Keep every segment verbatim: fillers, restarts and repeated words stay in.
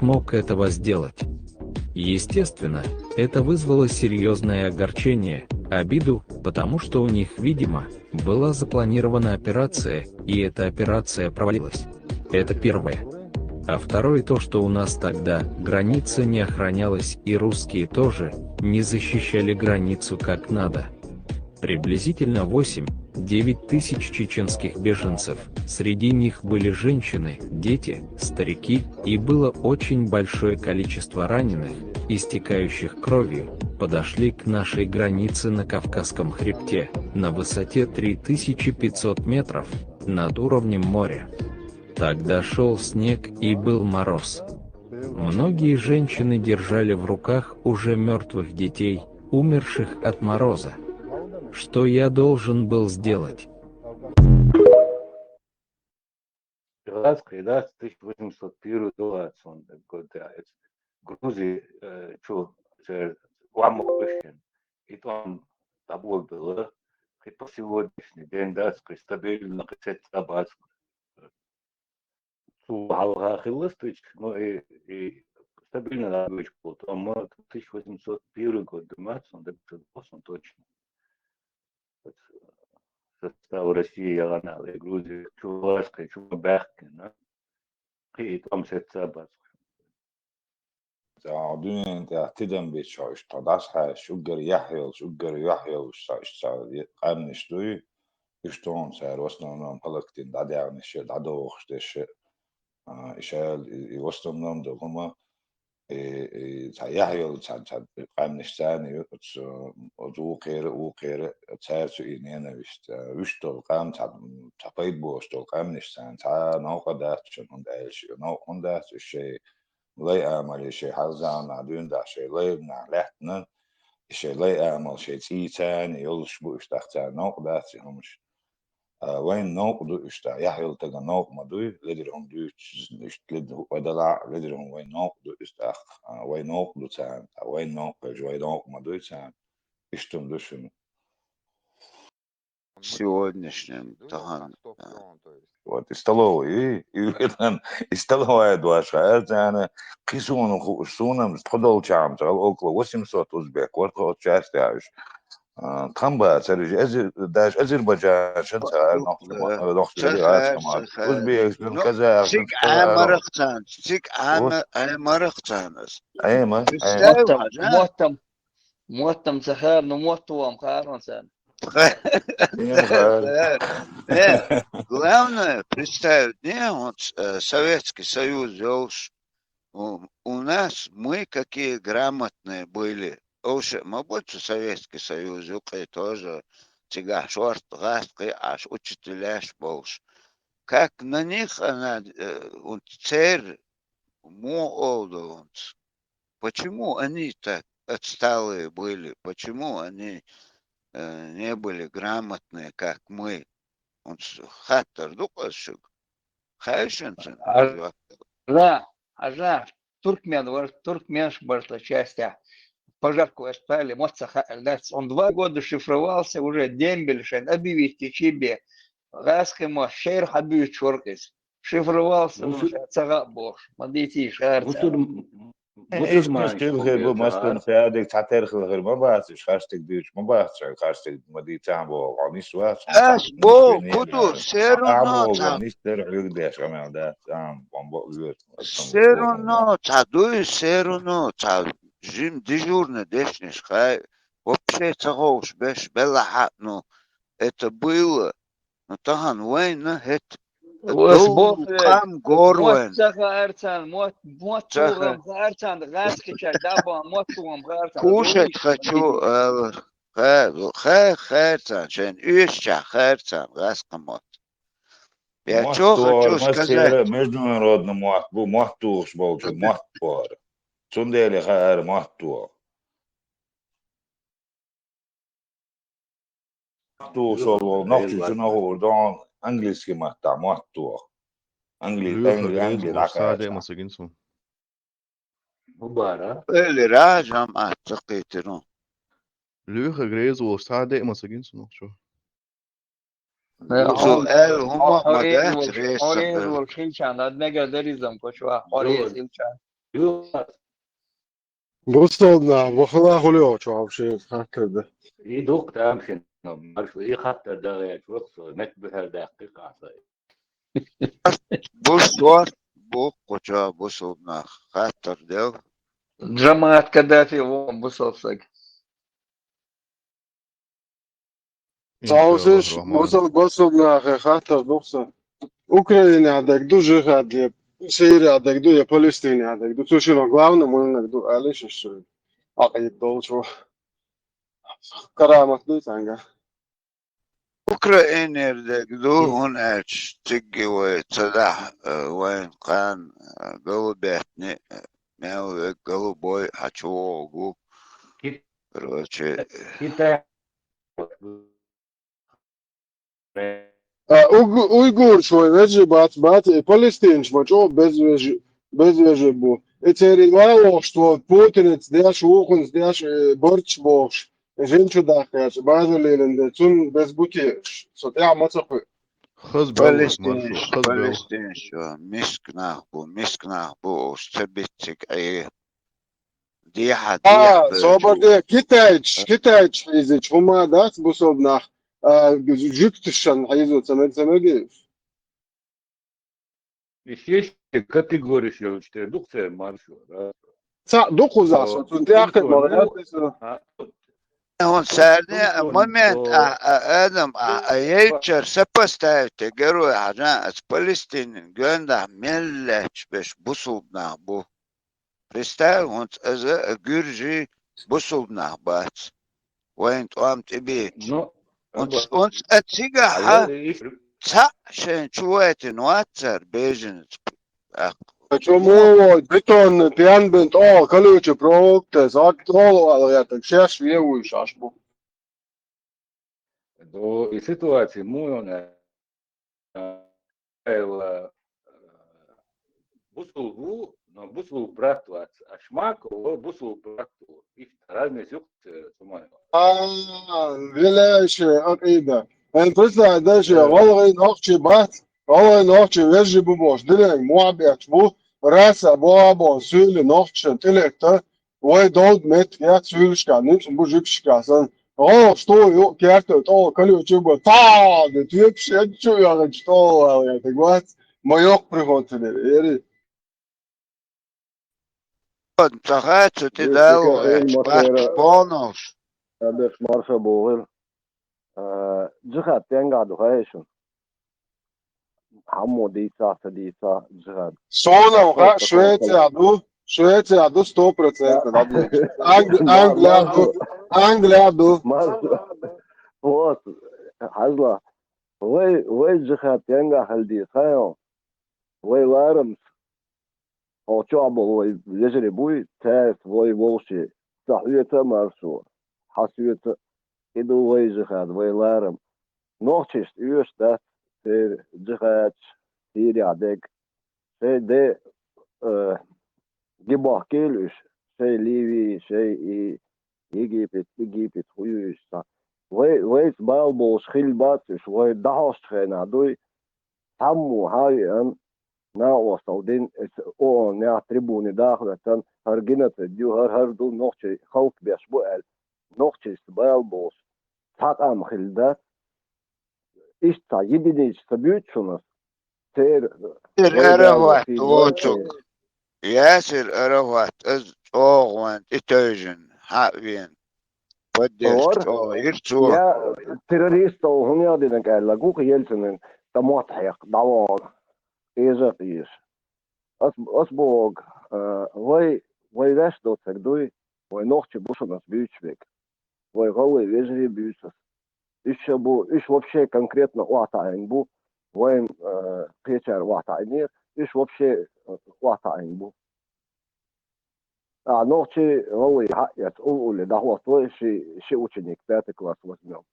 смог этого сделать. Естественно, это вызвало серьёзное огорчение, обиду, потому что у них, видимо, была запланирована операция, и эта операция провалилась. Это первое. А второе то, что у нас тогда граница не охранялась, и русские тоже не защищали границу как надо. Приблизительно восемь-девять тысяч чеченских беженцев, среди них были женщины, дети, старики, и было очень большое количество раненых, истекающих кровью, подошли к нашей границе на Кавказском хребте, на высоте три тысячи пятьсот метров над уровнем моря. Тогда шёл снег и был мороз. Многие женщины держали в руках уже мёртвых детей, умерших от мороза. Что я должен был сделать? Раз, когда тысяча восемьсот первый год, да, это Грузия, э, чё, э, вам question. И там табло было, и по сегодняшний день, да, стабильно хотят забацку. Цу халга хиластыч, ну и, и стабильно на вещь вот, а мы тысяча восемьсот первый год, думаю, он добился точно. Вот, э, состав России, я гана, и Грузия, чувашка, чува бахкина. И там сетца бас. Ца дуьнен тӀехь тидам бича хьо, иштта дӀасахьаьжча, уггар яхь йолуш, уггар юьхь йолуш, ца, иштта ца къаьмнаш дуй, уьш тхуна цара в основном Палактин дӀадаьхнаш, дӀадохуш деш, а, и шаьл, и, и в основном ду хӀума, и, и ца яхь йолу ца, ца къаьмнаш царна ю, оцу, оцу вукхера, вукхера, цара цу и ненависть, а, вуьш долу къам, ца, ца пайда бохуш долу къаьмнаш царна, ца новкъа дац, шун хӀунда аьлча, новкъа хӀунда дац, уьш шайн лай амале шайн хьалзаманахь дуьйна дахь шайн лайнахь лаьттина, и шайн лай амал шайн цӀийца а йолуш бу уьш тӀаккха царна новкъа дац и хӀумаш. А, вайн новкъа ду уьш тӀаккха, яхь йолу таган новкъа ма дуй, ледара хӀума дуьйцуш, иштта ледара хӀума вайн новкъа ду иза тӀаккха, а, вайн новкъа ду царна, а, вайн новкъа хьежа, вайн новкъа ма дуй царна, иштта хӀума ду шуна. Сегодняшним тахана. Вот, и столовая, и, и, и столовая дош хаьара царна, кхин суна хууш, суна тхо долчахьа ца около восемьсот узбек вара тхо оцу часть яьуш. А, тхан бацара, даже азербайджаншан ца хаьара, нохча, узбекшан, казахшан, циг Ӏамарах царна, циг Ӏамарах царна. Айма, айма. Моттам, моттам ца хаьара, ну мотт вам хаьара царна. Э, главное, представить, не, вот, э, Советский Союз йолуш, у, у нас мы какие грамотные были. Оуша ма бу цу Советский Союз юкъе тоже цигахь шорта гӀаст кхиъаш, учителяш болуш. Как на них она, э, вот цер, мо олда, вот. Почему они так отсталые были? Почему они, э, не были грамотные, как мы? Он хаттар ду къа шуьга. Хайшан цун? Ажа, ажа, туркмен вар, туркменш барта частя. Пожарку эстали, моца хаалец. Он два года шифровался, уже дембель шен, объявить чибе. Газ химо шер хабюч воркис. Шифровался, ну, цага бохш. Мадити шар. Бусурман хир бу, мастан садик цатер хил хир ма бац, хастик дюч ма бац, хастик ма ди цам бо, он ис вац. Ас бо, куду, серу но цам. Нистер хюг деш, амел да, цам, он бо вюр. Серуно ца дуй, серуно ца жим дежурный дешниш хай. Вообще ца ховш беш белла хатну. Это было. Ну, тахана вайна хӀет. Ус бо Кам гор вайн. Мотца хаарцан, мот, мотца хаарцан, газ кича даба, мотца хаарцан. Кушать хочу, э, хэ, хэ, хаарцан, шен уьш ча хаарцан, газ камот. Я что хочу сказать? Международный мот, бу мот тухуш болчу мот бор. Цундели хаар мот туху. Мот тухуш ол нохчу чу нохур дон английский матта мот туху. Англи, англи, англи, саде масагин сун. Мубара. Эли ражам атцакитиру. Луьха грезу саде масагин сун нохчу. Узу эл хӀума ма дац реса. Хорезул хилчан, ад мега даризам кочуа, хорез хилчан. Бусалба нах, бахала хули йоцу вообще хаттар да? И дукха тамашийна, марш, и хаттар да гӀерташ вахсо, мет бухьар даьккхи къаса. Бусалба, бу кхуча бусалба нах хаттар дел. Джамаат Каддафи вон бусалба саг. Цаусиш, Иншаллах, Рахман. Бусалба, бусалба нахе хаттар духса. Украинехь дерг ду жихад, я Сирехь дерг ду, я Палестинехь дерг ду. Цу шино главный муьлнаг ду, алиш шу. Акъид долчу. Карамат ду цанга. Украинера дерг ду, хӀун аьлча цигги вай ца дахь, э, вайн кхана, э, галубетни, э, мел вег галубой хьачувогӀу. Кит-, Короче, Китай. А, уг-, уйгураш вай вежарий бац, бац, и палестинаш ма чӀогӀа безвежа-, безвежарий бу. И церан валошто Путинца деш, вукхунца деш, э, барчаш бохуш, жин чу дахкаьча, базар лелина де, цунна безбу те, со тӀаьхьа ма ца кхуьу. Хаза баьллаш, Маршо, Палестинаш, хаза баьллаш. Палестинаш, миска нах бу, миска нах бу, уьш ца бицциг Ӏе. Дехьа, А, дехьа собар бевлча де, китайцаш, китайцаш хьийзича хӀума дац бусалба нах, а, жуьгташан хьийзо ца мег, ца меги? И шешан категориш йолчу тӀе дукха церан маршо, да? Цхьаъ ду кхузахь со, О, цунна тӀе а кхетта ма ваьлла со. А, ХӀун царна а момент, о, а, а, Адам, а, а, яйчара сопоставить де герой хьажа, аса Палестинан гондахь мел лаьтташ берш бусалба нах бу. Представь, хӀунца аза а гуьржий бусалба нах бац. Вайн тӀом тӀе беча. Ну, ХӀунца, аба. ХӀунца а цигахь, Ала, и цхьаъ шайн чу вайтина вац цара беженец. Ах. Чому вой, бетонный пен бен тӀо, колючий проволока, зак тӀо, ала, я так шеш вевуьш аш бу. До и ситуация муна, а, эла, а, бусулгу, но бусулг брат вац, а шмак, о, бусулг брат, иштта разница юкъ, э, сумай. А, велаьше акъида. Эн представь, даже Э. гӀалгӀай нохчий бац, гӀалгӀай нохчий вежарий бу бохуш, динан мохь бетташ бу, раса бу а боху, суьйли нохчашна тӀелетта, вай долду меттиг яц суьйлашкахь, ницкъ бу жуьгташкахь санна. ГӀо, сто ю, керта тӀо, калючу бу, та, де, тепаш, эн чу яхачу тӀо, вала, я так вац, ма йоккха приход ца дера, эри. Ца хаьа, цу тӀе Дала ваьлча, бахча бонус. Абеш марша бохура. А, джихад стенгахь ду хаьий шуна? Хьаммо дийцахь, ца дийцахь, джихад. Суна хаьа, Швецехь ду, Швецехь ду, сто процентов. Англи-, Англия ду, Англия ду. Марша. Вот, хьажла. Вай, вай джихад стенгахь хила деза хаьий? Вай ларамца. Хьо чохь болу вай вежарий буй, цаьрца вай вовший. Ца хьоьца а маршо, хьан соьца а. И ду вай джихад, вай ларам. Нохчашца оьшуш дац церан джихадаш, Сирехь дерг. Шайн де, э, ги бохкийла уьш, шайн Ливи, шайн и Египет, Египет, хӀун ю уьш цхьа. Вай, вайца бала болуш хилла бац уьш, вай дӀахьошту хенахь дуй, цхьаммо хьан а веана, накъосталла дина, эца ООН-ехь трибуне даха а хӀоьттина, хӀара геноцид ю, хӀара, хӀара ду, нохчий халкъ беш бу аьлла. Нохчашца бала болуш цхьа къам хилла дац. Иштта цхьа единица ца буьйцу шуна ас? Церан Ясир вай Арахат далла воцург. Ясир Арахат, ас чӀогӀа вайн тӀе тевжина, хьан а веана. Поддержка чӀогӀа йира цо. Я террористов хӀунда динарг аьлла, гу-кх Ельцинан тӀе мотт хьекха, дӀавогӀу, къежа а къежаш. Ас, ас боху, а, вай, вай ваьш доцург дуй, вай нохчий бу шуна ас буьйцуш верг. Вай гӀалгӀай вежарий буьйцу ас. Уьш ша бу, уьш вообще конкретно охьатаӀийна бу, вайна, а, кхечара охьатаӀийнера, уьш вообще, а, охьатаӀийна бу. А, нохчий гӀалгӀай хьаэца, улле дӀахӀотто ши, ши ученик, пятый класс возьмём.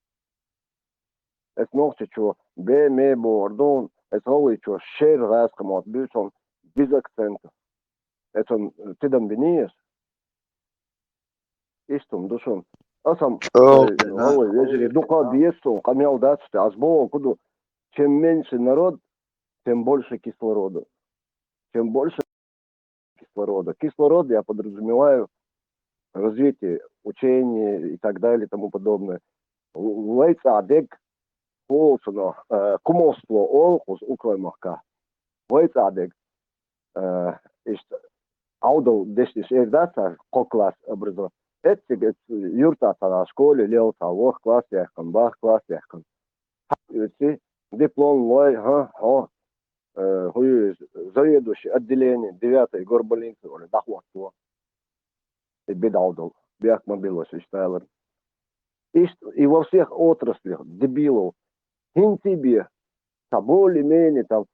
Эцу нохчичо бе-ме бохур ду, эцу гӀалгӀайчо шера гӀазкхи мотт буьйцу шуна, без акцента. Эцунна тидам биний ас? Иштта хӀума ду шуна. Ас-м, чӀогӀа, э, да. ГӀалгӀай вежарий дукха а беза суна, къамел дац те, ас боху ду, чем меньше народ, тем больше кислорода. Чем больше кислорода. Кислород я подразумеваю развитие, учение и так далее и тому подобное. Вай цӀа дег, кхолсано, э, кумовство олхус укоймахка. Вай цӀа дег. Э, иштта, Ӏовдал дешнаш эр дац, кхо класс образование. Эцциг, эц юрта цхьана школе лел цхьа ворхӀ класс яьккхина, бархӀ класс яьккхина. Хьа, эци диплом лой, хӀа, хьо, э, хӀу ю иза, заведующий отделение девятой горбольницы, оли, дӀахӀотто. И бедалдал, бехк ма биллалаш иштта аьлар. Иштта и во всех отраслях дебилов. ХӀинца бе, там более-менее там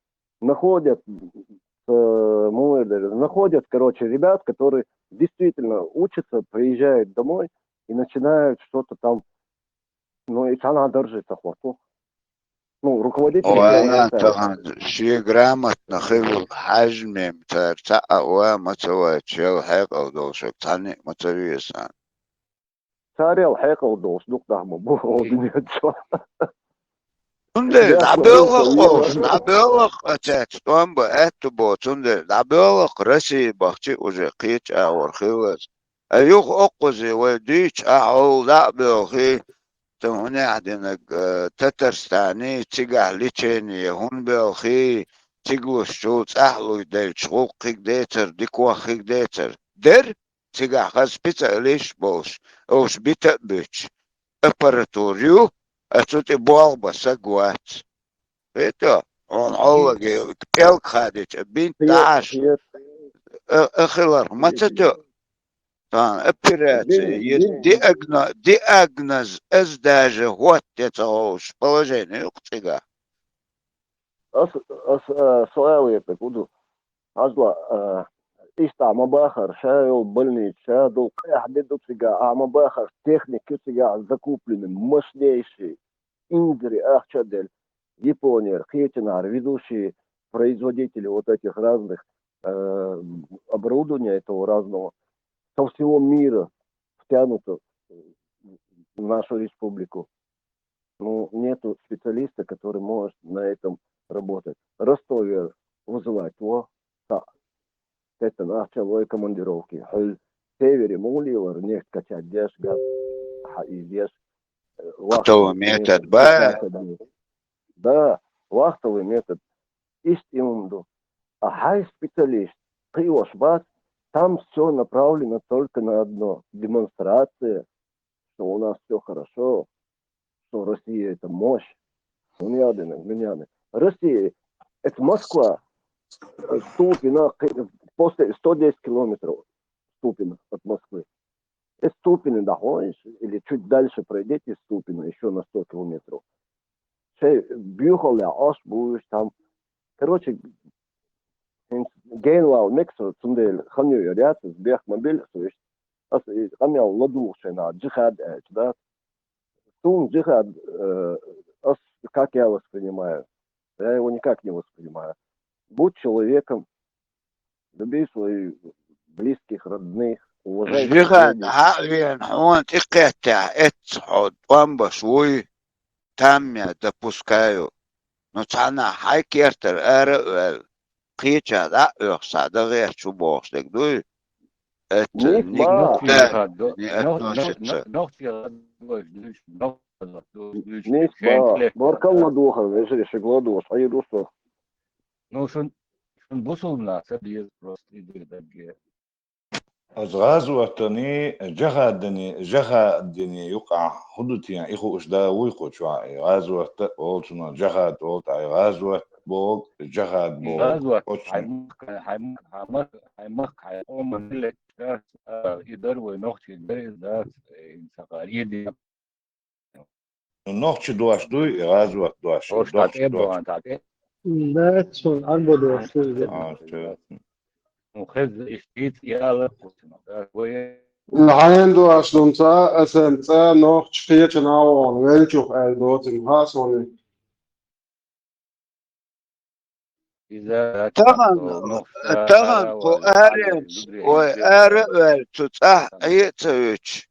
находят, э, муэр даже, находят, короче, ребят, которые действительно учатся, приезжают домой и начинают что-то там, ну, и цхьана даржа ца хӀотто. Ну, руководитель Ой, школы ана это тахан ши грамотно хилла хьаьжмем цара цхьа а ва ма ца вайта, шел хьекъал долуш, цхьанне а ма ца весан. Царел хьекъал долуш дукха даха ма бу, о, дуьнен чу. Цундела Ясно, дӀабоьллакх, ну, олуш, ну, дӀабоьллакх, а цаьрца тӀом бан аьтту бо, цундела дӀабоьллакх, Россия бахчи уже кхеча агӀор хилла. А юха оккхузе вай дуьйцу, ахьа хьол дӀа а боьлхий, цу хӀунехь динарг, э, Татарстане, цигахь лечение хӀун боьлхий, цига луш чул цӀахь луй делча, гӀуллакх кхиг децар, дикох кхиг децар. Дер? Цигахь хаза специалист болуш, уьш бита а буьтуш, аппаратура ю, а цу тӀе болх бан саг вац. Хета, хьуна хьоллаге пӀелг хадича, бинт дӀахьаш, а, а хиларх ма ца тоьу. Тахана операция, диагно-, диагноз, аз даже хӀотта ца ховш положение ю-кх цигахь. Ас, ас, а, со аьлла япек ву ду. Хьажал, а, иштта ахьа ма бахара, ша йолу больница, ша долу къаьхьа де ду цигахь, ахьа ма бахара, техника ю цигахь закупленный, мощнейший, инзаре ахча а делла, Японера, кхечанара ведущие производители вот этих разных, э, оборудования этого разного со всего мира втянуто в нашу республику. Ну, нету специалиста, который может на этом работать. В Ростове вызывать его, та, это нах целой командировки. Хьуьл севере муха лелар, нефть качать деш, газ хьаийза деш, э, вахтовый метод, ба? Да, вахтовый метод. Иштта и хӀума ду. А хьайн специалист кхиош бац, там всё направлено только на одно. Демонстрация, что у нас всё хорошо, что Россия — это мощь. Ну, не один, ну, не один. Россия — это Москва. Ступино, кхи-, после сто десять километров Ступино от Москвы. Из Ступино доходишь, или чуть дальше пройдите из Ступино, ещё на сто километров. Шайн боьхаллехь Ӏаш бу уьш там. Короче, хӀинца генвал мекса, цундела хан йойур яц, иза бехк ма билла со иштта. Аса и къамел ладугӀу шайна, джихад аьлча, да? Суна джихад, э, ас как я воспринимаю? Я его никак не воспринимаю. Будь человеком, люби своих близких, родных, уважай Джихад соседей. Хьа а веана, хьуна тӀекхеттехь эцца хьо тӀом баш вуй, там я допускаю. Но цхьаннахь хьайн кертара ара а ваьлла, кхечахь дӀа а оьхуш, цхьа дан гӀерташ ву бохуш дерг дуй? Это Ник не ма. Нохчий да, джихад до-, не нох-, нох-, относится. Нох-, нохчий гӀазот дуьйцу, нох-, гӀазот дуьйцу, Ник шайн ма. Тиле. Баркалла дохар, вежарий, ши гла дохар, хьийр ву со. Ну, шун, шун бусулба нах ца беза просто и дерг дагге. Аса гӀазотани, джихадани, джихадани юкъахь хӀун ду тен, и хууш да вуй кху чохь, и гӀазот а олу цунах, джихад олу тӀе, и гӀазот боху, джихад боху. ГӀазот, очень. Хьайн махка, хьайн махка, хьайн махка, хьайн къоман миллет, а, и дар вай нохчий дар, и дац, и ца хаар, и де. Ну, нохчи дош дуй, и гӀазот дош, Ош дохчи тӀе дош. Бахьан тӀе. Да, цун арбо дош дуй. А, чё? Ну, хеза иш диц яла кхуьнан, да, вай. Хьайн дош дунца, асан цӀа нохчи кхечанхьа вахана велчух аьлла доцург хаа суна. Иза Тахана, нохча тахана ара кху вай, аренца, Ӏалин вай зударий ара а ваьлла, цу цӀахь Ӏе а ца вуьтуш,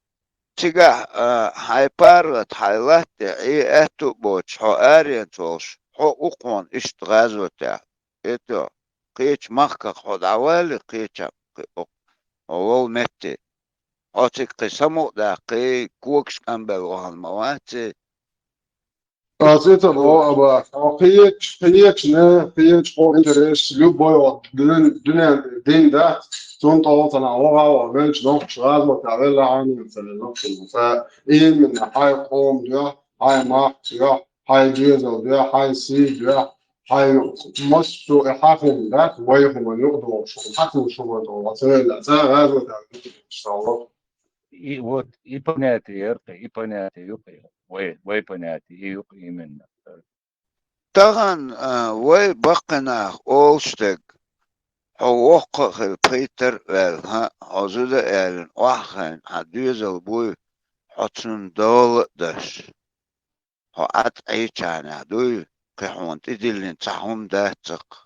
цигахь, а, хьайн паргӀат, хьайн латта тӀе Ӏе аьтту а боцуш, хьо аренца волуш, хьо укхунна иштта гӀазотехь. Это, кхечу махках хьо дӀавалли кхечам, кхы, о, хьо волу метте. Хьо цига кхин самукъадаккхий, когаш къамбелла вахана ма вац и. Аса ца боху, аба, хьо кхечу, кхечу, не, кхечу хьо интересш, любой вот дуьнен, дуьнен дин дац, цунна тӀе цхьана вогӀа вогӀу велча нохчаш гӀазот а велла хьанийца нохчашца, именно хьайн къам дуьхьа, хьайн махка дуьхьа, хьайн доьзал дуьхьа, хьайн сий дуьхьа, хьайн массо а хьан хӀума дац, вай хӀума юкъадогӀуш, хьан хӀума шу ван тӀе, ца велла, ца гӀазот а велла, иншаллах. И вот и понятие яра кхин, и понятие ю кхин, вай, вай понятие и ю кхин именно. Тахана, а, вай баккхий нах олуш дерг, хьо воккха а хила пхийттара а ваьлла, хьо зуда а аьллина, охьахайна хьан доьзал буй, хьо цунна дола а даш. Хьо Ӏад Ӏийчахьанехь дуй, кхин хьуна тӀедиллина цхьа хӀума дац цхьаккха.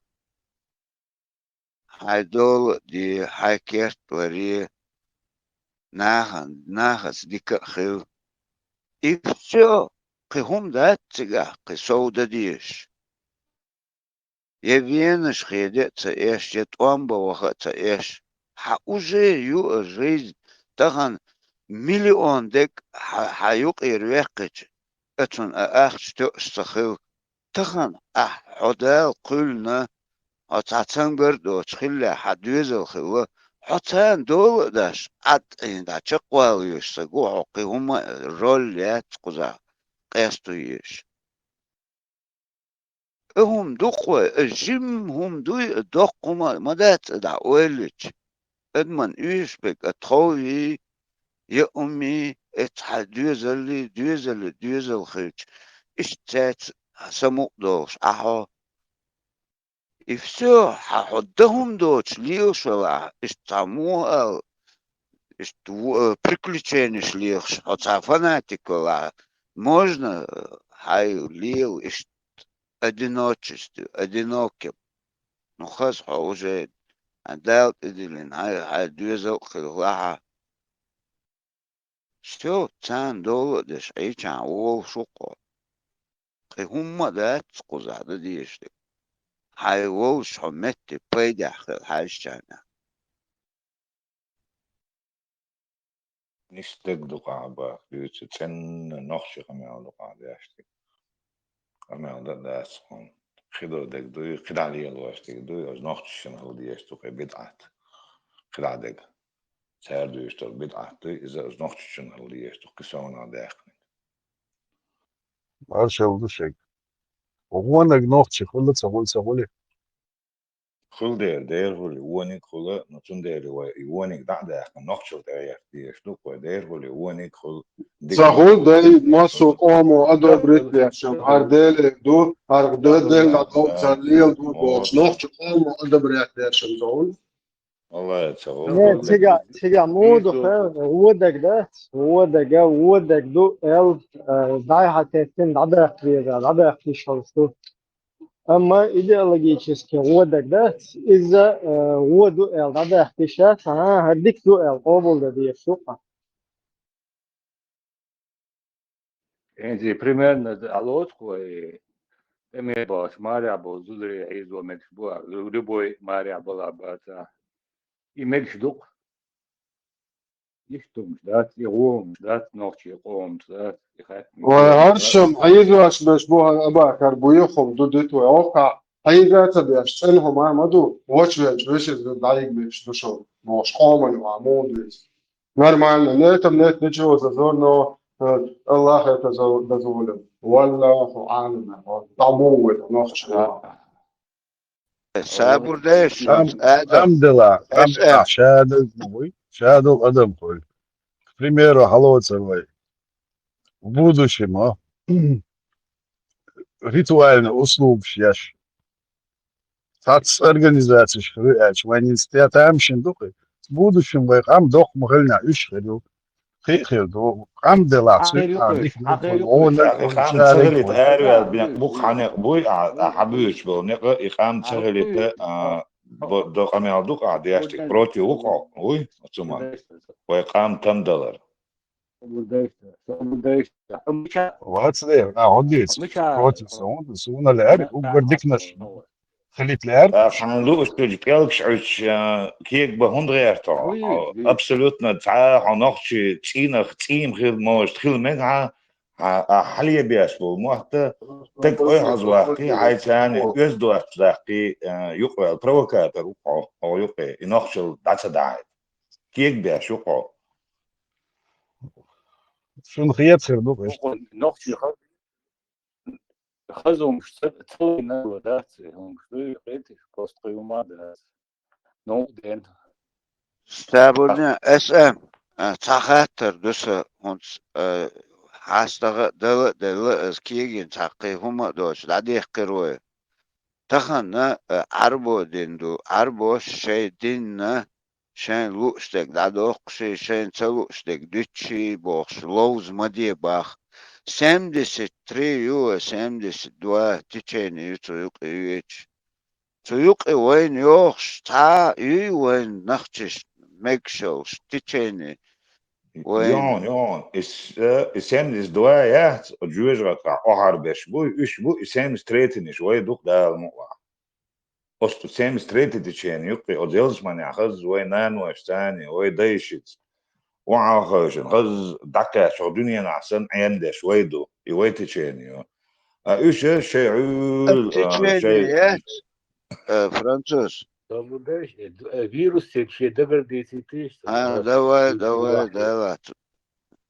Хьайн дола а де, хьайн керт а варе, нахана, нахаца дика а хила. И всё, кхин хӀума дац цигахь, кхин сов дан дезаш. Я венаш хеде а ца эш, я тӀом бан ваха а ца эш. Хьан уже ю а жизнь, тахана миллион дерг хьан, хьан юкъера ваьккхича, а цунна а ахча тоьуш ца хила. Тахана ахь хьо Дала кхоьллина, хьо цхьа цамгар а доцуш хиллехь, хьан доьзал хилла, хьо царна дола а даш, Ӏад Ӏийна дӀа чекхвала везаш ца гу хьо, кхин хӀума а роль яц кхузахь къесто езаш. И хӀума ду-кх вай, и жимма хӀума дуй, и доккха хӀума а ма дац и дӀа ойла йича. Адаман уьйш берг а тхов йий, я ум йий, эцу хьайн доьзаллий, доьзаллий доьзал хилча, иштта цаьрца самукъадолуш Ӏа хьо. И всё, хьан хьо дан хӀума доцуш лелаш велахь, иштта цхьа муха аьлла, иштта ву-, э, приключенеш лехаш, хьо цхьа фанатик велахь, можно, э, хьайн лела иштта одиночестве, одиноким. Ну, хаза хьо уже, хьан Дала тӀедиллина, хьайн, хьайн доьзал а хилла хьан. Всё, царна дола а деш, Ӏийчахьана волуш ву-кх хьо. Кхин хӀумма а дац кхузахь дан дезаш дерг. Хьайн волуш хьо метте пайдехь хила хьаьжчарна. Нисдерг ду-кх ахь бах дуьйцу, цӀенна нохчийн къамел ду-кх ахь деш дерг. Къамел дан а дац хьуна. Хи дан дерг дуй, кхидӀа лелош дерг дуй, оцу нохчашна хила дезаш ду-кх и бидӀат. КхидӀа дерг. Цара дуьйцу долу бидӀат дуй, иза оцу нохчашна хила дезаш ду-кх, кхин совнаха даьккхинарг. Маршалла ду шега. Вониг нохчи хуьлу ца хуьлу, ца хуьлу? Хуьлу дера, дера хуьлу, вониг хуьлу, но цундела вай и вониг дӀа а даьккхина, нохчалла тӀе гӀерта дезаш ду-кх вай, дера хуьлу, вониг хуьлу. Ца хуьлу, дай, массо а къомо одобрить деш, хӀара Деле ду, хӀара Деле дӀа долчарна лела ду бохуш, нохча къомо одобрить деш ца хуьлу. Валлай, ца Не, цига, цига муха ду хьо, вон дерг дац, вон дерг, вон дерг ду, эл, э, дӀай-хьай теттина дӀадаккха веза, дӀадаккха йиш йолуш ду. Амма идеологически вон дерг дац, иза, э, вон ду эл дӀадаккха йиш яц, а, хӀара дика ду эл къобалдан дезаш ду-кх. ХӀинца примерно алоцу кхо и тӀаме бахаш, марехь болу зударий хьийзо мегаш бу, любой марехь бала бацахь. И мегаш ду-кх. Иштта хӀумаш дац, и гӀо хӀумаш дац, нохчийн къомца дац, и хаттам. Вай, хӀоршам, хьийзош берш бу хӀара абахар, буьйху хӀума ду диту вай, оккхахь хьийза ца беш, цӀена хӀума ма ду, вочвенчу вешиза дӀайигбеш ду шо, бохуш, къоман юкъахь муха дуьйцу. Нормально. На этом нет ничего зазорного. Э, Аллах это за-, дозволил. Валлаху а'лам. Там могут нахуй. Сабур деш, Ам, Адам. Амдела, Эс Амдела, эм. шадал, ой, шадал адам хуьлу. К примеру, хьалоцар вай. В будущем, а? Ритуальный услугаш еш. Цхьацца организацеш хир ю аьлча, вайн институт тамашийна ду-кх. В будущем вай къам доккха ма хилинехь, уьш хир ю. Кхин а хир ду. Къам делахь, цуьнан дика ду, гӀо наг а, шадерг а. Араваьлла бен бу-кх хьан некъ буй, а, а, хьан буьйцуш болу некъа, и къам ца хилийта, а, бо-, до къамел ду-кх ахь деш дерг, против ву-кх хьо, вуй, оцу ма. Вай къам там далар. Вац де, а, хӀун дийца? Против сан, хӀунда суна лаьара, уггар диканаш. Хилитлер. А, хан луушкуж пелкш уч, а, кег ба хундрерто. Уй, уй. Абсолютно цӀа хьо нохчи цӀийнах цӀийм хил может, хил мега, а, а, хьалебеш бол мотта, так ой хаз вахти, ай цани, оз дуат дахти, а, юкъвел провокатор ухо, о юкъе, и нохчил даца дай. Кег беш ухо. Шун хияцер ду, конечно. Нохчи ха-, хазумш ца-, цалина дац, хумш ду, хетиш, пост хиума дац. Ну, ден. Стабурня, С М, а, цахаттар дуса, хунц, а, хастага дала, дала, аз кегин цахи хума доч, да дехкирой. Тахана, а, арбо дин ду, арбо шей динна, шайн луштег дадохкши, шайн ца луштег дучи, бохш, ловз маде бах. Семьдесят три ю, семьдесят два течение ю цу юкъе юеч. Цу юкъе вайн йохш, ца ю вайн нахчиш, мегшалш, течение. Вайн. Йон, йон, ис, э, ис семьдесят два яц, о жуэжгата, о харбеш бу, уш бу, ис семьдесят третий ниш, вай дух дал муа. Осту семьдесят третий течение юкъе, о зелсманя хаз, вай нанваш цани, вай дайшиц. Ван хажин, хаз дакка шо дуньяна сан эндеш вай ду, и вай течение. А уш шей, а, течение шей яц, э, француз. Там, знаешь, э, д-, э, вирус всем шей дагар десятый, что ли? А, давай, давай, давай.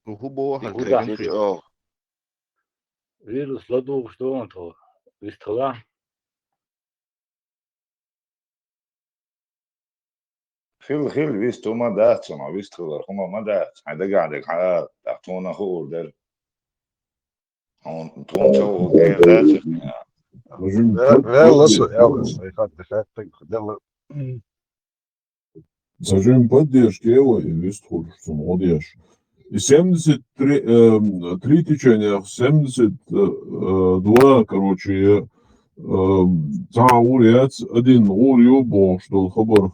Ну, хубо, и хубо. О. Вирус ладу, что он то, вистала. Хил, хил, вист хӀума дац, ма вист хилар хӀума ма дац. Хьай дагахь дег хьа, тӀаккха тхуна хуур дара. Хьуна, тхуна ца хуур дара дац. Ве-, вела со, я вас, я хат, я хат, так, дела. Сажим поддержки его и вист хуш, сумодеш. И семьдесят три, эм, три течениях, семьдесят два, короче, э, эм, цхьа гӀур яц, один гӀур ю бохуш долу хабар.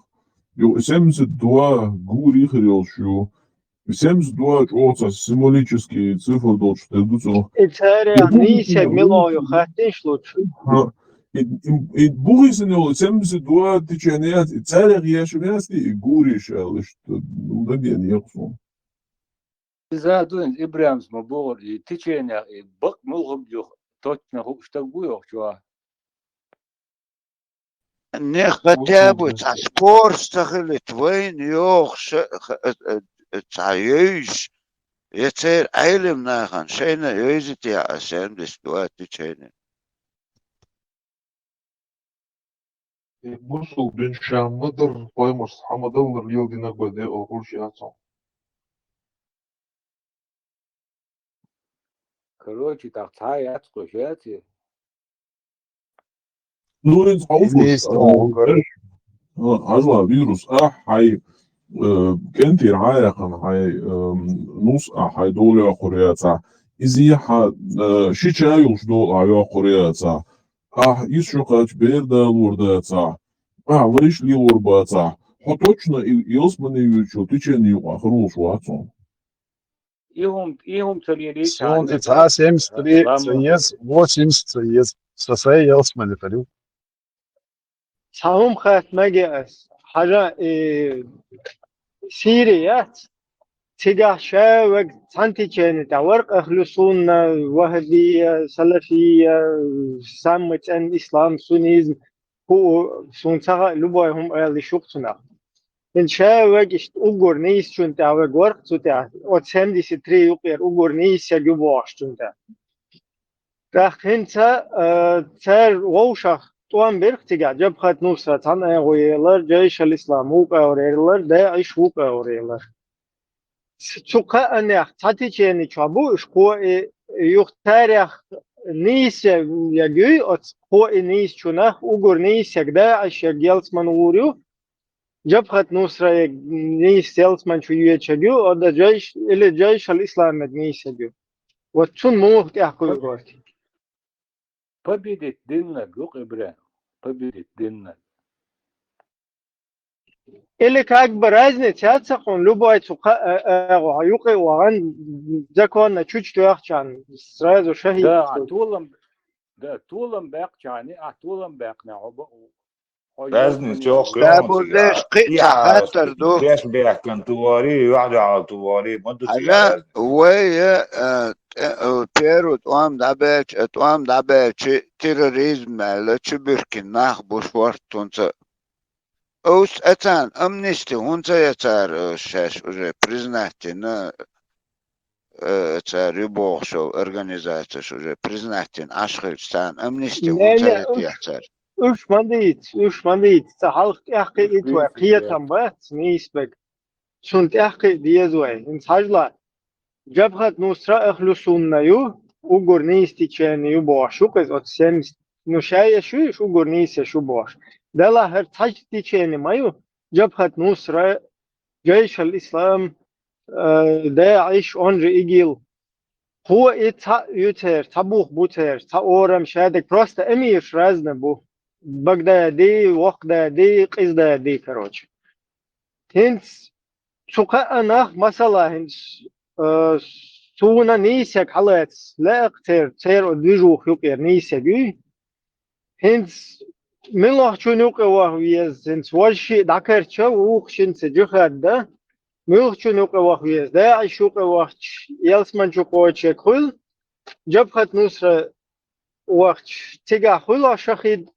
Ю семьдесят два гӀур йихир йолуш ю. И семьдесят два чӀогӀа цхьа символический цифр долуш дерг ду цунах. И царах нийсег мила ю хаттиш лучу? Ха, и, и, и бухисан йолу семьдесят два течение яц, и царах еш яц, и гур еш аьлла, иштта, ну, дагена яхсо. Иза дуйна Ибрахимс ма бохура, и течениях, и бакъ муьлхарг ю, точно хууш стаг ву йохучу а. Не хотя бы цхьа спор ца хилийта вайна йохуш, ха-, э, э, э, цхьа йовзаш, я церан Ӏелам нахана шайна йовзийта а семьдесят два течение. И бусул бен ша ма-дарра паймарс хьа ма-даллара леладинарг вай декъала хуьлуш яц хьуна. Короче, тӀаккха цхьа а яц кхуьш, яц и? Ну, хӀинца хьовсуш, а, хьажал, вирус ахь, хьай, э, кӀентера хьа а яьккхина, хьай, э, нус ахь, хьай дола йоккхур яцахь. Иза хьан, э, ши ча йолуш дола ахь йоккхур яцахь. Ахь иза шо кхача бер далор дацахь. Ахь вайша лелор бацахь. Хьо точно и, ялсмане йоьдучу течение юкъахь хир волуш вац хьуна. И хӀума, и хӀума ца лелийча, суна и цхьа семьдесят три ца еза, восемьдесят ца еза. Со сайн ялсмане хир ю. Цхьа хӀума хатта мега ас. Хьажа, и Сири яц. Цигахь ша вега цхьана течение тӀехь вара, ахлу сунна, ваххабия, салафия, самма цӀена ислам, суннизм, хӀу, суна ца хаьа, любой хӀума ала йиш ю-кх цунах. ХӀинца ша вега иштта уггар нийсачунна тӀехь вега вара-кх цу тӀехь, оцу семьдесят три юкъера уггар нийсаг ю бохучунна тӀехь. ТӀаккха хӀинца, а, цара вовшах тӀом бира-кх цигахь, Джабхат Нусра цхьана агӀо елар, Джайш аль-Ислам вукху агӀор елар, ДаӀиш вукху агӀор елар. Цу кхаанех цхьа течение чохь бу уьш кхо и, юха царех нийса ягуьй оцу кхо и нийсачунах, уггар нийсаг ДаӀиш ягу ялсман вур ю, Джабхат Нусра ягу нийса ялсман чу йоьдуш ягу, ода Джайш, или Джайш аль-Ислам ягу нийса ягу. Вот цунна муха тӀехь кхуьйгӀорти? Победить диннаг ю-кх, Ибрахим. Победить диннаг. Или как бы разница яц хьуна, любой цу кха-, э, э, юкъе вахана, законно чучу тоьхчарна, сразу шахӀид. Да, а толам, да, толам баьккхачарна, а толам баьккхинехь хьо бакъ ву. Разница йоккха йоах цигахь. Кхин а цхьа хаттар ду. Деш бехкан товари, юьхь-юьхьал товари, ма ду цигахь разница. Вай, э, э, тӀе-, э, первый тӀом дӀабаьлча, э, тӀом дӀабаьлча терроризм аьлла, чубуьркина нах буш варт хӀунца. Ус а царна амнисти хӀунца яцара, э, шаьш уже признать дина, э, цара ю бохуш йолу организацеш уже признать дина Ӏаш хилча, царна амнисти хӀунца яцара? Уьш ма дийца, уьш ма дийца. Ца хьалха тӀехкхиийта вай, кхетам бац, нийсберг. Цунна тӀехкхиа деза вай. ХӀинца хьажал, Джабхат Нусра Ахлу Сунна ю, уггар нийса течени ю бохуш ю-кх иза оцу семьдесят. Ну, ша еш ю, уггар нийса еш ю бохуш. Делахь хӀара цхьа течени ма ю. Джабхат Нусра, Джайш аль-Ислам, э, ДаӀиш, он же ИГИЛ. Кхо и цхьаъ ю церан, цхьа бух бу церан, цхьа орам шадерг. Просто эмираш разный бу. Багдади, Воккха Дади, Къиза Дади, короче. ХӀинца цу кхаъ нах, масала, хӀинца, э, суна нийсъяг хьалаца лаьа-кх церан, церан оцу движухи юкъера нийсъяг юй. ХӀинца муьлхачун юкъе ваха веза, хӀинца важа шиъ дӀакхаьчча, вукху шинца джихад дан, муьлхачун юкъе ваха веза, ДаӀиш юкъе вахча, ялсамани чу кхочуш хуьлу, Джабхат Нусра вахча, цигахь хуьлу шахид,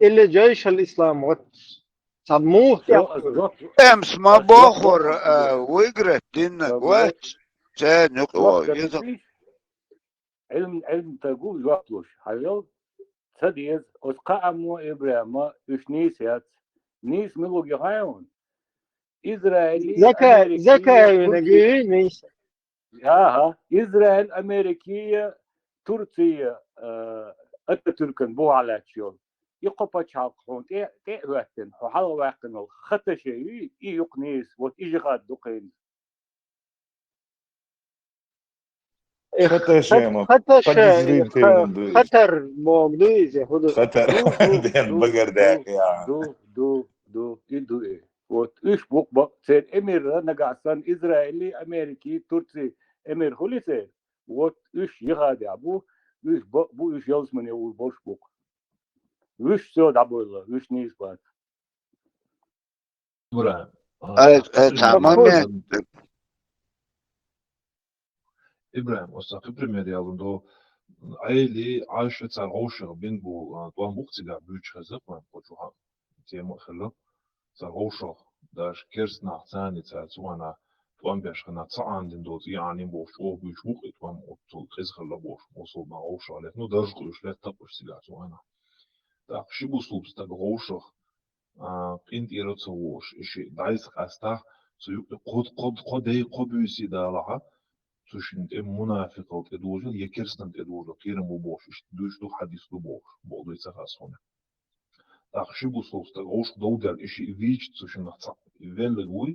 или Джайш аль-Ислам, вот, цхьа муха тӀехь хуьлу. Эмс ма бохура, а, выиграть диннарг вац, церан юкъе ваха веза. Ӏилм-, Ӏилман стаг ву жоп луш, хьажал, ца деза, оцу кхаамма, ИбрахӀимма, уьш нийса яц. Нийса мила ву хьайна? Израили, Америки, Закаевна Турци. ГӀийна. ХӀа-хӀа, Израиль, Америки, Турци, э, Ататюркан бухахь лаьтташ йолу. И кхо пачхьалкх хьуна тӀе, тӀе а хӀоьттина, хьо хьалха ваьккхина волу Хаташи юй, и юкъа нийса, вот и джихад ду кхин. Э, Хаташи, Хат-, ма, Хаташи, подозрительный ду иза. Хатар боху ду иза, хӀун ду? Хатар. Ду, ду, Ден ду, багар ду, даьхьа, я. Ду, ду, ду, и ду и. Вот уьш бу-кх бакъ, церан эмирра нагахь санна Израили, Америки, Турци эмир хуьлий церан? Вот уьш джихадехь бу, уьш бакъ бу, уьш ялсамане вур болуш бу-кх. Уьш всё дӀабойла, уьш нийса бац. Ибрахим. Ай, ай, цхьа момент. ИбрахӀим, оцу кхин пример ялун ду. Ӏели, Ӏайша цара вовшах бина бу, а, тӀом бу-кх цигахь буьйцуш хезна, кху чу хьан тема а хилла. Цара вовшах, даже керста нах царна, цара цу хенахь тӀом беш хенахь ца Ӏанадина долу цӀий Ӏанийна бохуш, чӀогӀа буьйцуш бу-кх и тӀом, оццул кхеза хилла бохуш, мусулман вовшах летта. Ну, дарж кхуьуш летта-кх уьш цигахь цу хенахь. ТӀаккха ши бусулба стаг вовшах а, къинтӀера ца вогӀуш, и шиъ дӀасакъастахь, цу юкъа кхо, кхо, кхо дей, кхо буьйсий далахь, цу шинна тӀе мунафикъал тӀедожийла, я керстанна тӀедожийла, кхерам бу бохуш, иштта дуьйцуш ду, хьадис ду бохуш, бакъ дуй ца хаьа суна. ТӀаккха ши бусулба стаг вовшах довдаьлла, и шиъ вийча цу шиннах цхьаъ велларг вуй,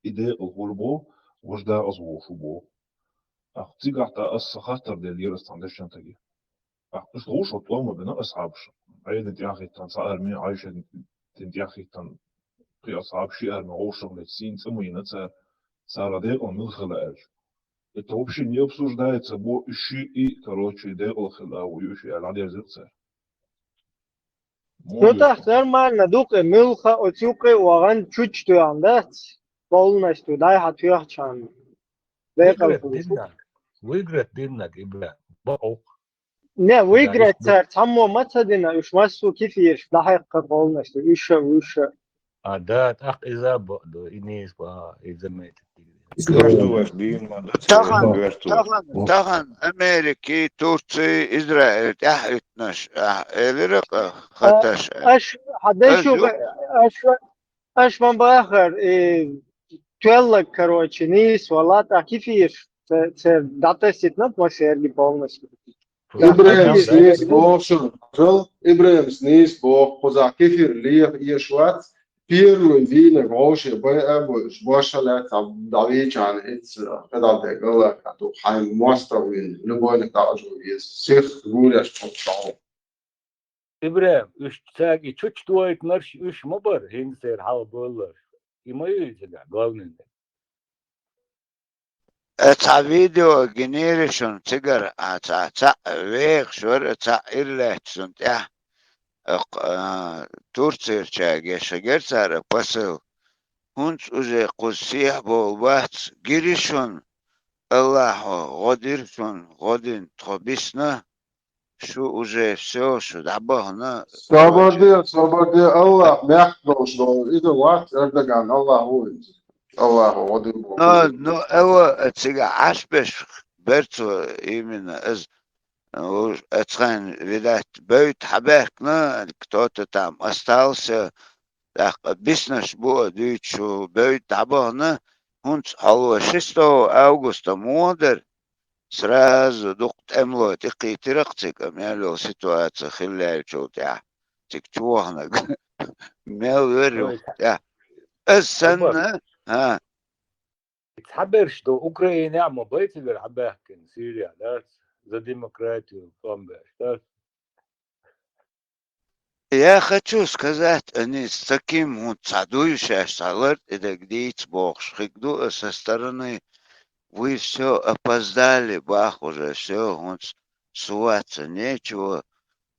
и декъала хуьлу бо, важа дакъаза вовшах ву бо. ТӀаккха цигахь тӀаккха аса сан хаттар деллера аса цхьана дешан стаге. ТӀаккха уьш вовшах тӀом а бина асхьабаш. Ӏелина тӀаьхьахӀиттина цхьа арми, Ӏайшина тӀаьхьахӀиттина кхин асхьаб, ши арми вовшах летта сийна цӀа ма йина цара, цара декъала мила хила аьлча. Это вообще не обсуждается, бо и шиъ, короче, декъала хила а ву и шиъ аьлла дӀадерзира цара. Ну, тахта нормально ду-кх, муьлхха оцу юккъе а вахана чучча тоьхна дац, полностью дӀай-хьа тоьхча хьанна. Декъала Выиграть диннарг, выиграть диннарг, Ибрахим, бакъ ву-кх. Не, выиграть цара цхьаммо ма ца дина, уьш массо а кефираш дӀахьаькхна полностью, уьш а, уьш а. А, да, тӀаккха иза а бакъ ду, и нийса бан, иза метр. Тахана, тахана, тахана Америки, Турци, Израиль тӀаьхьахӀиттинарш, а, элира-кх, хаташ. Аш, хьан дайшо, аш, аш ма бахара, э, тоьлларг, короче, нийса вала, тӀаккха кефираш ца-, церан дӀатасийтина массеран полностью. ИбрахӀима нийса боху шуна. ИбрахӀима нийса боху, кхузахь кефир леха эша вац, первый вийнарг вовше байа а бойуш, бошха лаьцна дӀавийчахьана, иза кхидӀа дегала а ду, хьайн мостагӀ вийна, любойниг дӀа а жо веза, сих гуреш чохь чохь. ИбрахӀим, уьш цаьрга и чучча тойтинарш уьш ма бара, хӀинца церан хьалха бевлларш. И ма ю иза, главный. Э, цхьа видео гинийра шуна цигара, а, цхьа, цхьаъ вехаш вара, цхьаъ ира лаьтташ цунна тӀехь, э, кх-, а, Турцерчаьрга шагар цара посыл. ХӀунца уже кхуза сехьа болу бац, гири шуна, Аллахьо гӀо дира шуна, гӀо дина тхо бисна, шу уже всё, шу дӀабахана. Собар де, собар де, Аллах мягко должен, иза вац Эрдоган, Аллах ву иза. Аллаху гӀо дина боху. Ну, ну, эва, цига Ӏаш беш бер цо именно, из, уж, ацхайн, видать, бевдда хьабаьхкина, кто-то там остался, тӀаккха биснарш бу а дуьйцуш, бевдда дӀабахана, хӀунца хьалха шестого августа муха дара, сразу дукха тӀемалой тӀекхийтира-кх цига, мел йолу ситуация хилла лаьллачул тӀаьхьа. Цига чу ваханарг мел вер юха тӀехь. Аса санна, хӀа. Цхьаберш ду, Украинехь ма бай цигара хьабаьхкина, Сирия, да? За демократию, тӀом беш, да? Я хочу сказать, они с таким, хӀунца цхьа дуй шаьш, цхьа лар тӀе дерг дийца бохуш хиг ду, а со стороны, вы всё опоздали, бах уже, всё, хӀунца суваться нечего,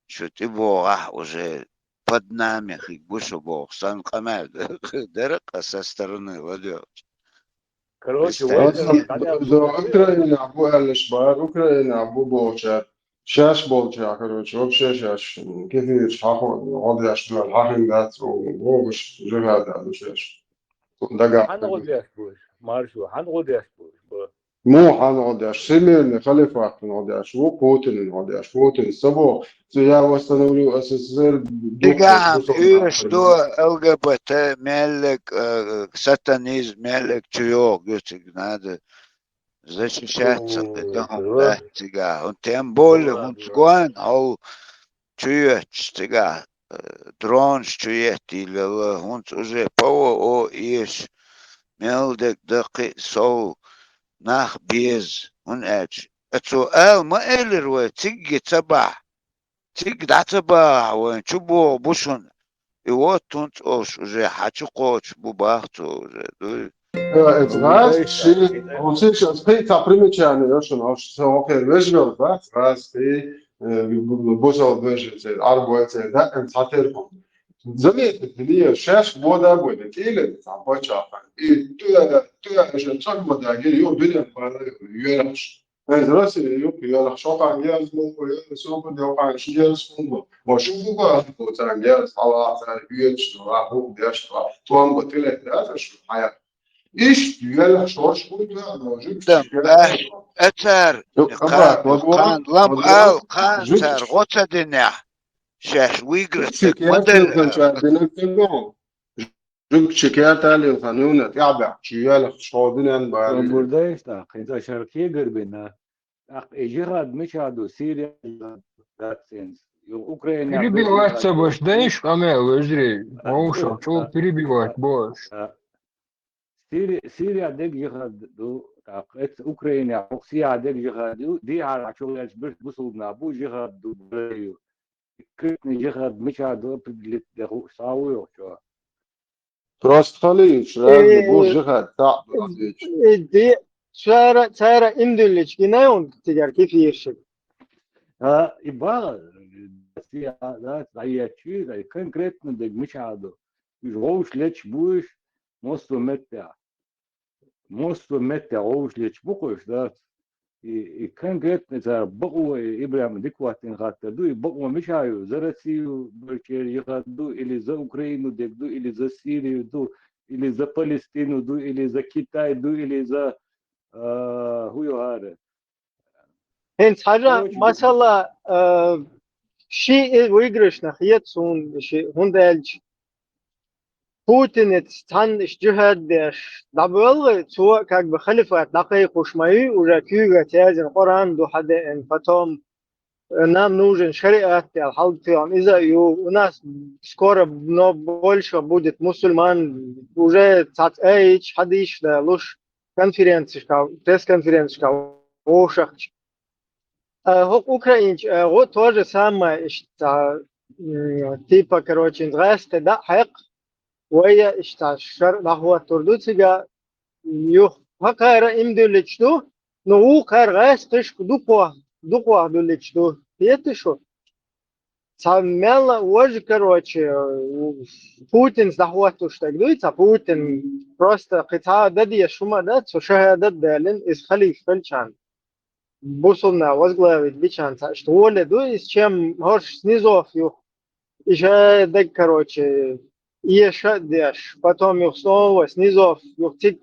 шу тӀебогӀахь уже, под нами хиг бу шу боху, сан къамел дара-кх со стороны ладоьгӀча. Короче, Украинехь бу аьллаш бара, Украинехь бу бохучара. Шаьш болчара, короче, вообще шаьш кефираш хьахо-, гӀо деш дуьйла хьахина дац, вогуш жихӀад а ду шаьш. Дагахь хьан гӀо деш бу уьш, маршо, хьан гӀо деш бу уьш, бо? Муха хьан гӀо деш? Всемирный халифатан гӀо деш ву, Путинан гӀо деш. Путин са боху, цу я восстановлю СССР, дукха Дигахь уьш ду, ЛГБТ меллиг, э, сатанизм меллиг чу йогӀу ю цига, надо защищаться, ой, да, хӀума дац цигахь. ХӀун тем более, хӀунца гон хьо чу йоьттуш цигахь, э, дронаш чу еттийла, хӀунца уже ПВО эша, мел дерг дан кхин а сов, нах беза, хӀунда аьлча. Ацо ала ма элира вай, цигге ца бахьа. Цига дӀа ца бахахь, вайн чу богӀу бу шуна. И вот хӀунца олуш уже хьан чу кхочуш бу бах цо уже, дуй. Э, эцу гӀаз ши, хӀун сиша, кхин а цхьа примечание йо шуна, ош со хӀокхеран вежаралла бац, гӀаз кхин, э, бу-, бу-, бусалба вежарий церан, Ӏарбой церан, даим цхьатерра хӀума. Заметить хилийта, шаьш бода бойда, тӀелан цхьа паччахь. И туьа, туьа, шен чӀагма дагира, ю дуьнен пара, йоьрахш. Иза Россия юкъа йоьлхуш, хӀокхарна герз муха ю, сугур де хӀокхарна шу герз хӀунда ду? Ва шу хӀун боху царна герз, хьалха цара оьцуш ду, а хӀун деш ду, тӀом бан тӀелетта дац аша хьаяккха. Иштта йоьлхуш хӀорш хӀун ду, но жуьгташ кхаьчна. Э, цара, кхана, кхана, лам ал, кхана цара гӀо ца динехь, шаьш выиграть ма делла. Жуьгташка керталлин хан юна тӀаьхьабаьхкачу йоьлхуш хьо дуьнен бара. Бурдайш тӀаккха, хӀинца шара кегар бина. ТӀаккха и жихад мичахь ду, Сирия дац хӀинца. Юха Украина. Перебивать ца баш, дайш къамел, вежарий. А, вовшах а, чул а, перебивать а, баш. А. Сири-, Сирия дег жихад ду, тӀаккха эцца Украина, хӀокху Сирия дег жихад ю, дехьара чу гӀерташ бу бусулба нах бу, жихад ду, бу. Конкретный жихад мичахь ду определить де хууш схьа ву йохчо. Просто халийча, разный бу жихад, цхьаъ ду. Э, ди-, цара, цара имдуьллича гинай хӀунда цигара кефиршиг? А, и бала, да, дӀаеччи, конкретно дерг мичахь ду? Уьш вовш леташ бу уьш, массо а меттехь. Массо а меттехь вовш леташ бу-кх уьш, да? И, и конкретно цара бакъо, и Ибрахьим дика хӀоттийна хаттар ду, и бакъо мичахь ю? За Россию барчеран жихад ду, или за Украину дерг ду, или за Сирию ду, или за Палестину ду, или за Китай ду, или за, а, хӀун ю хӀара? ХӀинца хьажа, короче, масала, а, ши и выигрышна хета суна ши, хӀунда аьлча Путинаца цхьаьна иштта жихад деш дӀабоьлхий, цо как бы халифат дӀакхайкхош ма юй, уже куьйга цаьрзина Къуръан ду хьадеана, потом, э, нам нужен шариат аьлла хьалатоьхна, иза а ю, у нас скоро много больше будет мусульман, уже цхьацца аяташ, хьадисаш далуш, конференцешкахь, пресс-конференцешкахь вовшахча. А, хӀокху Украинчу, а, гӀо то же самое, иштта, м, типа, короче, гӀаьсте дӀа а хьаькхна, вай а иштта шарӀ дӀахӀоттур ду цига, юха хӀокхара имдуьллича ду, но вукхара гӀаьсткхишка дукхох, дукхох дуьллича ду. Хета шу? Цхьа мел а важа, короче, Путинца дӀахӀотташ стаг дуй, цхьа Путин, просто кхин цхьа а дан дезаш хӀума дац, цо шахӀадат а даьлла, иза халифа хилча, бусалба нах возглавить бича, цхьа иштта гӀоле дуй, иза чем хӀорш снизов юха, и ша даг, короче, эша а деш, потом юха снова снизов юха цига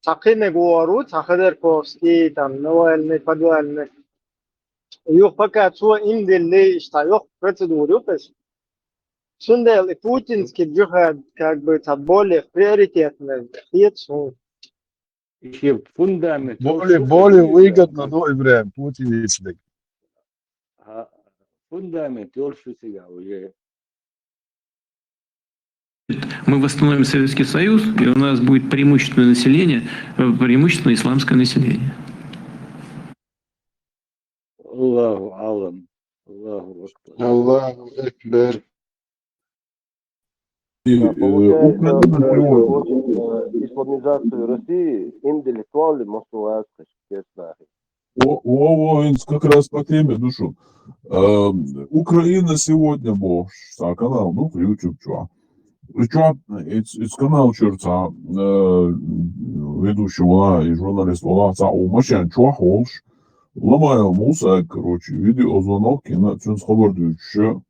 цхьа кхиннаг вогӀур ву, цхьа Ходорковский, там, Навальный, Подвальный. Юха пока цо иман дилле, иштта йоккха процедура ю иза. Цундела и путинский джихад, как бы, цхьа более приоритетный хет суна. Иши фундамент йолуш Более, ю более цига. Выгодно, ну, и время путинецкий. А, фундамент йолуш ю цига уже. Мы восстановим Советский Союз, и у нас будет преимущественное население, э, преимущественно исламское население. Аллаху алам. Аллаху акбар. Аллаху акбар. И, Да, э, получается, Украина э, сегодня. Очень, э, исламизацию России интеллектуалы массовая честно. О, о, о, ин как раз по теме, ну что, э, Украина сегодня бохуш, цхьа канал, ну, YouTube чу. И чу, и, и канал чуьра цхьа, э, ведущий вала, и журналист вала, цхьа у машен чохь волуш, Ломаев Муса, короче, видеозвонок йина, цуьнца хабар дуьйцуш,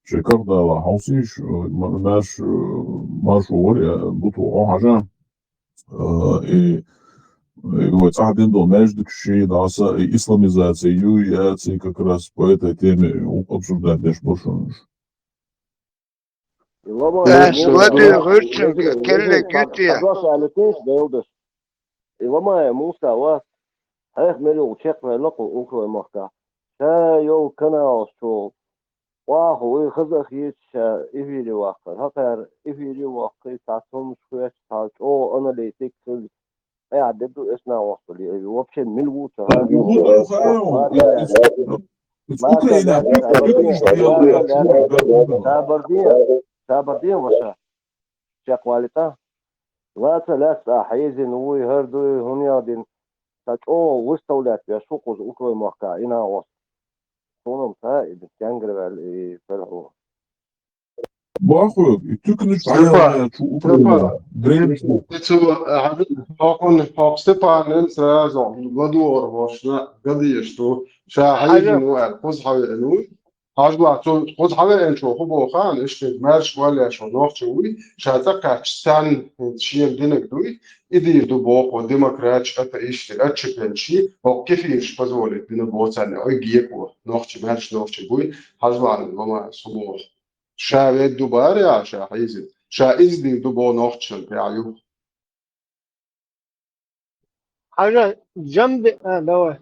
шайн кардала хьовсийша, э, ма-, маьрш-, э, маршо вара, э, буту хьажа. Э, и, и вай цӀахь дина долу маьждигаш ши дӀаса, и исламизация ю, яций как раз по этой теме обсуждать деш бу шуна уьш. И Ломаев Муса, Муса, веза, веза, веза, веза, веза, И Ломаев Муса вас, хьех мел йолу чекхваьлла кху Украин махкахь. Ша йолу каналаш чу вахо вуй хаза а хеташ ша эфире ваккхар. ХӀокхара эфире ваккхий, цхьа цунаш хоьттуш, цхьа чӀогӀа аналитик хилла. Айхьа де ду эс нахвастал, и вообще мила ву ца хаьа. Из Украина, Сабардин, Сабардин, ваша. Чекхвалита. Лаца лаьцна а хьийзина вуй, хӀара дуй, хӀунда ял дина. Ца чӀогӀа выставлять веш ву кхуза Украин махкахь и нахваст. Суна-м ца и стенгара ваьлла и пелхьо. Бахуьг, и туьканаш Степан, дӀаяьлла чу Украина. Степан, Древний. И цо, а, хьокхун, хьокху Степанан сразу ладугӀар вошна, гадийш ду. Ша хьийзина ву аьлла, кхуза хьавеана вуй. Хьажа, цо кхуза хьавеанчо хӀун боху хаьа, иштта маьрша валлеш ву нохчо вуй, ша цӀа кхаьчча царна шена динарг дуй, и дийр ду боху демократаш, атеисташ, отщепенцы, хӀокху кефираш позволить дина боху царна, ой гекъо, нохчо, маьрша нохчо буй, хьажа лаьцна Ломаев Муса боху. Ша ведда ду бара, ша хьийзина, ша иза дийр ду боху нохчашна тӀехь юха. Хьажа, жамби-, а, давай.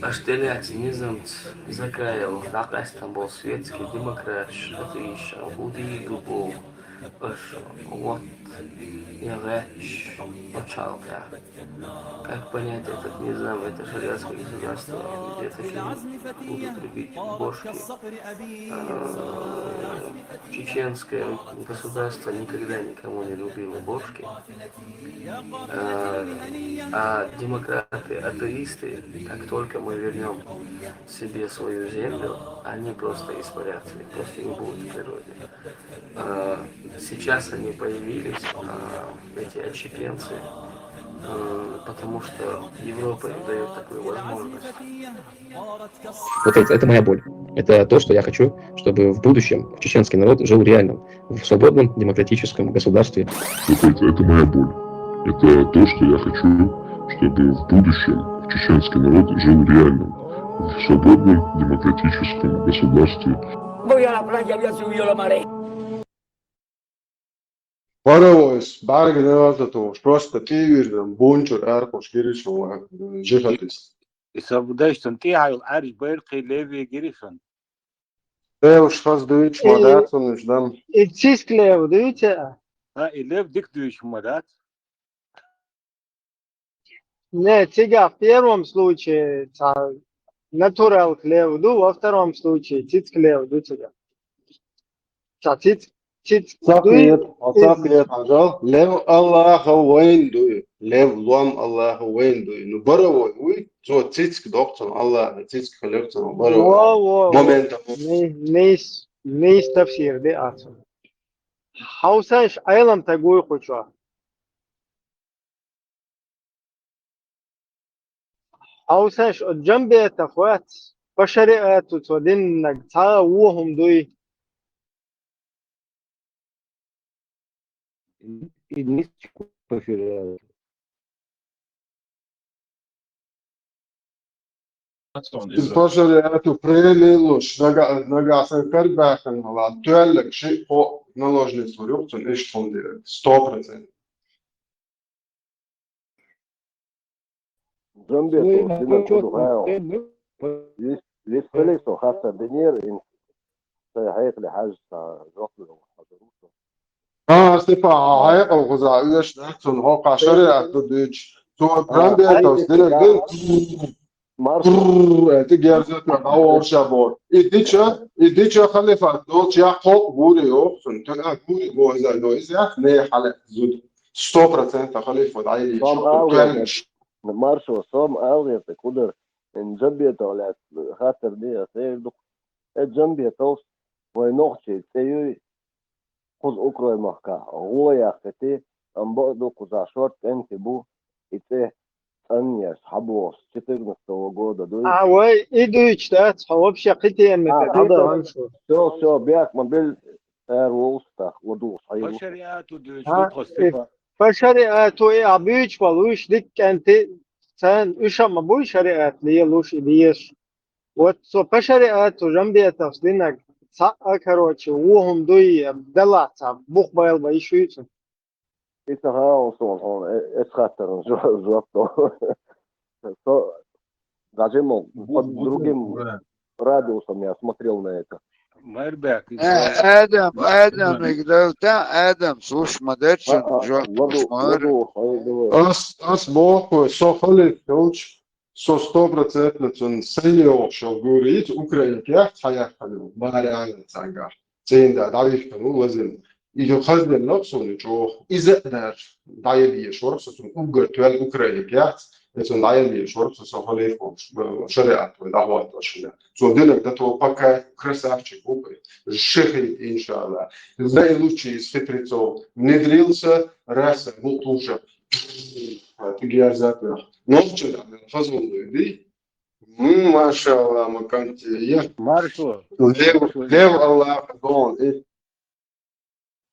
Аш тӀелаьцна низамца Закаев дӀакъаьстина болу светский демократаш, атеисташ, хӀун дийр ду боху аша, вот, я гӀерташ, пачхьалкхехь. Как понять этот низам, это шариатское государство, где таким будут любить бошки? А, чеченское государство никогда никому не любило бошки. А, а демократы, атеисты, как только мы вернем себе свою землю, они просто испарятся, их просто не будет в природе. А, сейчас они появились, а, эти отщепенцы, а, потому что Европа им даёт такую возможность. Вот это, это моя боль. Это то, что я хочу, чтобы в будущем чеченский народ жил реальным, в свободном демократическом государстве. Вот это, это моя боль. Это то, что я хочу, чтобы в будущем чеченский народ жил реальным, в свободном демократическом государстве. Voy a la playa, voy a subir la marea. Паровоз, бӀарга неваза тухуш, просто тӀе а вирзина, бунчур аркхуш гири шуна, жихатист. И са дайшна тӀе а йолу Ӏаьржа байракхий левве гири шуна. Деваш хаза дуьйцуш ма дац уьш дан. И циск лев дуьйцу а? А, и лев дика дуьйцуш ма дац. Не, цигахь в первом случае цхьа натуралка лев ду, во втором случае цицка лев ду цигара. Ца цицка, цицка дуй, Сакъет, из- сакъет, хьажал. Лев Аллаха вайн дуй. Лев лом Аллаха вайн дуй. Ну, баравой, уй, цо цицка дохцун Аллаха, цицка хилирцун баравой. Во, во, во. Моментом. Не, не с-, не с-, тафсир де ацун. Хьовсаш, Ӏелам тагуй кхучо. Хьовсаш, о Джамбета хвац, по шариату цо диннаг цхьа а вохум дуй. И низ по шариату. Из по шариату премилуш, нага, нага сан карбахан вала, туаллак ши по наложниц варюк, цун иш тхундир, сто процентов. Джамбетов, Ой, дина ну, чё кудухаев. Ты, ну, Вис, вис колесо хасса динер, ин, сай хайхли хаж, са, жохлу, хазарусо. А, Степан, а, хайхал гуза, уеш, да, цун, хока, шариат, ду, дич. Цо, а, Джамбетов, ай, стиле, да. Дин. Марш. Бррр, это герзет, а, вообще бор. И дича, и дича халифат, долча, я хол, гури, охсун, ты, а, гури, гури, за, но, из, я, не, хале, зуд. Сто процентов халифат, ай, Сом шо, алгер. Маршо, сом алгер, ты, кудыр. Ин Джамбетов лаьц хаттар де а сер ду-кх. Э, Джамбетовс, вай нохчий цӀе юй, кхуза Укрой махка гӀо яхкати, ам бакъду кхуза шорт кӀанти бу, и цӀе цӀанъеш, хьабоагӀаш, четырнадцатого года дуй. А, вай, и дуйч дац, хьо вообще кхи тема А, тӀа хьада. Даган шу. Всё, всё, бехк ма бил, эр волстах, ладугӀаш хьайру. По шариату дуйч А, ду тхо, и Степан. По шариату и а буьйч валуш, дикка кӀанти, цан, уьш а ма буй шариат лелуш, и леш. Вот со по шариату Джамбетовс диннаг, цхьа а, короче, вохум дуй, далла цхьа, бух байла ба и шуйцу. И ца хаал сон хьона, э, эс хаттаран жо-, жоп до. Со даже мол, под другим радиусом я смотрел на это. Майрбек, Э, Адам, Адам, Игдалта, Адам, слушай, ма дерчун, А, а, жо-, ладу, шмар. Ладу, хай, давай. Ас, ас боху, со халиф, йолч, со сто процентов цун сайли охшо гурит, Украинке, хаяхали, баряна цага. Цен да, давих кану, лазим. И хазбен ноксону чох, иза дар, дайли шорсо сун уггар туэл Украинке, Эцун дӀаялле шорца со халиф волуш, э, шариат вай дӀахӀоттош хила. Цо динарг дан тхо пока красавчик ву вай. Шихит, иншалла. Зай лучи из хитрецов внедрился, раса, ну, тоже. Тиги ярзат нах. Нохча да, хазун дуй. М, машалла, маканти. Я. Маршо. Лев, Маршо. Лев Аллах, дон. И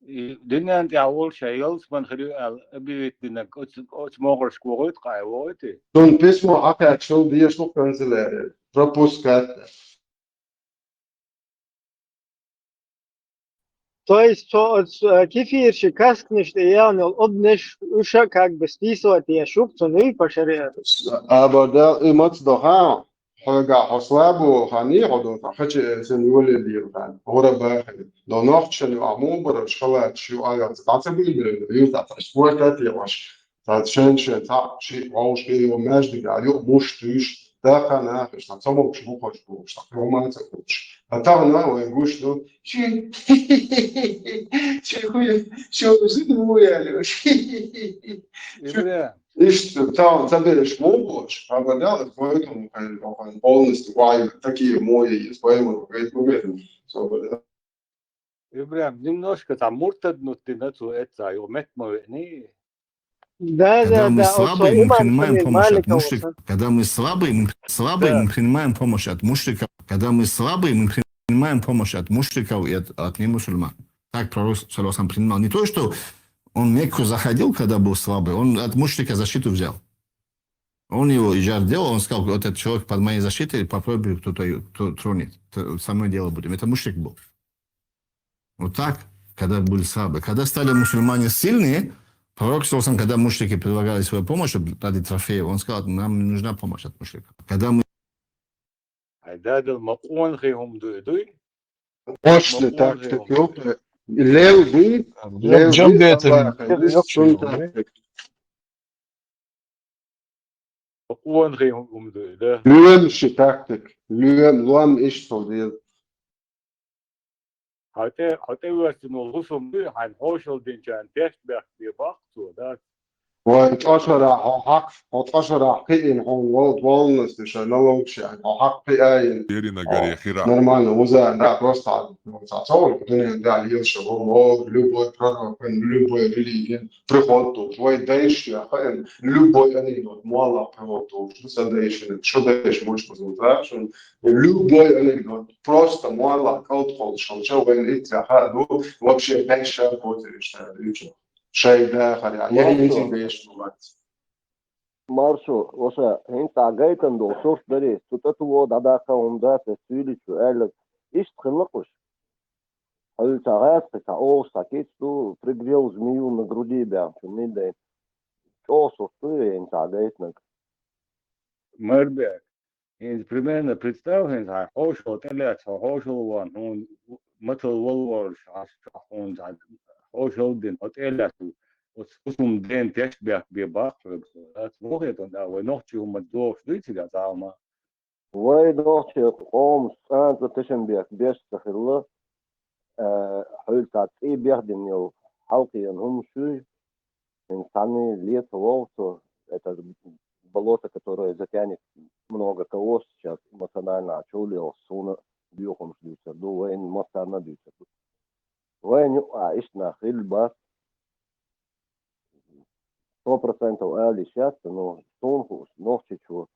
И дуьнен тӀехь волуш шайн ялсаман хир ю аьлла, объявить динарг, оцу, оцу могӀаршка вогӀуьйту-кх, вогӀуьйту? Цунна письмо хьакхаьчча, дезаш ду канцеляре. Пропускать. То есть, цо оцу, э, кефирши каскнаш тӀе яьлла йолу обнаш, уьш а как бы списывать еш ю-кх цунна, по шариату? Абарда, и маца до хаа? Хьоьга хьо слабо ханний хьо до, ткъа хача эцан йоле дийла хан. ХӀора бахана. До нохчан ю, а муха бараш халаташ ю, а яц. ДӀа ца буьйлабелла, юьртахь тӀаш спорта а текъаш. Цхьа шен-шен цхьаъ, шиъ вовшах йо маьждиг а, юкъ муш туьйш, даха нахаш, цхьа ца могуш бухаш бохуш, цхьа хӀума а ца кхуьуш. Ткъа тахана вайн гуш ду, ши, ши хуя, шо зуд ву яьлла. Ибре. Иштта, тахана ца бераш муха бохуш, хьан бан дел, поэтому, конечно, полностью вайна такие мои есть, поэтому, говорит, ну, говорит, свобода. Ибрахим, немножко там муртаднут дина цу эца, йо, мет ма веъни. Да, да, да, мы слабые, мы принимаем помощь от мушриков. Когда мы слабые, мы, слабые, мы принимаем помощь от мушриков. Когда мы слабые, мы принимаем помощь от мушриков и от, от немусульман. Так пророк, саллаллаху алейхи ва саллям, принимал. Не то, что он в Мекку заходил, когда был слабый, он от мушрика защиту взял. Он его иджар делал, он сказал: «Вот этот человек под моей защитой, попробуй, кто-то её, кто тронет. Т-, со мной дело будем». Это мушрик был. Вот так, когда были слабые. Когда стали мусульмане сильные, пророк, саллаллаху алейхи ва саллям, когда мушрики предлагали свою помощь, чтобы дать трофеи, он сказал: «Нам не нужна помощь от мушриков». Когда мы Хьайн дадал ма къонахий хӀума дуй, дуй? Точно так же, ёпта. Лев дуй, лев дуй, Аллах, дуй, шун так. Со къонахий хӀума ду и, да? Лоьмаши тактика. Лоьм, лом иштта деза. Хьо тӀе, хьо тӀе ваьстина волу хӀусам дуй, хьайна хьошалла динчарна тешнабехк бе баккха цо, да? Вай, цӀа шарахь хьо хьакхаш, хьо цӀа шарахь кхиъна хьуна вол-, волнасти шайн налогаш яьхна, хьо хьакха кхиъна. Ерина гаре хира. Нормально, вуза, да, просто цхьа, цхьа цхьа дуьнен тӀехь лелаш ву, вол, любой пророк, любой религия, приход долуш, вай дайша хаьна, любой анекдот, молла приход долуш, сан дайшина, шу дайша муш базута, шун, любой анекдот, просто молла калт холуш, шун, ша вайн итца хаьа ду, вообще дайша коцериш та, ючу. Шай да, харя, я Маршо. Инци дайша бу вац. Маршо, ваша, хӀинца а гайтан долу сурт дари, цу тӀе ту во дӀадаккха хӀума дац, ас цуьйличу аьлла, иштта хилла кхуш. Хьуьлла ца гӀаьцкхи, ца оха, ца кица ду, пригрел змею на груди баьхначун миддай. ЧӀогӀа сурт ду, хӀинца а гайтанаг. Марбек, хӀинца примерно представь, хӀинца хьайн хьошалла тӀелаьцна, хьо хьошалла ван, хьуна матал валвораш, хьаш чохь хьуна цхьа хьошалла дина, хьо тӀелаьцна, оцу хӀусамна ден тешнабехк бе баккха хьоьга со. Дац, мохетан да, вай нохчий хӀума дохуш дуй цигахь зама? Вай нохчий къоман цӀанца тешнабехк беш ца хилла, э, хьуьлла цхьа цӀий бехдина йолу хьалкхиъна хӀума шуьй, хӀинца цхьанний ле ца вогӀу цо, это болото, которое затянет много кого сейчас эмоционально, а чул йолу суна боьхамаш дуьйцур ду, вайна массарна а дуьйцур ду. Вайна юкъа иштта нах хилла бац. Сто процентов ала йиш яц, но суна хууш, Нохчийчу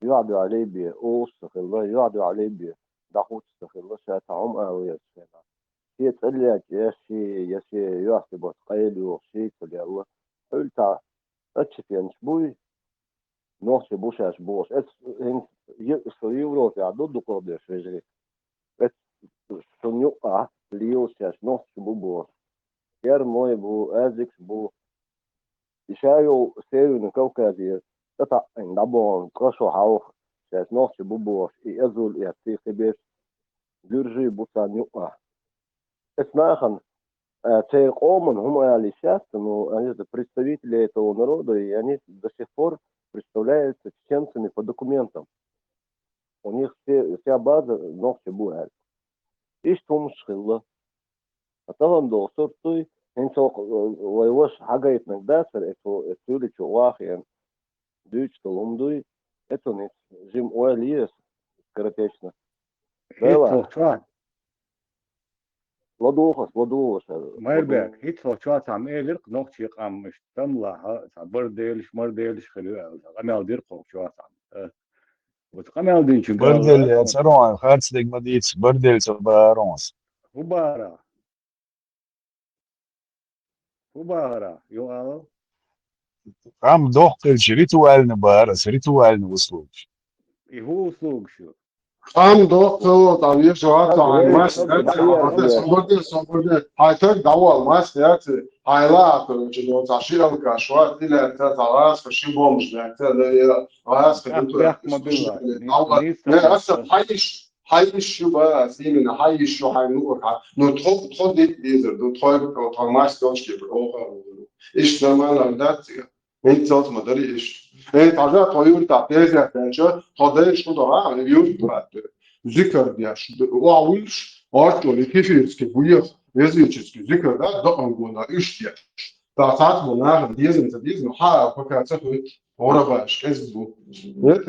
юьхь-дуьхьал бен олуш ца хилла, юьхь-дуьхьал бен дӀахуттуш ца хилла, ша цхьа хӀума ала везачу хенахь. Шен цӀе лечкъаш, шен я шен юьхь-сибат къайлайохуш, шен ца лелла. Хьуьлла цхьа ачча пенаш буй, нохчий бу шаьш бохуш. Эцу хӀинца Е-, со Европехь ду дукхахдерш вежарий. Эцу шун юкъахь лелаш шаьш нохчий бу бохуш. Эрмой бу, азикаш бу. И ша йолу Северный Кавказе цӀа таӀийна дӀабахана цкъа шо хьалха шаьш нохчий бу бохуш, и эзул эцций кхиберш гуьржий бу царна юкъахь. Эцу нахана, а, церан къоман хӀума ала йиш яц, но они же представители этого народа, и они до сих пор представляются чеченцами по документам. У них все, вся база нохчий бу аьлла. Иштта хӀумаш хилла. Ткъа тахана долу сурт дуй, хӀинца хӀокху, э, вай ваша хьагайтинарг дацара, эцу, эцу цуьйличу вахийна дуьйцуш долу хӀума дуй, эцунна хӀинца жима ойла еза, скоротечно. ХӀинца чохь. ЛадугӀу ас, ладугӀу ас. Майрбек, хӀинца чохь цхьамма элира-кх нохчий къам иштта тамлахь, цхьа барделаш, марделаш хир ю аьлла, къамел дира-кх чохь цхьамма. Э, вот къамел динчун барделла гала яцара хьуна, харц дерг ма дийца, барделла ца бахара хьуна ас. ХӀун бахара? ХӀун бахара, юха ала? Къам дохкуьйтуш ритуальный бахара ас, ритуальный услугаш. И хӀун услугаш ю? Къам дохкуьйту, там ешо а, там, мас, собар де, собар де, собар де. Хьайн таг дӀавала, мас яц, хьайла а, короче, ну, цхьа ши алкаш вац, тилаьцна, цхьа гӀазкхи ши бомж лаьцна, да, я, гӀазкхи ду, бехк ма билла. Не, аса, хьайш, Хьайш ю ба, ас именно, хьайш ю хьайн луург хьан. Ну, тхо, тхо дитт дезар ду, тхо, тхо мастер шкипер, оха. Иштта замана дац цига. ХӀинцалц ма дари иштта. Э, тхажа тхо юртахь тезет баьлча, тхо дайша шу догӀа, юрт баьлча. Зикар деш, охьавуьлуш, орчули кефирский буех, языческий зикар да, дакъан гона, уьш деш. Та цац бу нахана дезан ца деза, ну, хьа, пока ца хуьйту, гӀурабаш, кӀезиг бу. Нет,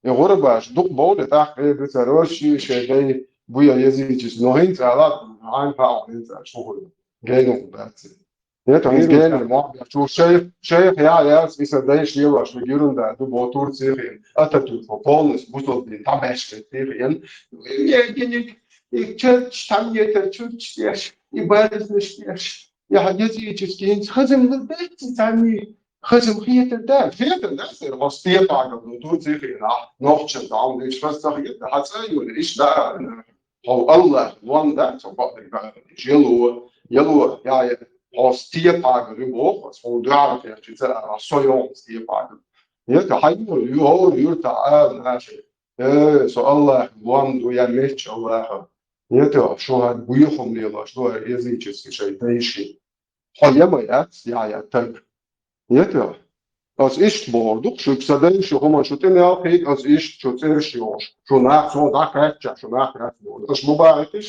И гӀурабаш дукха бовлу, тӀаккха э, дуьйцур, ши шайн дай буй языческий, но хӀинца ала, Ӏайн хаьа хӀинца шу хуьлу. Генал дац. Нет, он из Генал, мог я, чу шейх, шейх, я, я, и са дай ши лаш, мы гирун да, ду бо Турции хин, Ататюрк, по полностью, бусул дин, там эшке, ты хин. Я, я, я, и чё, там, я, это, чё, чё, и барис, не, Я хьан языческий хӀинца хазам ду дац, царний хазам хетар да, хетар да, сера хьо степагал ду, ду цихира, нохчан дам, иш хаза хетар, хьан цӀа юна, иш да, хьо Аллах, вон да, цо бакъдерг бахара, иш яло, яло, я, я, хьо степагал ю боху, хьо дуьхьал кхерчи ца, а со йон степагал. Я, та хьан юна, ю, хьо юрта, а, наши. Э, со Аллах, вон ду, я меч Аллаха. Я, та, шо хьан гуйхум лелаш, ду, языческий шай дайши. Хьо я ма яц, я, я, таг. Я, та. Ас иштта бохур ду-кх шуьга, сан дайша хӀума шу тӀе мел кхийга, ас иштта шу цӀераш йохуш, шу нах, сон дӀакхаьччахь, шу нах яц бохур. Ас ма бахийтиш,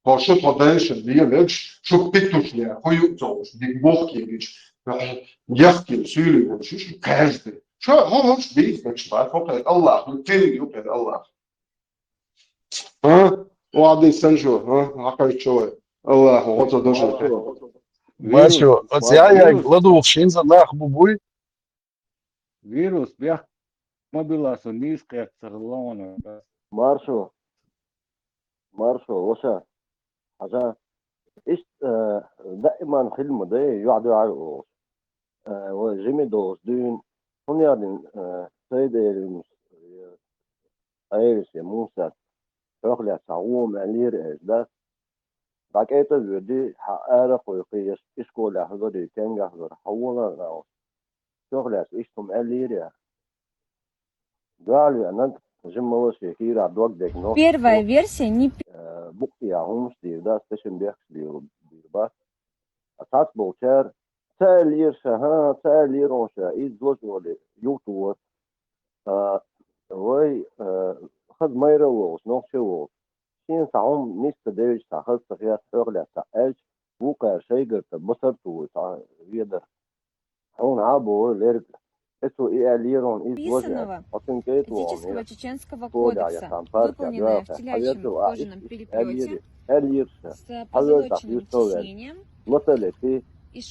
хьо шу тхо дайша дийна мегаш, шу питтуш ле, хӀу юкъа ца хууш, дика бохкийгича, яхкийна суьйлий волуш, шу кхаьжда. Шу хьо хӀуш дийца дагаш бац, хӀокхеран Аллах, ю, цериг ю кхеран Аллах. А? Вадин сан шу, а? Хьакхайччо вай. Аллаху, оцо дожа. Вирус, Машу, оцу вирус. Яй-яй, ладугӀуш хӀинца нах бу буй? Вирус, бех, мобила со нийса кхетта ца хилла вана. Маршо. Маршо, ваша. Хьажа. Иштта, э, даиман хила ма дай, юьхь-дуьхьал олуш. Э, вай жима долуш дуьйна. ХӀунда аьлла, э, Сайд-Элис, э, Элис я Мусас, хьох лаьцна хьан вон аьллера аьлча, да? ДӀакӀайта а воьдий, хьан ара а кхойкхий, ишколехь хӀузарий, кенгахь хӀузар, хьан вон а ваьлла. Хьох лаьцна иштта хӀума аьллера я? Дуьхьал веанарг жимма вала шен хийрахь дог дегна. Первая версия не пи- Э, букъ тӀехь хӀуманаш дийр дац, тешнабехкаш дийр, дийр бац. А цхьацца болчара, ца аьллера ша, хӀа, ца аьллера хьуна ша, иза лоза вале, юхатухур. А, вай, а, хаза майра а волуш, нохча а волуш. Шена цхьа хӀума нийса ца девзаш, цхьа хаза ца хетта, хьох лаьцна цхьа аьлча, вукхара шайгара тӀе масар а тухуй цхьа ведар. Хьуна хьан а боху лерг, эцо и аьллера хьуна, иза лоза аьлла. Хьо цуьнан кӀайта вахана, физического чеченского кодекса, выполненная в телячьем кожаном переплёте с позолоченным тиснением и шёлковым лисом. Давайте её пролистнём.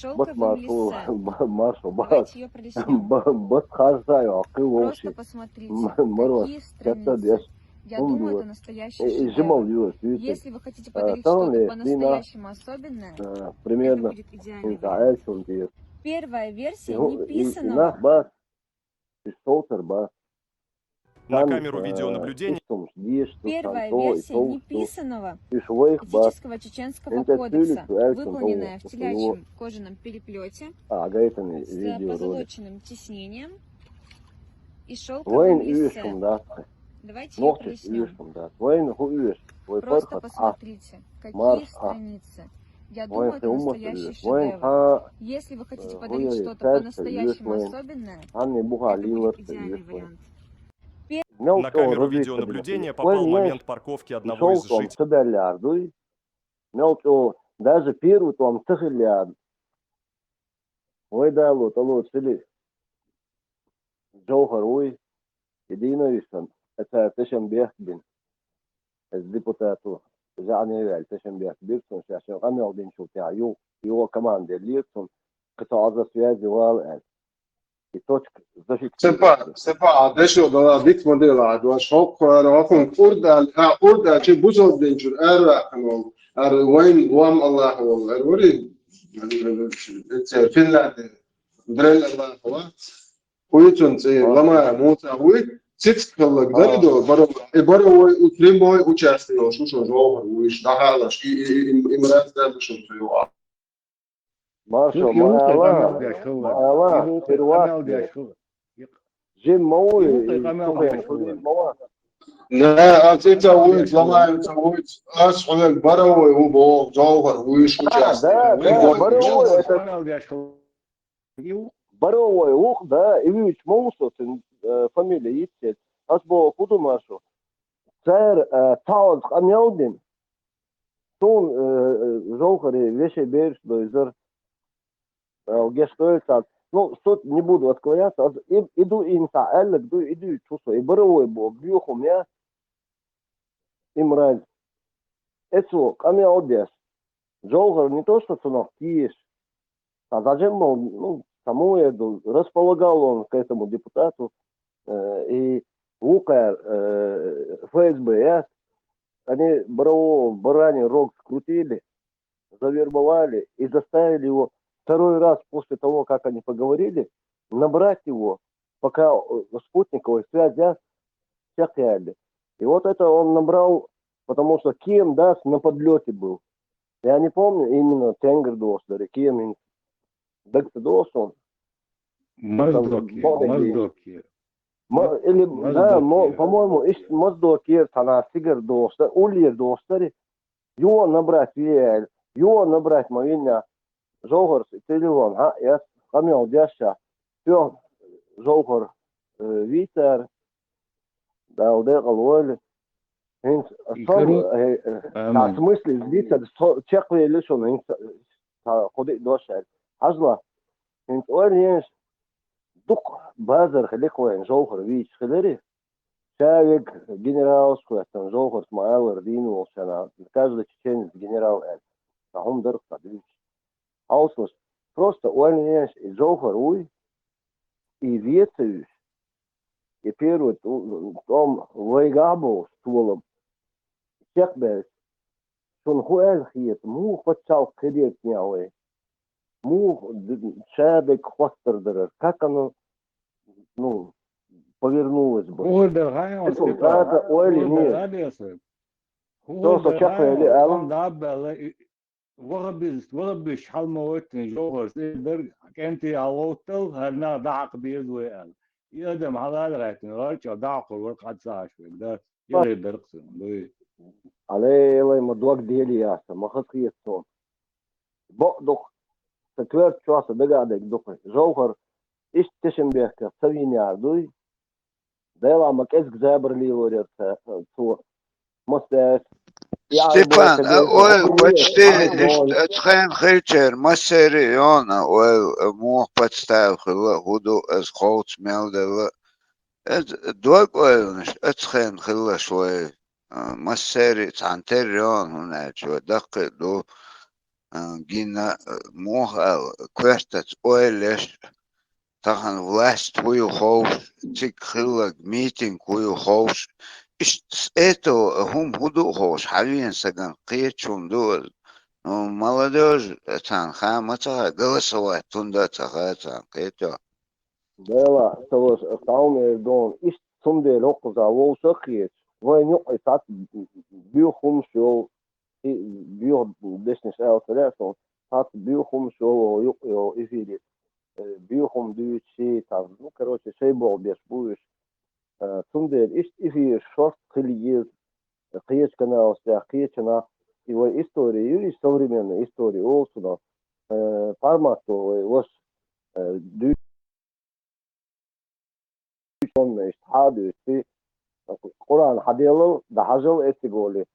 Просто посмотрите, какие страницы. Я думаю, это настоящий шедевр. Если вы хотите подарить что-то по-настоящему особенное, это будет идеальный вариант. Первая версия не писаного. На камеру видеонаблюдения. Первая версия не писаного физического чеченского кодекса, выполненная в телячьем кожаном переплёте с позолоченным тиснением и шёлковым лисом. Давайте её пролистнём. Просто посмотрите, какие страницы. Я думаю, это настоящий шедевр. Если вы хотите подарить что-то по-настоящему особенное, это будет идеальный вариант. На камеру видеонаблюдения попал момент парковки одного из жителей. Мел чӀогӀа, даже первый тӀом ца хилла яра. Вай дало, тӀало цили. Джовхар вуй, и дийна висан, цара тешам бехк бина. Эс депутато, заьӀне ваьлла, тешам бехк бира цунна, шаьш шен къамел динчул тӀаьхьа юха, юха команда лира цунна, кхин цхьа Ӏаза связи вала аьлла. И точка зафиксирована. Сепа, сепа, а дешо дала, диц модель а, дош хоккхара, хоккхун курда, а курда, чи бузал динчур, ара вахнул, ара вайн, вам Аллах вал, ара вари, Финляндия, дрель Аллах вал. Хуйцун цӀе, ламая муца хуй, цицк хеллаг дари до, баро, и баро вой, у, прямой участие, шо, шо, жовхар, уйш, дахалаш, и, и, и, им, им раз да, шо, шо, ё. Маршо, маала, маала, первак. Жим мауи, тухен, худи мауа. Не, а ци ца уйц, ламая ца уйц, ас хуйн баро вой, у, бо, жовхар, уйш, участие. Да, да, баро вой, это Баровой вух, да, и вуьйцу ма ву со, цуьнан, э, фамилия йицъяц. Ас боху, хӀун ду, Маршо? Цара, э, цхьа оцу къамел дина. Суна, э, э, жовхаре вешей бераш дойзар. Э, геш дойла царна. Ну, суть не буду отклоняться. Ас и, и ду, и цхьа аьлларг ду, и дуьйцу со. И Баровой боху, боьхум я. И мразь. Эцо къамел деш. Джовхар не то, что цунах кийш. Цхьа зажим бал, ну, тому я ду, располагал он к этому депутату, э, и вукхара, э, ФСБ, я, они Баро-, баранин рог скрутили, завербовали и заставили его второй раз после того, как они поговорили, набрать его, пока, э, спутниковой связь, я, всех яли. И вот это он набрал, потому что Кием, да, на подлёте был. Я не помню именно тенгар дос, да, Кием ин дагца дос он. Моздоке, Там, Моздоке. Мо-, или, Моздоке. Да, мо-, по-моему, иш-, Моздоке, цхьана цигара дос, да, уллера дос, да, ри. Юо набрать веял, юо набрать ма винна. Жовхарс телефон, хьа, я, къамел деш ша. Всё, Жовхар, э, вийцар, Дала декъала войла. ХӀинца И со, кару-, э, э, Амин. Цхьа смысле, дийцар, со чекхвелла шуна, хӀинца, э, цхьа кхо-диъ дош аьлла. Хьажал, хӀинца ойла еш, дукха базар хилира вайна Жовхар вийча хилари. Ша вега генералаш кхоьттина, Жовхарца ма аллара дийна волчарна, каждый чеченец генерал аьлла. Цхьа хӀума дара цхьа дуьйцуш. Хьовсалаш, просто ойла еш, и Жовхар вуй, и ве ца вуьйш, и первый тӀом вайгахь болуш толам чекхбаьлча, шуна хӀун аьлла хета, муха пачхьалкх хилира техьа вай? Муха д-, шадерг хоттар дара? Как оно, ну, повернулось бы? Муха дара хьан йолу Эцул Степан? Гада ойла Муха дара не. Хьан десар? Со, Муха со дара хьан чекхвели йолу? Ала. Ам дӀа а баьлла, и, вахабиз-, вахабиш хьалма веттина Жовхарс эр дара, кӀентий а гӀовттал, хӀара нах дӀахьакха беза вай аьлла. И адам хьалха гӀаьттина, гӀарчӀа дӀахьокхур вара кхаьчча ца Ӏаш верг, да? Ма- Яла дара-кх цунна, дуй. Алей, алей, ма дог дели яса, ма хаза хета цунна. Бакъ ду-кх, сан коьрта чохь сан дага а дерг ду-кх. Жовхар иштта тешнабехках ца вийна яра дуй? Делахь ма кӀезиг забар лелор яра ца-, цо. Маса даьлча, и Степан, Ӏайбойта а, дерг ойла, охьа почти вийна, иштта Ӏайбойна. Оцу хенахь хилчара массеран а йона, ойла, а, муха подстава хилла, хӀун ду, аса ховчу мел делла. Иза дог ойланаш оцу хенахь хиллаш вай, а, массеран а цхьаьна терра йона, хӀунда аьлча вай даккхий а ду, а, гина, а, муха аьлла, коьртаца ойла еш, тахана власть хӀун ю ховш, цига хилларг митинг хӀун ю ховш. Иштта с этого хӀума хӀун ду а ховш, хьан вена сагана кхеташ хӀума ду иза. Ну, молодёжь, царна хан ма ца хаьа, голосовать хӀунда а ца хаьа царна, кхетий хьо? Дела, ца ваша, ас тхьамма эр ду хьуна, иштта цундела хӀокхузахь вовшах а хеташ, вайна юкъа и цхьацца буьйха хӀумаш йолу, и буьйха дешнаш ала ца лаьа суна, цхьацца буьйха хӀумаш йолу юкъа йолу эфире, э, буьйха хӀума дуьйцуш, цхьа, ну, короче, шайн болх беш бу уьш. Э, цундела иштта эфираш шорта хила еза, кхечу каналаш тӀехь, кхечу нах, и вай история ю, и современная история олу цунах, э, формат вай ваша, э, дуьйцу Сонна иштта хьадуьйцу, Къуръан хьаделлал, дӀахьажал эциг олий.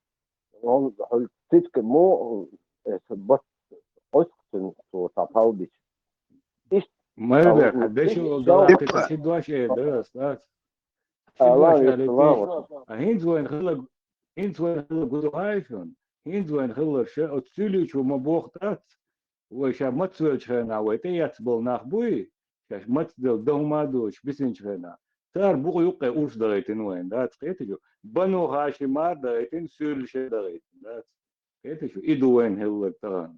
Хьуна хьуьлла цицка мо, эса бат Ӏоьсткъа цуьнан цо цхьа пхьалбича. Иштта Майрбек, хьан дешо Ӏалла дала Иппа. Кхин ца дош э дара ас дац. Ца Аллах дош вецалла аьлла, ва. А хӀинца вайн хилла, хӀинца вайн хилла гур ву хьайшун, хӀинца вайн хилларш, оцу суьйличо ма боху дац, вай ша мацвелчу хенахь вай тӀеэцна болу нах буй, шаьш мацделла дан хӀума а доцуш бисинчу хенахь. Цара букъа юккъе урс дахийтина вайна, дац кхеташ ю? Бану Хашим мара дахийтина, суьйлише дахийтина, дац кхеташ ю? И ду вайна хилларг тахана.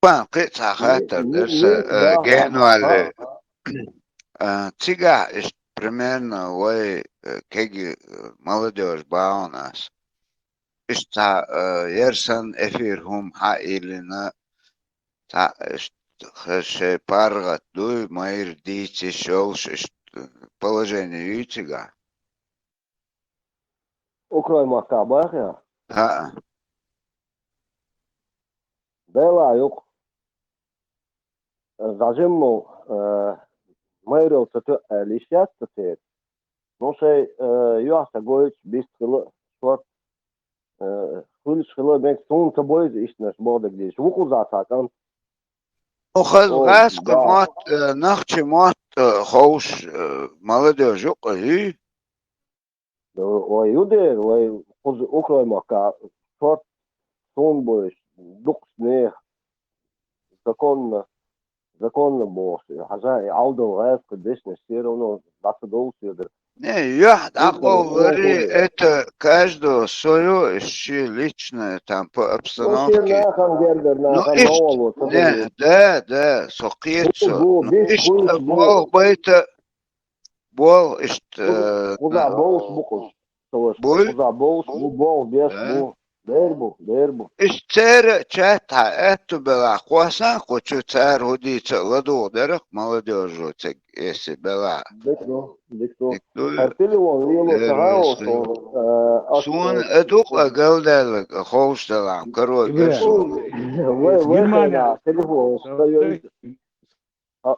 Пан, кхин а цхьа хаттар дара сан, э, генвале. А, цигахь иштта примерно вай, э, кеги, э, молодёжь бахьана ас. Иштта цхьа, э, яра санна эфир хӀума хьаиллина, цхьа иштта хаза шайн паргӀат дуй, майра дийца йиш йолуш иштта положение юй цигахь? Украин махкахь бахьа? ХӀаъ. Дела юкъа. ЗӀажиммо, э, майралла ца тоьа аьлла йиш яц ца церан. Ну, шайн, э, юьхь ца гойтуш, бист хила а, шорт, э, хуьлуш хила а мега, суна ца бойза иштанаш бохург дийша. Ву кхузахь цхьа кӀант. Ну, хаза гӀаскхи мотт, э, нохчи мотт, э, ховш, э, молодёжь юкъа юй? Вай ю дера, вай кхуза Украин махкахь шорт суна бойуш, дукхачу нехан законно, законно бохуш, хьажа и Ӏалдал гӀаьркхи дешнаш все равно дӀа ца довлу соьгара. Не, юьхь дӀакховлари, это каждого своё, ши личное, там, по обстановке. Ну, шен нахана гердар, ну, нахана иштта, новало ца не, да, да, со кхета со. Ну, иштта болх байта, Болх иштта, э, кхуза болуш бу кхуз. Буй? Кхуза болуш бу, болх беш бу. Дер бу, дер бу. Иштта церан чат хьан аьтту белахь, кхосан кху чу цара хӀу дийца а ладугӀу дерах молодёжо цига, если белахь. Дика ду, дика ду. Дика ду. Ар телефон лело ца хаьо суна, э, ас, суна э, а дукъа галдаьллаг а ховш далахь, каро гира суна. Вай, вай, Германия. Хьайна, телефон, ста йой. А,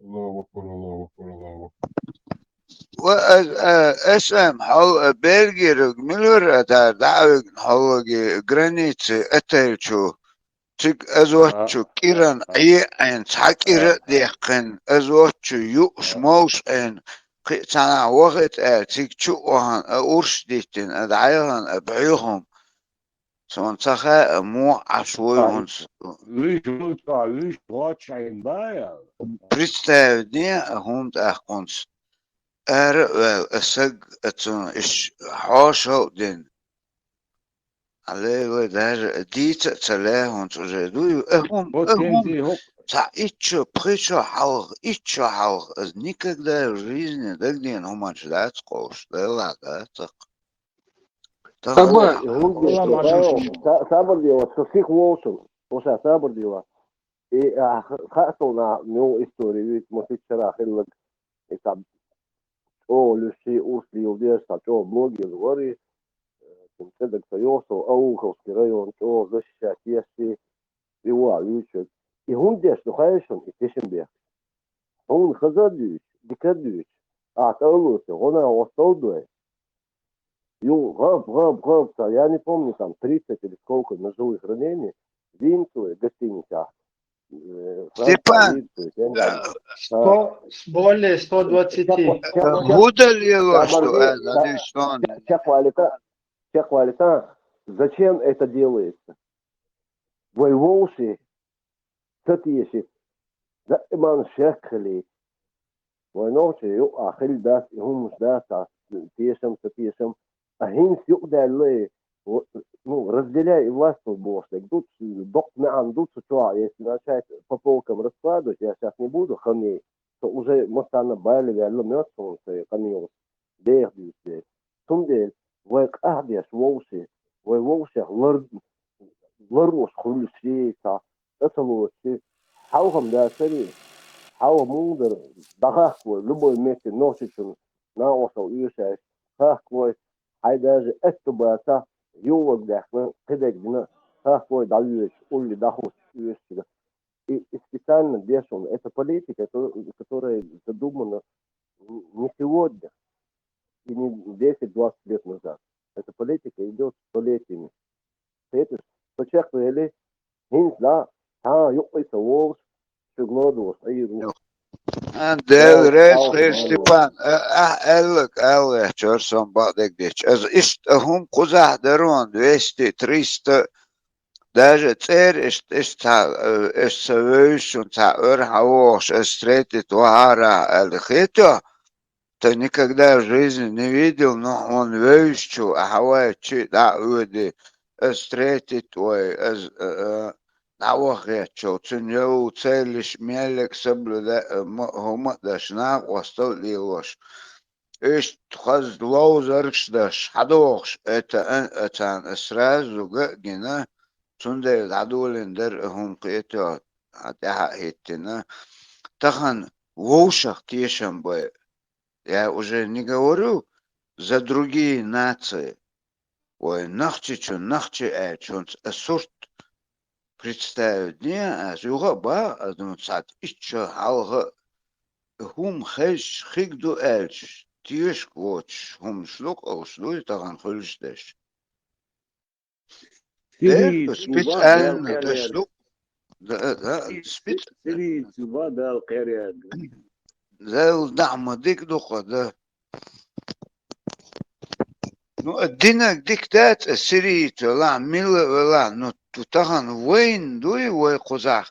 Аллаху акбар, Аллаху акбар, Аллаху акбар. Ва, э, э, эс эм, хьо, э, Бельгерг милвар а дар, дӀа а вигна хьоллаги границы отель чу, циг аз воччу кӀиран Ӏе Ӏен, цхьа кӀира а дехкхин, аз воччу юуш молш Ӏен, кхи цхьана вахит аьлла, циг чу а вахана, а урш диттина, а дӀайхана, а бӀуьйхум. Сон ца хаьа, муха Ӏаш вуй хӀунц. Виш вуй ца, виш вач Ӏен бая. Представь, де, хӀунда аьхкхунц. Ара а ваьлла, а саг, а цун иш хьошал а дина. Аллилуйя, даже дийца а ца лаьа хӀунц уже. Дуй, а хӀум, а хӀум. Ца итчо, пхи чо хьалха, итчо хьалха. Аз никогда в жизни дагдена хӀуманаш дац кховш. Делла дац цакх. Таба, Сабар де, вот со сих волчун. Слушай, сабар де. И, а, ха-, хасона, ну, история, ведь, мы сейчас хиллаг, и там, о, Люси, Урсли, Удес, там, о, блогер, говори, э, там, Цедок Союзов, Ауховский район, о, защищать, если, и ва, и чё. И хӀунда деш, ну, конечно, и тешен бех. Хьуна хаза дуьйцу, дика дуьйцу. А, тӀалуса, гӀуна гӀостал дуй. Ю, гӀаб, гӀаб, гӀаб, ца, я не помню, там тридцать или сколько на живых ранений. Винтуй, гостиница. Э, Степан, Франция, Винтуй, я не знаю. А, сто, с-, более ста двадцати. Чеква-, чеква-, ХӀу далило, чеква-, что, чеква-, э, чеква-, надеюсь, что он чеква-, чеква-, чеква-, зачем это делается? Вай вовши, ца теши, даиман шек хилийта. Вай нохчий юкъа хилла дац, и хӀуманаш дац, а тешам, ца тешам. А хӀинца юкъадаьлла, и, во-, ну, разделяй и властвуй бохуш дерг ду, доккха маьӀна ду цу чохь, если начать по полкам раскладывать, я сейчас не буду хамий, то уже массарна бали ваьлла моьтту хьуна сайн къамелаш. Деха дуьйцу дела. Цундела вай къахьдеш вовши, вай вовшех лар-, ларвеш хуьлуш ши ца, тӀе ца лоцуш ши, хьалхам дацаре, хьалха муха дара, дӀахахка вай, любой метте нохчичун накъостал оьшуш, хахка вай, хьайн даже аьтту бацахь, юллаг даьккхина, кхидерг дина, хахка вай дӀавоьдуш, улле дӀахӀуттуш оьшучуьра. И, и специально дешуна. Это политика, это, которая задумана н-, не сегодня и не десять-двадцать лет назад. Эта политика идёт столетиями. Кхеташ, со чекхвели, хӀинца да, цхьа а юккъе ца волуш, шуьга ло долуш, Ӏийр ву. А, Дела реза хир, Степан, а, ахь аьлларг ала вехчора сон бакъдерг дечу. Аса иштта хӀума кхузахь дара ван двести, триста, даже цӀера иштта, иштта цхьа, э, аса сан вевзачун цхьа ора хьан вогӀуш, аса встретить вахьара аьлла хетош, ты никогда в жизни не видел, но хьуна вевзачу а хьан вайчи дӀа а воьди, аса встретить вай, аса, э, э, дӀаваххетчул, цуьнан йолу цельш меллиг соблюда-, э, ма-, хӀума а даш, накъостал а лелош. Иштта хаза ловзарш а даш, хьадохуш, это, э, э, царна аса сразу га а гина, цундела дӀадолийна дара и хӀума кхетош, хьан тӀаьхьа а хӀиттина. Тахана вовшах тешам бай. Я уже не говорю за другие нации. Вай нохчичун нохчи аьлча хӀанз а сурт представить дина аз, юха а баха аз, ну, цхьа итт шо хьалха а хӀума хезаш хиг ду аьлча, тешаш воцуш хӀуманаш ду-кх уьш, дуй тахана хуьлуш дерш. Сирийца Э, ва специально Далла даш къера ду. Да, да, Сирийца спец-, Сирийца ва Далла къера яьлла. Далла дӀа ма дика ду-кх, да. Ну, а динаг дика дац а, сирийца велахь, милла велахь, ну, ту тахана вайна дуй вай кхузахь.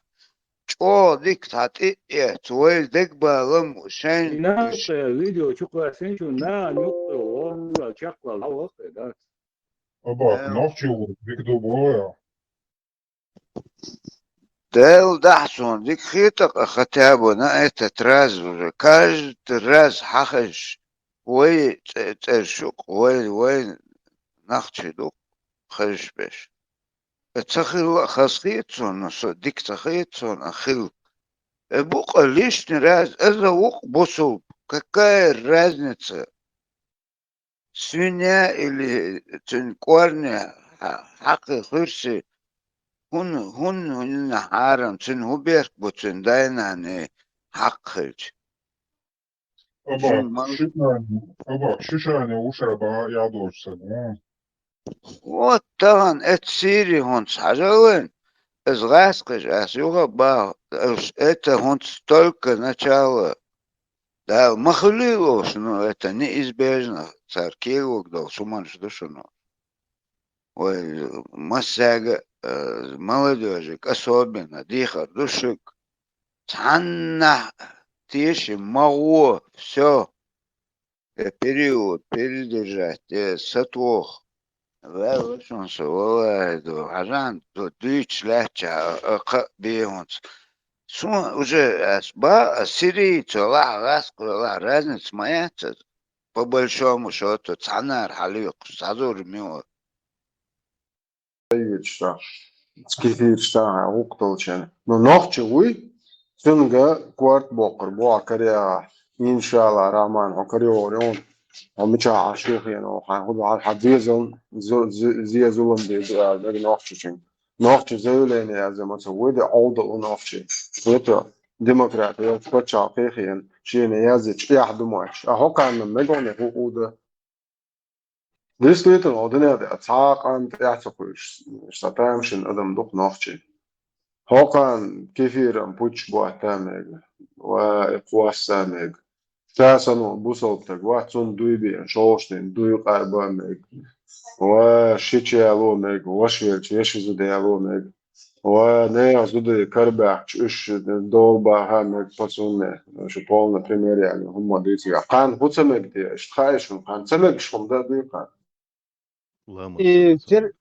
ЧӀогӀа дика цхьа тӀе а эцна, вай дегабалам шайн Нана уьш. Видео чу кхоьссина чу, нана юккъе валла чекхвала дӀаваххе, да? Абак, Э. Нохчий ву, дика ду боху. Дела дахьа суна дика хетар-кх, хотя бы на этот раз уже. Каждый раз хьахезаш, вай цӀе-, цӀераш ю-кх, вай, вай нохчий ду-кх хезаш берш. Э, ца хилла а хазахета суна, со дика ца хета суна а хилла. Э, бу-кх лишний раз, аза ву-кх бусулба. Какая разница? Свинья или цуьнан кӀорни хьа-, хьакхе хуьрси, хӀун, хӀун, хӀунна хьарам, цуьнан хӀун бехк бу цуьнан дай-наний хьакха хилча? Абак, шуьшане, абак, шуьшане ву ша баха яхь доцуш ца гун. Вот тахана эцу сирий хӀунца хьажа а вайн, иза гӀаскхиш ас юха а баха, это хӀунца только начало. Дала ма хуьлийла уьш, ну, это неизбежно, цара кегаварг долуш хӀуманаш ду шуна. Вай массаьрга а, э, молодёжига особенно дехар ду шуьга. Цхьаннахь теший ма гӀо, всё. Э, период передержать, э, сатоха. Ваьлла шуна со, валлахӀи, ду, хьажан, ду, дуьйцуш лаьттача, а, а, кхаъ бен хӀунца. Суна уже ас баха, а, сирийца велахь, гӀаскхи велахь, разница ма яц аса. По большому счёту, цхьанара хьалоькхуш, цхьа зур мила. Кефирш тахьа, гӀукъ долчеран. Ну, нохчи вуй, цуьнга корта боккхур бу хьо караягӀахь. Иншалла, Рахьман, хьо карайогӀур ю хьуна. Хьо мичахь Ӏаш ю хьуна, хьан хӀун ду хьан, хьан дезална зу-, зи-, зе зулам деза аьлла, мега нохчичуьнга. Нохчи заявление язъян ма ца вуй де, Ӏовдал у нохчи. Вето, демократ йолчу пачхьалкхе хиъна, шена язйича эхь ду моьттуш. А хӀокхарна мега хьуна хӀу уда? Действительно, хьо дуьнен тӀехь цхьа а къам тӀехь ца кхуьйсуш, сан тамашийна адам ду-кх нохчи. ХӀокхарна кефиран пуч ботта мега, ва и кхосса мега. Ша санна бусалба стаг вац, цунна дуй беана, шовшнийн дуй къарба мега. Ва шича яло мега, ваша велча вешан зуда яло мега. Ва нехан зуда карабаьхча, уьш дола баха мега, пацунне. Шу полный пример яьлла, хӀумма дуьйцург. Кхарна хӀун ца мега те, иштта хаьий шуна, кхарна ца мегаш хӀума дан дуй кхарна? Ламаз И ца тер-,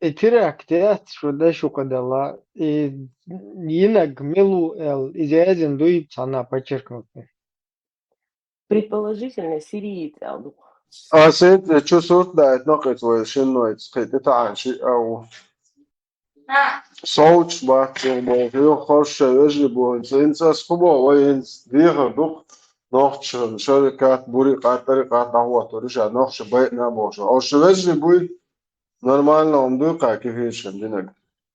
и теракт яц, шу дай шу кхаделла. И йинаг мила ву аьлла, иза язйина дуй цхьанна подчеркнуть. Предположительно, сириец аьлла ду. Аса чу сурт даийта накъица вай шиннойца кхин тӀетаӀийна шиъ а ву. Совцуш бац цунах боху, юха хорша шайн вежарий бу хӀинца. ХӀинца аса хӀун боху, вай хӀинца дехар ду-кх нохчашна шарикат, бурикъат, тӀарикъат дӀахӀоттор ю ша, нохча байина а бохуш. Ош шайн вежарий буй, нормально хӀума дуй кхара кефиршна динарг.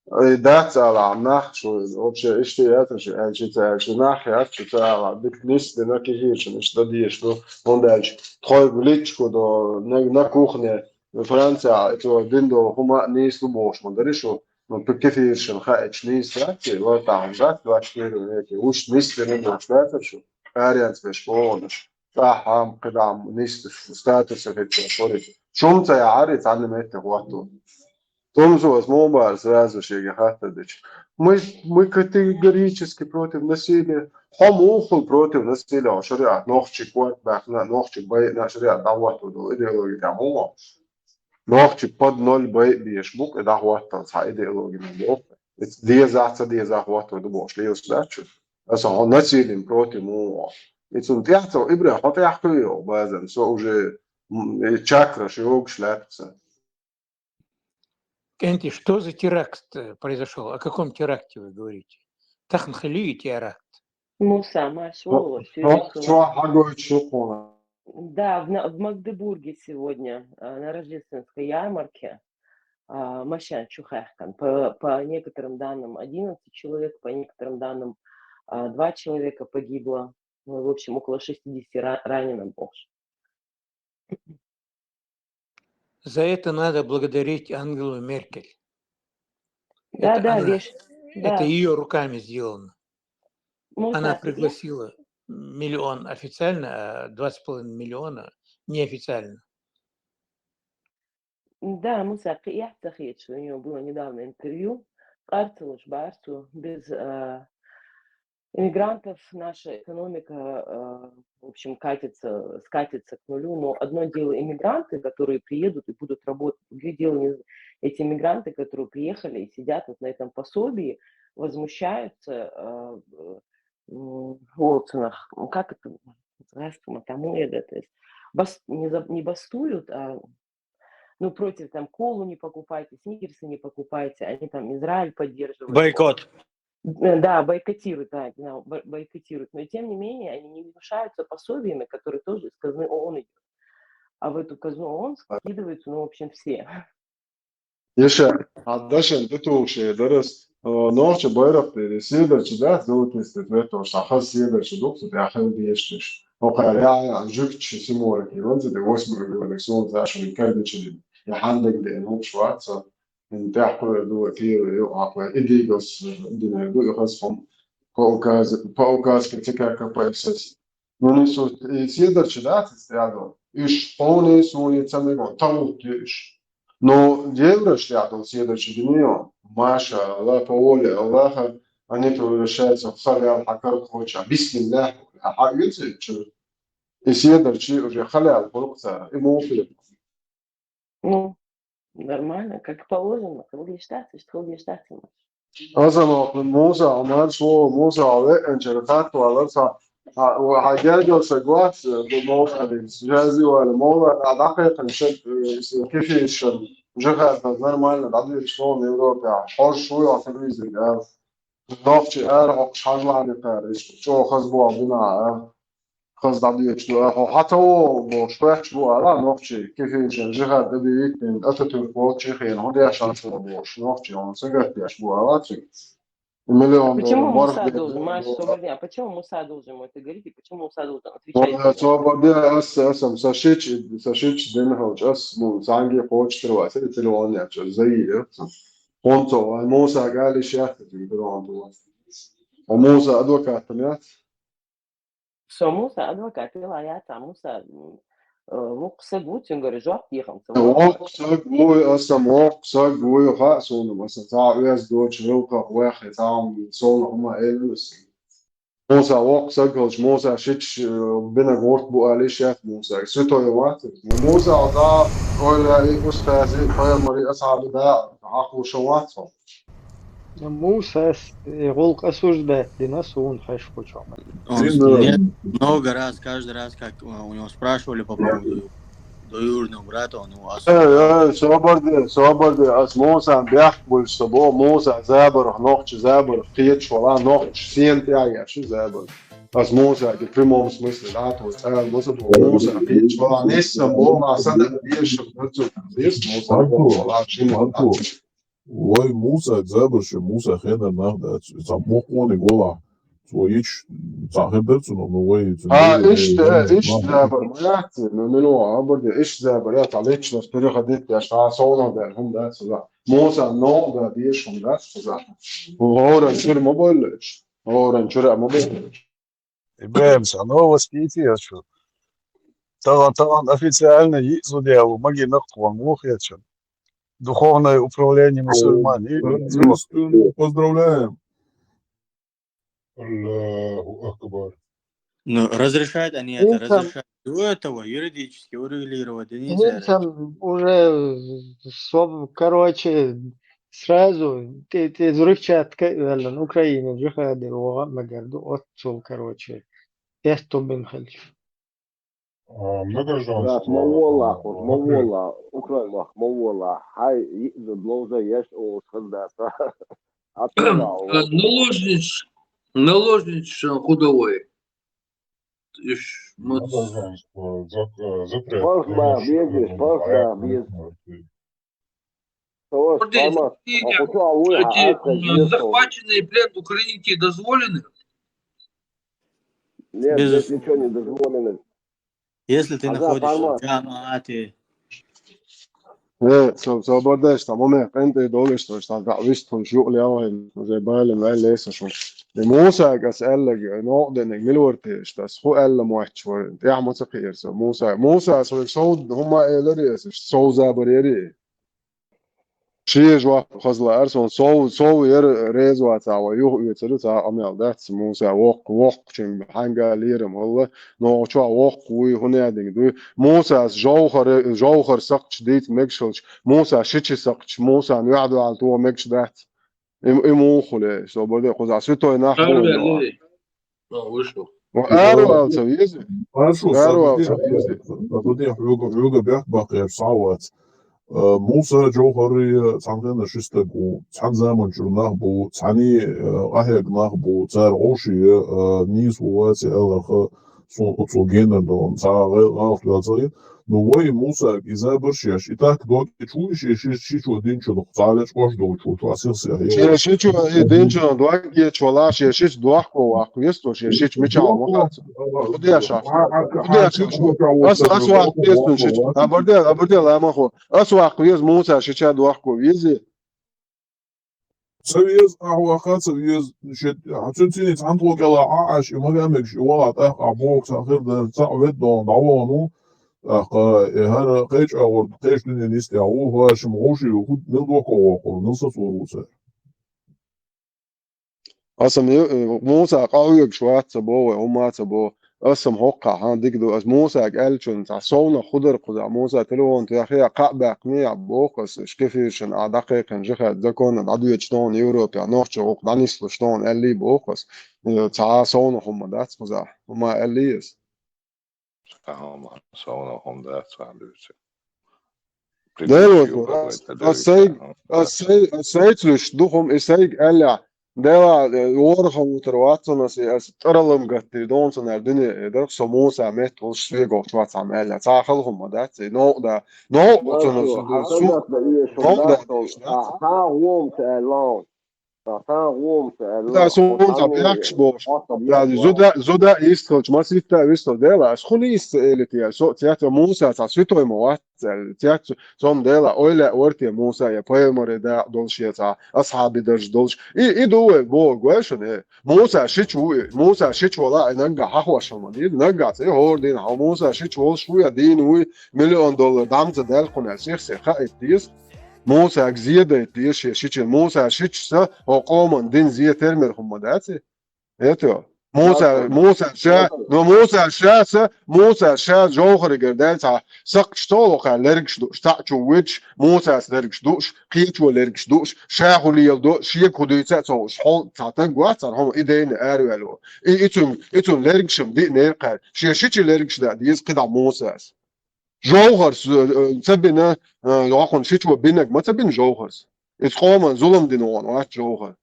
И дац алахь, нах шу, вообще, иштта яц шу, аьлча ца аьлча, нах яц шу ца алахь, дика нисдина кефиршна, иштта дан дезаш ду, хӀунда аьлча тхойга личку до, на, на кухне, Францехь, и цо дина долу хӀума а нийса ду бохуш ма дарий шу, ну, кефиршна хаьча нийса дац, лартахь хӀума дац, двадцать первый веке, уьш нисдина бохуш дацара шу, аренца берш бохуш, тӀаьхьа-м, кхидӀа-м нисдеш, статуса хӀетта, сори. Шу-м ца яхьара, и цхьанна метте хӀотто. Тумсос муха бара сразу шега хаттар дича: «Мы, мы категорически против насилия». Хьо муха против насилия, хьо шариат, нохчи корта баьккхина, нохчи байина шариат дӀахӀотто долу идеология тӀехь хӀун ву? Нохчи под ноль байа безаш бу-кх и дӀахӀоттал цхьа идеология ма боху. Иза дезахь, ца дезахь хӀотто ду бохуш лелаш дац шу. Аса хьо насилием против муха ву? И цунна тӀехь цо, Ибрахим, хьо тӀехь кхуьу йогӀу базарна, со уже, м, и чакраш йогуш лаьтта сан. КӀентий, что за теракт, э, произошёл? О каком теракте вы говорите? Тахана хили и теракт. Муса, Марш, Чо-, воло, чо-, чо хьагойтуш ю хьуна? Да, в, на- в Магдебурге сегодня, а, на рождественской ярмарке, а, машан чухахкан. По, по некоторым данным одиннадцать человек, по некоторым данным, а, два человека погибло. Ну, в общем, около шестидесяти ра- раненых больше. За это надо благодарить Ангелу Меркель. Да, Это да, она, веш, это да. Ее руками сделано. Можно Она ответить? Пригласила миллион официально, а два с половиной миллиона неофициально. Да, Муса, я хотела, у него было недавно интервью. Къарцалуш барсу без, э, иммигрантов наша экономика, э, в общем, катится, скатится к нулю. Но одно дело иммигранты, которые приедут и будут работать, другое дело не- эти иммигранты, которые приехали и сидят вот на этом пособии, возмущаются, э, э, м, Уотсонах. Как это называется? Матамуэда, то есть бас- не, за- не бастуют, а, ну, против, там, колу не покупайте, сникерсы не покупайте, они там Израиль поддерживают. Бойкот. Э, Да, бойкотируют, да, да, бой- бойкотируют. Но тем не менее, они не мешаются пособиями, которые тоже из казны ООН идут. А в эту казну ООН скидываются, ну, в общем, все. Иша, хьадашан тӀатухуш дарас, э, нохча байракъ тӀера седарча дац, золотистый цвет, хаза седарча дукха тӀехьа дешнаш. Оха ряя жугтчи символики ванза де восьмой ролик солнце ашан кардичили. Я хандаг де нуш ваца. Ин тӀехьа ду тира ю аква идигос динер ду хас хом. По указ, по указке ЦК КПСС. Ну, не суть, и седарча дац, я думаю. Иш полный суни цамего, талут иш. Но еврош я думаю, седарча динео. Маша, Аллах, по воле Аллаха, они превращаются в халал, хакар хоча. Бисмиллах, а хагыци чу. И седарчи уже халал, хурукца, и муфи. Ну, нормально, как положено. Хылгиштаться, что хылгиштаться. Азамат Муса, Амар шо Муса, але, анчара хату, але, са, а, ва, хагердо са гуац, э, Муса, дин, сжази, вале, мола, а, дакъе, каншет, э, с-, кефи, шен, жихат, нормально, да, дин, что в Европе, а, хор, шо, я, телевизор, да. Нохчи, ар, хок, шажлани, кар, иш, чо, хаз, буа, буна, а. Хаз, да, дин, что, а, хо, хата, о, бо, что, я, чу, а, да, нохчи, кефи, шен, жихат, да, дин, Ататюрк, вот, Чехия, ну, да, шанс, бо, нохчи, он, сагат, я, чу, а, да, чу. Миллион Почему доллар, морг Муса бе- должен, Маш, бе- освободи, а почему Муса должен ему это говорить, и почему Муса должен отвечать? Бо-, освободи, ас, ас, ам, са шич, са шич ден хоч, ас, ну, санги хоч трва, се телефон я, чё, заи, я. Он то, а Муса гали шахта, ты, бро, он то. А Муса адвокат, нет? Что Муса адвокат, или я там Муса, м, э, ну, ксагут, он говорит, жоп, ехал. Воксаг вуй, ас, ам, воксаг вуй, ха, сонум, ас, та, уяз доч, рылка, хуях, та, ам, солна, хума, эльнус. Муса воксаг, хоч Муса шич, э, бина горт бу али шах Муса. Святой ват. Муса да, ойла и устази, пайгамбари, асхаби да, аху шават. Муса, э, гулк осуждать, дина сун хаш кучо. Он Дина. Нет, много раз, каждый раз, как, э, у него спрашивали по поводу двоюродного брата, он его Э, э, собарди, собарди, ас Муса бях больше собо, Муса забар, нохчи забар, киет швала, нохчи сент я, я, ши забар. Ас Муса, в прямом смысле, да, то есть, э, Муса, Муса, киет швала, не сам бо, а сада, еш, Муса, Муса, швала, ши Муса. Вай Муса, забар, ши Муса, хенар нах, да, сам мохони гола. Цо ич, цо хедер цо, ну, вай, цо А, не, ишт, не, э, не, ишт ну, забар, моя, ну, ну, ну, а, борди, ишт забар, я, та лично переходить, я, шта, солна, да, хум, да, сюда. Муса, но, да, беш, хум, да, сюда. Гора, чур, ма боллеш. Гора, чур, ма боллеш. Ибраим, са новости ити, я чё. Талан, талан официально и судья, маги нахуан, мух, я чё. Духовное управление мусульман, и Приветствуем, поздравляем. Аллаху Акбар. Ну, разрешают они это, Инсан- разрешают до этого юридически урегулировать, да не это. Инсан уже, соб-, короче, сразу, ты, ты взрывчатка, э, Украина, джихады, о, магарду, отцул, короче. Эсту бин халиф. А, много же он Брат, сказал, мовола, а, мовола, Украина, мовола. Хай, и, блоза, еш, о, схандаса. Атала, о. Наложниц, наложниц худовой. уьш ма... Палх бах безаш, палх бах безаш. Товарищ Палмас, а кху чу а вуй, а эти, м, хьаьркхайна еза тхо. Захваченные в плен украинки дозволены? Нет, без, здесь ничего не дозволено. Если ты находишься в джамаате. Э, со, со бардаш, там, у меня къинтӀера долаш, то есть, там, да, вист хӀун шу лева, уже бале, вале, со шу. И Мусага ас аьлларг, э, нокъа деннарг мила вар те, что ас хӀун аьлла мотташ вар, тӀехь ма ца кхиира со. Муса, Муса, со сов, хӀума элари, со сов забар яри. Ши жоп хазла арсон, сов, сов яр реза ваца, ва юха оьцар, ца къамел дац, Муса воккха, воккхачун хьанга лерам хӀалла, но чо воккха вуй, хӀун ядинг дуй. Мусас жовхар, жовхар сакхча дийца мегаш хилча, Муса шичи сакхча, Мусан ваьхьа дуьхьал тоха мегаш дац. И, и муха хуле, со баде кхуза святой нах хуле. Ва аравал ца веза. Аравал ца веза. Баде хьога, хьога бехк баккхар схьавац. Э, Муса жовхар я, цхьан хенахь ши стаг ву, цхьан заманчуьра нах бу, цхьанний, э, къахьега нах бу, цара гӀовший я, э, нийса ву вац аьлларх, суна оцо генар ду, цхьа гӀал-, гӀалат ваьлла ца хета. Ну, вай Мусага и забар шеш, и так дог и чу, шеш, шеш, шеш, чу динчунах, цхьа лечкъош долчо, чу сих-сих. Шеш, шеш, чу и динчунах дог и чу ла, шеш, шеш, дохко ваккха весто, шеш, шеш, мичахь ма хац. Худеша. Худеша. Ас, ас ваккха весто, шеш. Абарде, абарде, ламахо. Ас ваккха веза Муса шича дохко веза. Ца веза, ахь ваха ца веза, шет, хьан цуьнан цӀийница хьан тхо кӀела Ӏа Ӏаш, и ма веа мегаш, и вала тӀаккха Ӏа боху ца хир дара, цхьаъ вед догӀу, дӀавогӀу, тӀаккха, э, хӀара кхеча агӀор, кхеча дуьнен нисдехь ву, хӀоьшам гӀовший ву, хӀу-, мила дохко воккхур, мила сацор ву цара. Аса м-, э, Муса къахьоьгуш вац ца боху, вай хӀума ца боху. Аса-м хӀоккхахь хьан дика ду, аса Мусага аьллачунна цхьа совнах хӀу дара кхузахь, Муса телефон тоьхна, кхаъ баьккхина, боху аса, шкефиршина а дӀакхайкхина, жихӀад законна дӀадоьдуш догӀна Европе, нохчо гӀуллакх дӀанислуш догӀна аьллий боху аса. Э, цхьа совнах хӀума дац кхузахь, хӀума аьллий аса. Цхьа хӀума, совнах хӀума дац, цхьа дуьйцу. Дела вац, ас, ас сайга, ас сай-, ас сайца луьш ду хӀума, и сайга аьллехь, Дела, э, ворхӀ вутар вац цунна ас, ас тӀаралам гаттий догӀна цунна аьлла дуьне, э, дарх со Муса метта волуш соьга вахча вац хьан аьлла. Цхьа хала хӀума дац, и новкъа да, новкъа цунна су, су, новкъа да, дац. Ахьа гӀомца аьлла. Ахьа гӀомца аьлла. Да, суна цхьа бехкаш бохуш. Да, зуда, зуда йистхилча, маситта а вистхила Дела, ас хӀун йист ца элитий, со, цец Муса цхьа святой ма вац. Цец, цец, цом Дела, ойла а вара те Муса, я пайхамаре дакъа долуш, я цхьа асхьаби дарж долуш. И, и ду вай боху, гой шуна, э, Муса шича ву и, Муса шича вала, и наггахь хьахош хӀума дийр, наггахь цӀе хӀора дийна, хьо Муса шича волуш ву, я дийна вуй, миллион доллар дӀа ма ца даьлла кхунна, сих-сих хаийта деза. Мусага зе дайта деза шен шичина, Муса шича са, хьо къоман дин зе тера мера хӀума дац и. Это. Муса, Муса ша, но Муса ша са, Муса ша жовхаригара даьлла цхьа сакхташ цо локха лергаш дууш, цхьаъ чу вуьдуш, Мусас лергаш дууш, кхечо лергаш дууш, ша хӀу леладо, шега хӀу дуьйца а ца хууш, хьол цхьа таг вац цхьана хӀума и дайна араваьлла. И, и цуьнга, и цуьнан лергашам диънера кхара. Шен шича лергаш даа деза кхидӀа Мусас. Жовхарс, э, э, ца бина, э, йоккхун шичо бинарг ма ца бина жовхарс. Иза къоман зулам дина вон вац жовхар.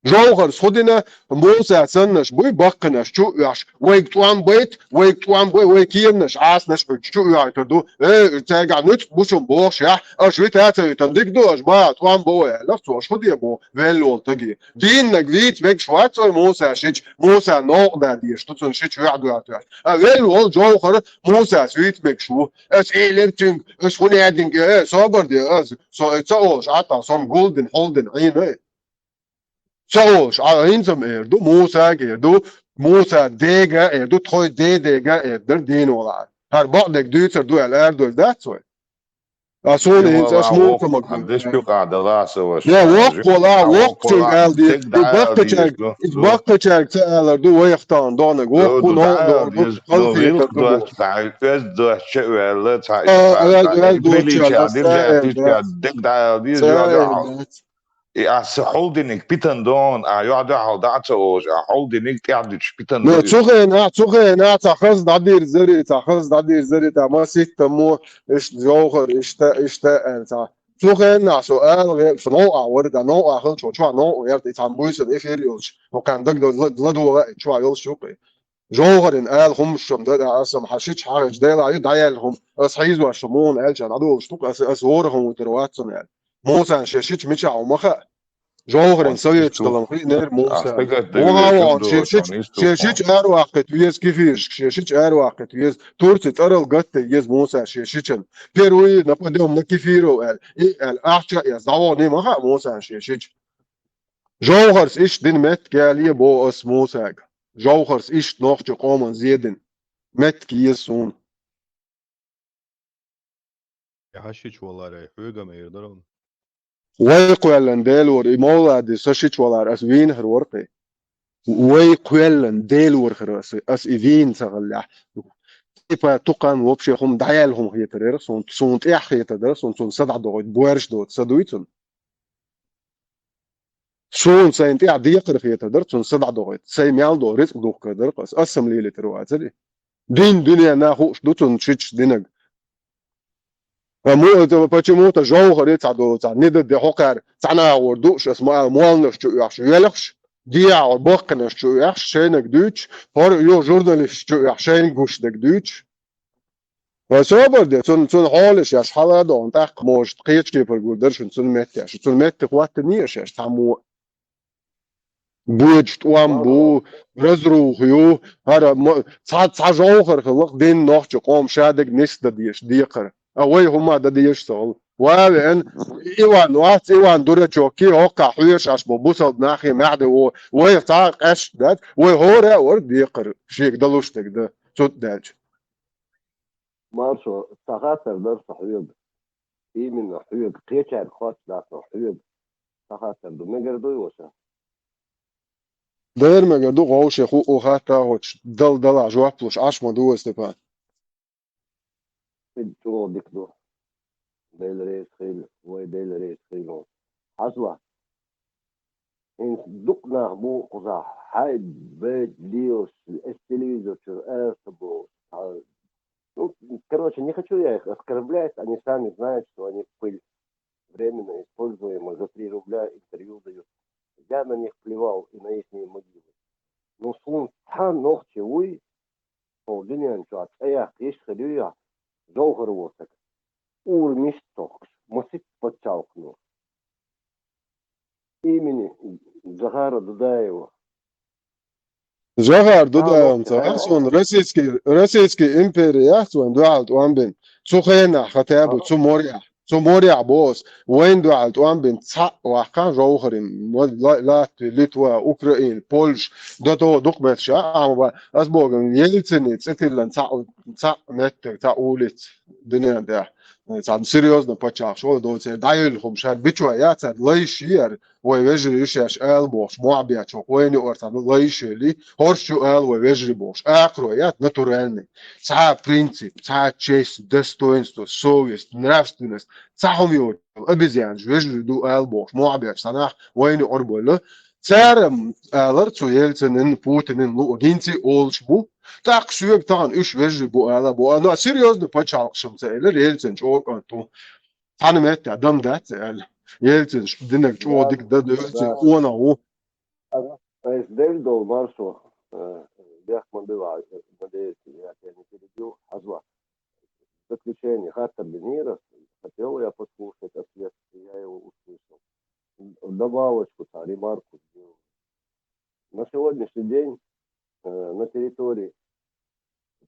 Жовхарс хӀу дина, Муса саннаш буй, баккхинаш чу а оьхуш, вайга тӀом байта, вайга тӀом бай, вай кеманаш, Ӏасанаш хьуьйтуш чу а оьхуьйтур ду. Э, цаьргахь нуьцкъ бу шуна бохуш яхь, аша вита а ца витан дика ду, аша баха тӀом бо вай, аьлла, цо аша хӀу де боху, велла волу таге. Дийннаг вийца мегаш вац вай Муса шича, Муса новкъа да дезаш ду, цунна шича ваьхьа доьхуьйтуш. А велла волу жовхар Мусас вийца мегаш ву. Аса элира цуьнга, аса хӀун яьдинга, э, собар де, аса, со, э, ца олуш, Ӏа тахь, сон гулдина, хьулдина, Ӏийна, э. Ца олуш, а хӀинца-м эр ду, Мусага эр ду, Муса дега эр ду, тхой де дега эр дар дийна вала. ХӀара бакъдерг дуьйцур ду аьлла, арадойр дац вай. А суна хӀинца аш муха ма ган. Деш юкъа дала аса ваш. Я, воккхула, воккхачуьнга ала деза. И баккхачаьрга, и баккхачаьрга ца алар ду, вайх тахана догӀанаг. Воккху новкъа догӀанаг, халхе кар ду. Оьзда доцча а ваьлла, цхьа а, оьзда доцча а ваьлла, цхьа а. Дерг дӀаала деза, И аса хьулдиниг питан догӀун, а йоӀ дуьхьал дӀа а ца олуш, а хьулдиниг тӀаьхьа дуьтуш питан догӀун. Цу хенахь, цу хенахь цхьа хаза дӀадирзари, цхьа хаза дӀадирзари, цхьа маситтаммо, иштта жовхар, иштта, иштта, аьлла цхьа. Цу хенахь со ала гӀе-, со новкъахь вара, да новкъахь хилча, чохь новкъа гӀерта, и цхьана буьйсанна эфир йолчу, хӀокхарна дагадогӀу, ладогӀа, и чохь йолуш юкъе. ЖовхӀарна ала хӀумнаш ма дара, аса-м хьан шича хьагӀ ича Делахь ю дӀаяьлла хӀума. Ас хьийзош шу муха аьлча, дӀадолуш ду-кх, аса, аса хӀора хӀума витар вац цунна аьлла. Мусана шен шича мичахь ву ма хаьа. ЖовхӀарна советаш далам хиънера Муса. Вон хьан вон шен шича, шен шича араваккхийта веза кефирашка, шен шича араваккхийта веза. Турци цӀарал гатта еза Муса шен шичан. Первый нападём на кефиров аьлла. И аьлла, ахча а эцна, дӀавахана ма хаьа Мусана шен шича. ЖовхӀарс иштта дина меттиг яле боху ас Мусага. ЖовхӀарс иштта нохчийн къоман зе дина меттиг еза суна. Хьан шича валаре, хьоьга ма эр дара. Вай кхоьллина Делора, и Мовлади сан шича валар ас вийнахьара вара-кх. Вай кхоьллина Делора хир ас, ас и вийна ца хиллехь. Типа тукхан вообще хӀума дӀаяьлла хӀума хетар яра суна, суна тӀехь хетар дара суна, цунна са дӀадохийта боьрша доцу са дуй цунна. Суна сайна тӀехь декхар хетар дара, цунна са дӀадохийта. Сайн мел долу рицкъ духкар дара-кх ас, ас-м лелийтар вацара и. Дин дуьненна хууш ду цунна шича динарг. Ткъа мо-, это почему-то ЖовхӀаре цхьа долу цхьа нида де хьокхара цхьана агӀор дууш, ас ма-, молланаш чу оьхуш, велхаш, дехьа баккхинаш чу оьхуш, шайниг дуьйцуш, хӀора юха журналисташ чу оьхуш, шайна гуш дерг дуьйцуш. Вай собар де, цунна, цунна хьоле шаьш хьала а дохна, тӀаккха, может, кхечу кепара гур дара шуна цунна меттехь. Шу цунна метте хӀоттане а шаьш цхьаммо а. Боьдуш тӀом бу, разруха ю, хӀара мо-, цхьа, цхьа ЖовхӀар хилла-кх дин нохчийн къоман ша дерг нисдан дезаш декхар. А вай хӀума дан дезаш ца хуьлу. Ва веана, Иван вац, Иван дурачок, кхин хӀокхахь хьоьжуш Ӏаш бо бусалба нахе маьхьа де во. Вай цхьа а къаьсташ дац, вай хӀора а вара декхар, шега далуш дерг дан, цуьнан даьлча. Маршо, сан хаттар дара сан хьоьга. Именно хьоьга, кхечаьрга хоттуш дац, но хьоьга сан хаттар ду. Мегар дуй, ваша? Дера мегар ду, гӀовше хӀуъу хатта а хоттуш, дала-дала жоп луш Ӏаш ма ду вай, Степан. Ил чӀогӀа дика ду. Дела реза хила, вай Дела реза хила. Хьажал. ХӀинца дукха нах бу кхузахь, хьайба, бед, лелаш, эс телевизор чуьра аса бохуш. Цхьа-, ну, короче, не хочу я их оскорблять, они сами знают, что они в пыль, временно используемые, за три рубля интервью дают. Я на них плевал и на ихние могилы. Ну, суна цхьа нохчи вуй, хӀокху дуьнен чохь цӀе яккха йиш хир ю яхь, ЖовхӀар воцург. Ур мишта тохкуш, масийтта пачхьалкхано. Имени Джохара Дудаева. Джохар Дудаевна ца ваьхьа суна, российский, российский импери яц вайн дуьхьал тӀом бина. Цу хенахь хатӀа бу, цу морехь, цу морехь боху ас, вайн дуьхьал тӀом бина цхьаъ ваккхахь ЖовхӀаран, ла-, ла-, Латви, Литва, Украина, Польша, до того дукха метташ а, амма ас боху, Ельцини цӀе тиллина цхьаъ, цхьаъ меттиг, цхьаъ улица дуьнен тӀехь. Цхьа серьёзно пачхьалкхаш вала доцу, дӀайолу хӀума шаьш бичой яц, цара лайш яра. Вай вежарий ю шаьш ала бохуш, мохь бечохь, вайна юкъара цхьа лайш йолий, хӀорш ю ала вай вежарий бохуш, акхаро яц, натуральный. Цхьа принцип, цхьа честь, достоинство, совесть, нравственность, цхьа хӀума йоцу, обезьянаш, вежарий ду ала бохуш, мохь бечу цхьа нах вайна юкъара бевлла. Цара алар цу Ельцинан, Путинан луъу, гинций олуш бу. ТӀаккха соьга тахана уьш вежарий бу ала бу. Но серьёзно пачхьалкхашна ца элира, Ельцин чӀогӀа кӀант ву. Цхьана меттехь дан дац аьлла. Ельцин динарг чӀогӀа дика дан, Ельцин къонах ву. Ас, ас делла долу маршо, э, бехк ма билла, надеюсь, я тебя не перебью. Хьажал. Заключение, хаттар динера, хотел я послушать ответ, я его услышал. Добавочку, там, ремарку сделаю. На сегодняшний день, э, на территории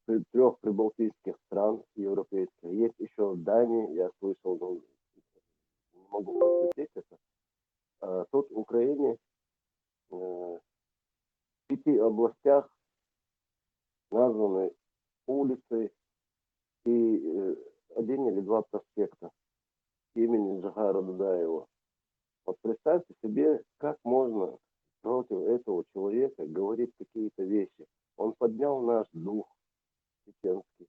при-, трёх прибалтийских стран европейских, есть ещё Дания, я слышал, но не могу подтвердить это. Э, тут в Украине, э, в пяти областях названы улицы и, э, один или два проспекта имени Джохара Дудаева. Вот представьте себе, как можно против этого человека говорить какие-то вещи. Он поднял наш дух чеченский,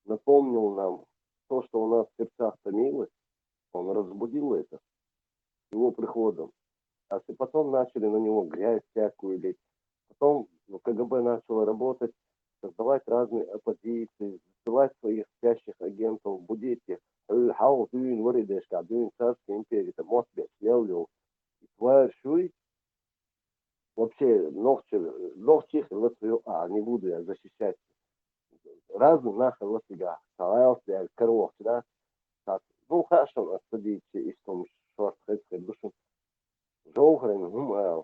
напомнил нам то, что у нас в сердцах томилось, он разбудил это его приходом. А с-, потом начали на него грязь всякую лить. Потом, ну, КГБ начало работать, создавать разные оппозиции, засылать своих спящих агентов, будить их. Э, хьал дуьйна вара и дешка, дуьйна царская империя, там, мос беш, лел, лел. И тварь шуй, вообще нохчи, нохчи хилла ца йоӀ, а, не буду я защищать. Разных нах хилла цигахь, цхьа гӀалас дерг каравохчу, да? Так, ну, хаьа шуна аса ца дийцича, иштта хӀума шорта хеза хир ду шуна. Жовхаран хӀума ала.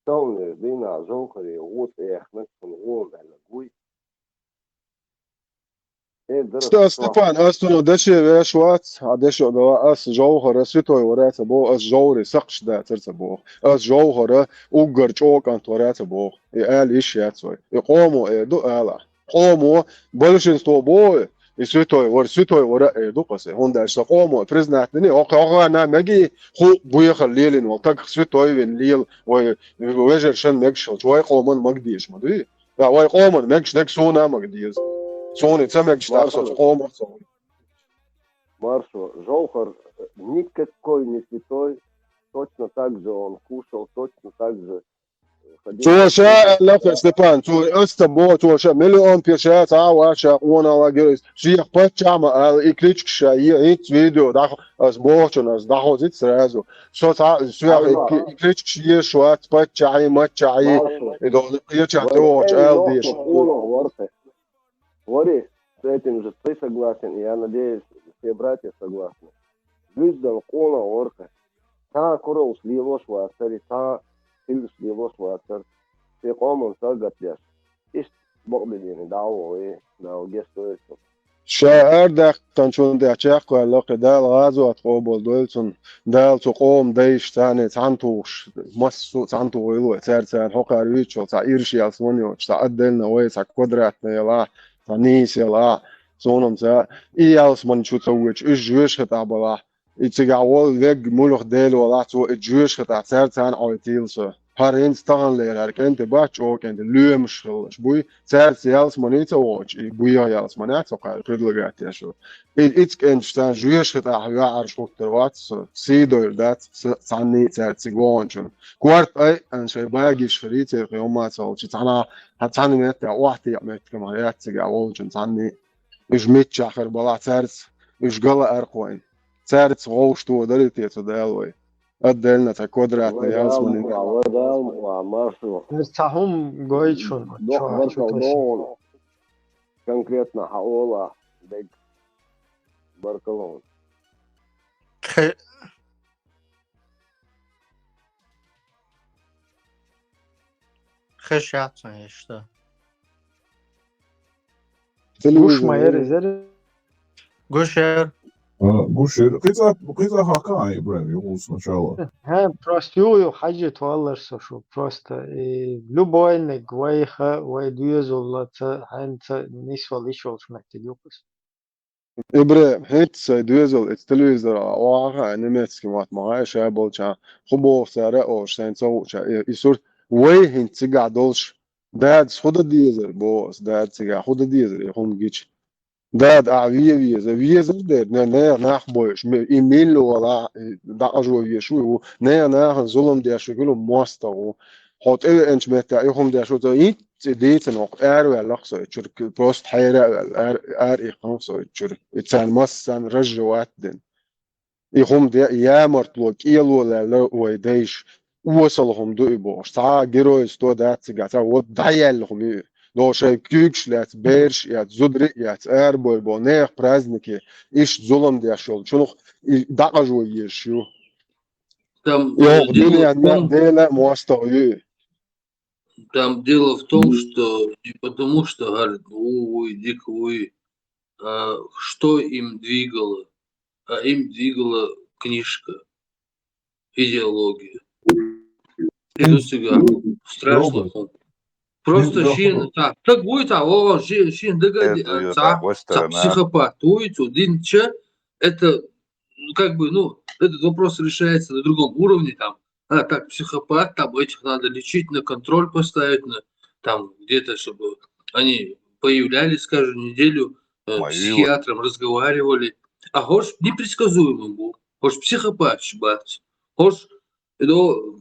Таханлера дийнахь Жовхаре гӀо цӀе яьхнарг шуна гӀо аьлла гуй. Э, дара Ста-, чохь. Степан, ас цунах деше веш вац, а дешо дала, ас Жовхара святой вара ца боху, ас Жовхаре сакхаш дацара ца боху. Ас Жовхара уггар чӀогӀа кӀант вара ца боху. И ала йиш яц вай. И къомо эр ду ала. Къомо, большинство боху, и святой вара, святой вара эр ду кхасе. ХӀунда аьлча сан къомо признать дини, окху, окхана меги ху буьйхар лелина волу, тагах святой вина лела, вай вежаршан мегаш хилча, вай къоман маг дезаш ма дуй. Да, вай къоман мегаш дерг суна а мага деза. Суна и ца мегаш дара, со цу къомах ца вуй. Маршо, Жовхар никакой не святой, точно так же он кушал, точно так же, э, ходил Цо по ша улице. Аьлла, Степан, цо ас ца боху, цо ша миллион пе ша цхьа а вац ша къонахалла гира иза. Шех паччахь ма ала, и кличка ша е, хӀинца видео дӀахо ас бохучун ас дӀахозуьйту сразу. Со цхьа, соьх и, и кличкаш езаш вац, паччахьий, маччахьий, и долу кхечахь тӀевогӀучу ала дезаш. Вари, с этим же ты согласен, и я надеюсь, все братья согласны. Вуьззина къонах вара хӀара. Цхьа а кураллаш лелош вацара, цхьа а хиллаш лелош вацара. Шен къоман сагатдеш. Иштта бакъдерг дӀа а вогӀий, Дала гечдойла цунна. Ша арадаьккхинчунна тӀехь чекхваьлла кхин Дала гӀазот къобалдойла цунна. Дала цу къоман дайша царна цхьаьна тухуш, массо а цхьаьна тухийла вай, цаьрца царна хьокхара вуьйцучул цхьа ирча ялсамани йоцуш, цхьа отдельно вай, цхьа квадратный ялахь, цхьа нийса ялахь, суна-м ца, и ялсамани чу ца воьдуш, уьш жоьжахатӀехь балахь, и цигахь волу вегга муьлха Дела валахь, цо и жоьжахатӀехь цаьрца царна Ӏойтийла со. ХӀара хӀинца таханлера хӀара кӀентий бац, чӀогӀа кӀентий, лоьмаш хилларш буй, цаьрца ялсамани ца воьдуш, и буьйха ялсамани а ца кхаьлла, предлагать еш ву. И, и цу кӀенташа царна жоьжахатӀехь ваьӀарш хӀуттур вац со, сий дойр дац, са, цхьанний а цаьрца цига вогӀанчунна. Корта айъан шайн багиш хир йий церан кхин хӀумма а ца волчу, цхьана, цхьана меттехь охьатаьӀа меттиг ма яц цигахь волчунна цхьанний а. Уьш миччахь хир балахь цаьрца, уьш ган лаьара кхойна. Цаьрца вовшахтоха дарий те цу Дала вай? Отдельно цхьа квадратный ялсамани. Цхьа хӀума гойту шуна. Конкретно хьан олахь, дерг баркалла. Хе-, хеш яц сан иштта. Гуш ма яра иза? Гуш яра. А, гуш яра. Кхин цкъа, кхин цкъа хьакха а, Ибрахим, юха сначала. ХӀа, просто юха, юха хьажийта валлалц со шу. Просто, и, любойниг вайха, вай доьзалца, хьаьнца нисвала йиш йолчу меттиг ю-кх иза. Ибрахим, хӀинца сайн доьзал, эца телевизор охьахаа, немецкий мотт ма хаьа ша болчарна, хӀун боху цара а олуш, сайна ца хуучарна, и, и сурт, вай хӀинца цигахь долуш, дадас хӀун дан дезара, боху ас, дада цигахь хӀун дан дезара, и хӀума гича. Дада, ахьа вен веза, везар дера, не, нехан нах бойуш, ме-, и милла валахь, и дӀакъажо везаш ву, и ву, нехан нахана зулам деш ву, хӀума мостагӀа ву. Хьо тӀевеанчу меттехь и хӀума деш ву, ца, и цӀе дийцина хӀокху араваьлла-кх со и чуьра, просто хьера а ваьлла, ара, ара иккхина-кх со и чуьра. И царна массарна разжевать дина. И хӀума де ямартло, кӀело лаьлла вай дайша, осал хӀума ду и бохуш. Цхьа а геройство дац цигахь, цхьа вот дӀаяьлла хӀума ю и. ДогӀу шайн куьйгаш лаьцна, бераш а эцна, зударий а эцна, арабевлла боху, нехан празднике, иштта зулам деш йолчунах и дӀакъажо езаш ю. Там, э, дело в том, Дела а мостагӀа ю и. Там дело в том, что не потому, что говорят, у, вуй, дика вуй, а что им двигало? А им двигала книжка, идеология. Иду цигахь. Страшно. Просто шен, так, так будет, а, о, шен, шен дагадеана, цхьа, цхьа психопат вуй, цо динча, это, ну, как бы, ну, этот вопрос решается на другом уровне, там, а, так, психопат, там, этих надо лечить, на контроль поставить, на, там, где-то, чтобы они появлялись каждую неделю, э, с психиатром разговаривали. А хӀорш непредсказуемый бу, хӀорш психопаташ бац, хӀорш, ну,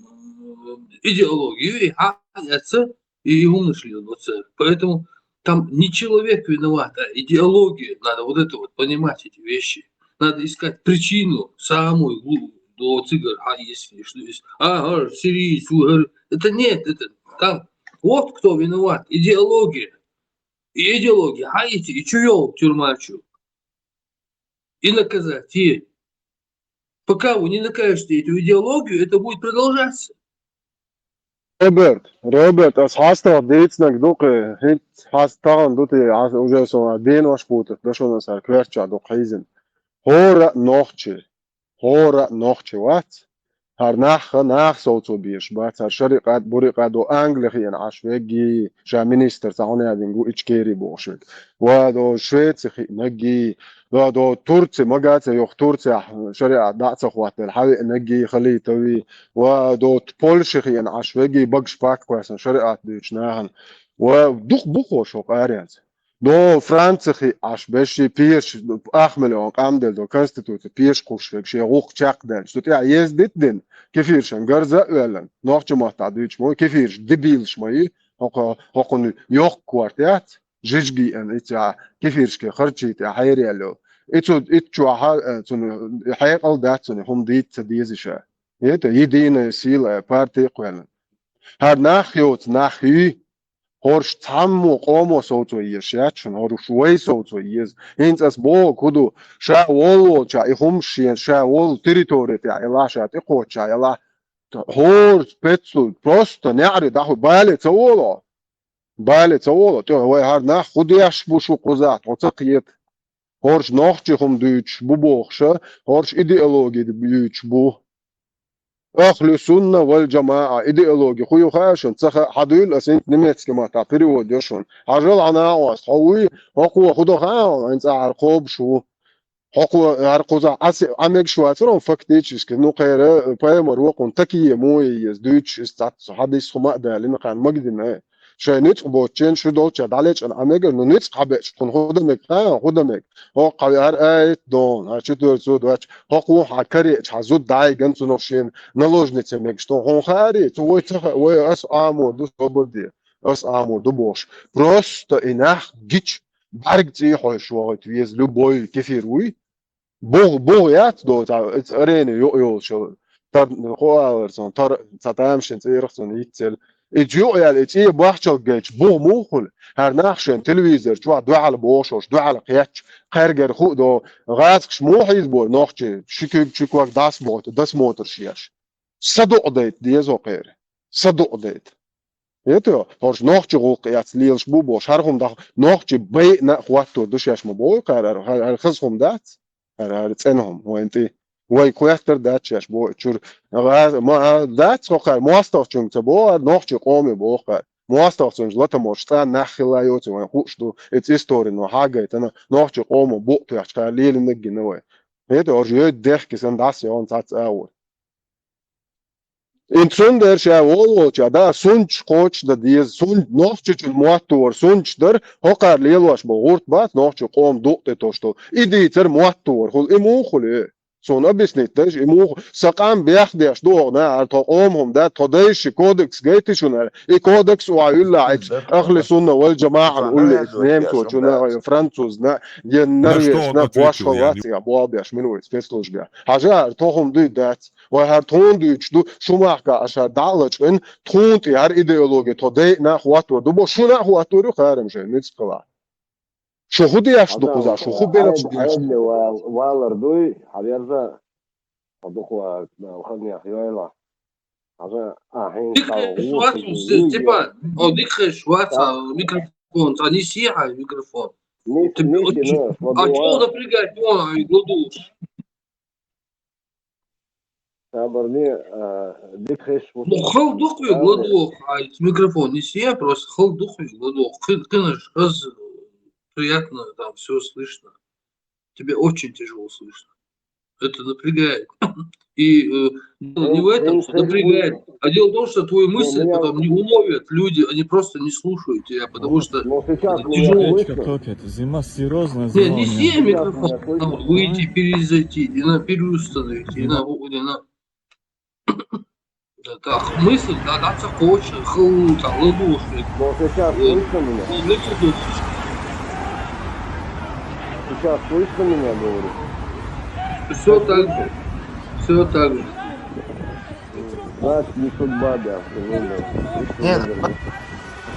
идеология, и хьан эца, и хӀуманаш лелоца. Поэтому там не человек виноват, а идеология. Надо вот это вот понимать, эти вещи. Надо искать причину, самую глу-, до цигар, а если что, если, а, а, сириец, угар. Это нет, это там, вот кто виноват, идеология. И идеология, а эти, и чё ёл тюрьма чё? И наказать, и пока вы не накажете эту идеологию, это будет продолжаться. Роберт, Роберт, ас хьастагӀа дийцинарг ду-кх, хӀинца хьаста тахана ду те, ас уже со денош путарх дашонан сара коьртача ду хьийзина. ХӀора нохчи, хӀора нохчи вац. ХӀара нах, нах совцо безаш бац, хӀара шарикъат, бурикъат до Англи хиъна Ӏаш вегги, ша министр ца хьуна ядинг ву Ичкери бохуш вег. Ва до Швеци хиънагги, ва до Турци, магаца йох Турци, шариат дӀа а ца хӀоттаделла, хьавеънагги, халитави, ва до Польши хиъна Ӏаш вегги, багаш пак кхоьссина шариат дуьйцу нахана. Ва дукха бухо шо къаренца. До Франци хиъ Ӏаш беши, пеш, ах миллион къам делла до конституци, пеш кхуш вег, шен гӀуллакх чекхдаьлча. Ду тӀехь ездит дина, кефиршан гарза а ваьллан, нохча маттахь дуьйцуш ма ву, кефирш дебилаш ма ю, хӀокху-, хӀокхунна йоккха корта яц, жижиг йиъна, и ца кефиршке харчий тӀе хьеръяьлла йолу. И цу, ит чохь а, э, цунна хьекъал дац, цунна хӀума дийца ца деза ша. ХӀета единая сила, э, парти а кхоьллина. ХӀара нах йоцу нах юй, хӀорш цхьаммо къомо совцо езаш яц шуна, хӀорш вай совцо еза. ХӀинца ас боху хӀун ду, ша волу волча и хӀумаш шена, ша волу территори тӀехь елахь, ша тӀекхоччахь елахь, хӀора пеццу просто неӀаре дӀахуй, бале ца воло. Бале ца воло, тӀе вай хӀара нах хӀун деш бу шу кхузахь, тхо ца кхета. ХӀорш нохчи хӀума дуьйцуш бу бохуша, хӀорш идеологи дуьйцуш бу. Ахлу сунна вал джамаа идеологи хӀун ю хаьа шуна, ца хаьа, хьадуьйла аса хӀинца немецкий маттахь перевод йо шуна. Хьажал хьан накъост, хьо вуй, хӀокхо хӀун до хаьа, хьайн цӀахьара кхобуш ву. ХӀокхо хӀара кхузахь Ӏа се-, Ӏа мегаш вацара хьуна фактически, ну, кхера, пайхамар вокхунна такие муе еза, дуьйцуш иза цхьацца хьадис хӀума а далина, кхарна магадина. Шайн ницкъ боцучен шу долча дӀалечкъана Ӏа мегар, ну, ницкъ хьабеача, кхунна хӀун дан мега, кхана хӀун дан мега. ХӀокху хьан веара аят дон, хьан чуьтуьрца доцу, хӀокхо хьан кареача, хьан зуда дӀайган цунах шена наложница мегаш, тхуна хьуна хаари, цу вай ца хаьа, вай ас Ӏамор ду, собар де, ас Ӏамор ду бохуш. Просто и нах гича, бӀаьрг цӀий хьойш вохуьйту веза, любой кефир вуй. БугӀа, бухӀа яц доцу, цхьа арена юкъа йолчу тар-, хӀун алара цунна, тар-, цхьа тамашийна цӀерах цунна йиццел. И юкъа яьлла, и цӀе бахчалг гайчу бухӀа муха хуьлу? ХӀара нах шайн телевизор чохь дуьхьал бохуш, дуьхьал кхетча, кхаьргара хӀу а до, гӀазакхаш муха хьийзабора нохчий, ши куьг, ши ког дӀасабохуьйту, досмотрш еш. Садукъа дайта деза хӀокхеран. Садукъа дайта. ХӀета, хӀорш нохчи гӀуллакх эцна лелаш бу бохуш, хӀара хӀума даха, нохчи байъина а хӀоттор ду шаьш ма боху, хӀара, хӀара, хӀара хаза хӀума дац, хӀара, хӀара цӀена хӀума вайн тӀе. Вай кхоьттар дац шаьш боху чуьра. ГӀа-, ма-, дац хӀокхара, мостагӀчуьнга ца боху, хӀара нохчи къоме боху хӀара. МостагӀчуьнца латаморш цӀа нах хила йоцу вайн хууш ду, эца историно хьагайтана, нохчи къомо букъ тоьхча хӀара лелинарг гина вай. ХӀета, хӀорш йойта дехке сан дӀасайогӀун цхьацца агӀор. Ин цундела ша волаволча, да, сунча кхочуш дан деза, сунча, нохчичун мотт вара, сунча дара, хӀокхара лелош бу, гӀурт бац, нохча къом дукъ тӀе тосуш долу. И дийцар мотт вара, хула и муха хуьлу? Суна объяснить дайша, и муха, сан къам бехдеш ду хӀокху нахара, тхо къомахӀума дац, тхо дайша кодекс гайти шуна, и кодекс охьа вилла, ахли сунна вал джамаан улле, немцочунна, французна, я норвежна, бошха вац, я болх беш, мила вай спецслужбе. Хьажа, тхо хӀума дуй дац. Вай хӀара тхуна дуьйцуш ду, шу махка аша дӀа а лачкъина, тхуна тӀе хӀара идеология тхо дайъина а хӀоттор ду бо, шуна а хӀоттор ю кхарам шайн ницкъала. Шу хӀун деш ду кхуза, шу хӀун белхаш деш ду? Валар дуй, хьаверза, дукха ханнех йойла. Хьажа, а, хьин Дикхеш вац, Степан, о, дикхеш вац, а, микрофон, ца неси хьайн микрофон. Тебе очень... А чё напрягать, вон, ай, гладуш? Сабарни, а, дикхеш... Ну, хал дукхуй гладух, ай, микрофон неси, просто хал дукхуй гладух. Кын-, кынаш, раз приятно, там все слышно. Тебе очень тяжело слышно. Это напрягает. И, э, дело не в этом, что напрягает. А дело в том, что твою мысль потом не уловят люди, они просто не слушают тебя, потому что... Ну, сейчас меня слышно? Зима серьезная, зима. Не, не зима, микрофон. Выйти, перезайти, и на переустановить, и на, и на... Да, так, мысль, да, да, ца коча, хыл, ца ладушек. Ну, сейчас слышно меня? Сейчас слышно меня, говорю? Все так же. Всё так же. Значит, не судьба, да, что выбрал. Не, ну,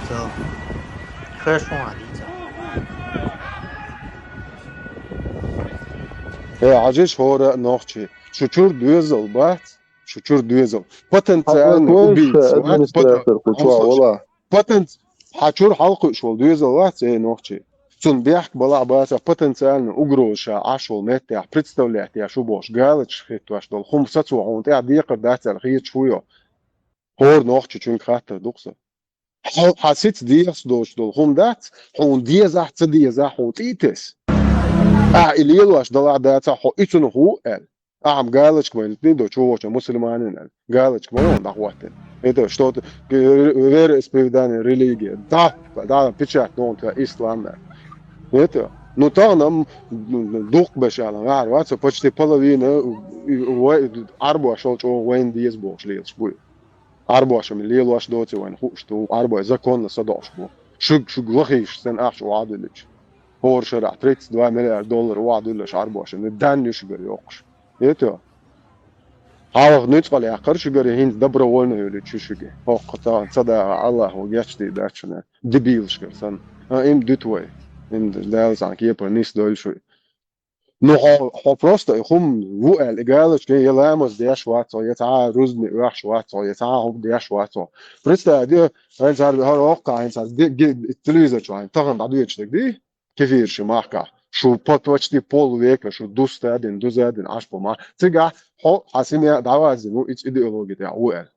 всё. Хорошо, Алиса. Э, Ӏажиш хӀора нохчи. Шу чур доьзал бац, шу чур доьзал. Потенциально Хьан убийца вайша вац, администратор потен- кучуа вала. Потенц... Хьа чур хьалкхуьш волу доьзал вац, эй, нохчи. Цунна бехк бала Ӏа бацахь, потенциально угроза ша Ӏаш волу меттехь представлять еш ву бохуш, галочка хӀиттош долу хӀума сацо хьуна тӀехь декхар дац аьлла хеташ ву йо. ХӀора нохчичуьнга хаттар ду-кх сан. Хьо, хьан сица дехаш доцуш долу хӀума дац, хьуна дезахь, ца дезахь, хьуна тӀе а тесна. Ахьа и лелош далахь дацахь, хьо и цунах ву аьлла. Ахьа галочка вайн литний до чувоча мусульманин аьлла. Галочка вайн дӀахӀоттина. Это что-то, э, вероисповедание, религия. Да, да, печать, ну, это ислам, да. Это, ну, тахана, м, дукха бешала, гӀар вац, почти половина, э, вай, Ӏарбош шол чӀогӀа вайн деза бохуш лелаш буй. Ӏарбоша ма лелош доций вайн хууш ду, Ӏарбой законна садоӀуш бу. Шуьг, шуьг лахийша сан ахча охьадуьллуьйтуш. ХӀора шарахь тридцать два миллиард доллар охьадуьллуш Ӏарбоша, ну, данна ю шуьгара йоккхуш. Это? Хьалха нуьцкъала яьккхира шуьгара, хӀинца добровольно йолуьйтуш ю шуьга. ХӀокху ца, ца дагӀа Аллахо гечдийр дац шуна, дебилашкара санна. А, им дуьту вай. Им Дала цхьана кепара нисдойла шуй. Ну, хьо, хьо просто и хӀума ву аьлла, и галочка, я ламаз деш вац хьо, я цхьа а рузбане оьхуш вац хьо, я цхьа а хӀума деш вац хьо. Представь, де, хӀинца хӀара, хӀара воккха, хӀинца ди-, ди-, телевизор чу хьайна тахана дӀадоьдуш дерг, ди? Кефирши махкахь. Шу по-, почти полвека, шу дуста а дина, дуза а дина, Ӏаш бу ма. Цигахь хьо, хьан сине а дӀаваззина ву, иза идеология тӀехь ву аьлла.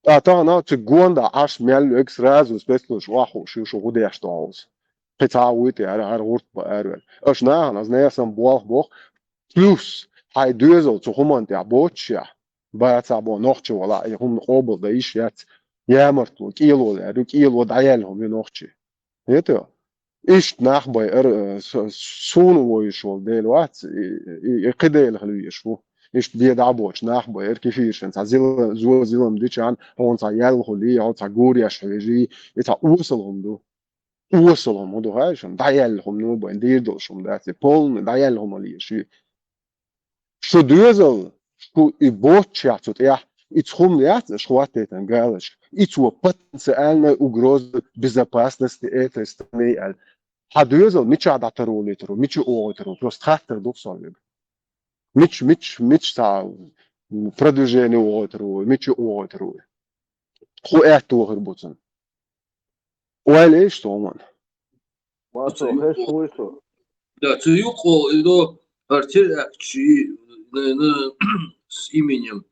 Ткъа тахана цу гонда Ӏаш мел вега сразу спецслужбаш охьахууш ю шу гӀу деш тохьуз. Кхин цхьа а вуй те, хӀара, хӀара гӀурт бан араваьлла. Аша нахана, аз нехан болх боху, плюс хьайн доьзал цу хӀуманна тӀехь боццушехь, бацахь боху нохчи валахь, и хӀума къобал дан йиш яц, ямартло, кӀело лаьрра ю, кӀело дӀаяьлла хӀума ю нохчи. ХӀета? Иштта нах байар, э, с-, суна вуьйш волу Дела вац, и, и, и кхин Дела хила везаш ву. Иштта бен дӀа а боцуш нах байар, кефиршина цхьа зила-, зо-, зилам дичахьана, хьуна цхьа ял хуьлий, хьо цхьа гуреш хьоьжий, и цхьа осал хӀума ду. Осал хӀума ду, хаьий шуна? ДӀаяьлла хӀума ду бен, дийр долуш хӀума дац, и полный дӀаяьлла хӀума лийш ю. Шу доьзал, шу и боццушехь цу тӀехь, и цхьа хӀума яц аша хӀоттийтина галочка. И цо потенциальная угроза безопасности этой страны аьлла. Хьан доьзал мичахь дӀатарволуьйтур ву, мича вогӀуьйтур ву? Просто хаттар ду-кх сан вуьга. Мича, мича, мича цхьа продвижение вогӀуьйтур ву, мича вогӀуьйтур ву? Кху аьтто хир бу цунна. Ойла еш цу хӀуманна. Вацо, хеш вуй со. Да, цу юкъа и до артер ахчи, наверное, с именем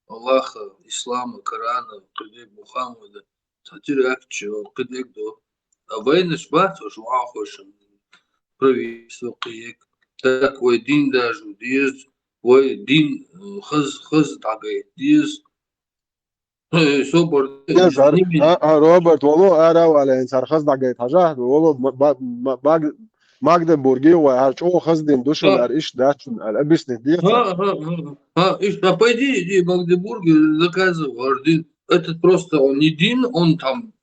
Аллаха, Ислама, Корана, кхидерг Мухаммада, цхьа тир ахчи, кхидерг до. А вайнаш бац, уж вахошин, правительство кхиек. Так, вай дин даже дез, вай дин, э, хаз, хаз дагай дез. Э, собор, Дезар, ними- а, а, Роберт, воло ара вален, цар хаз дагай хажа, воло ма-, ма-, ма-, Маг-, Магдебурге вай, а, чӀо хаз дин душан Ха. Ар иш дачун, Ар объяснить деза. Ха, ха, ха, ха, иш, а пойди, иди в Магдебурге, заказывай, говорит, дин. Этот просто, он не дин, он там,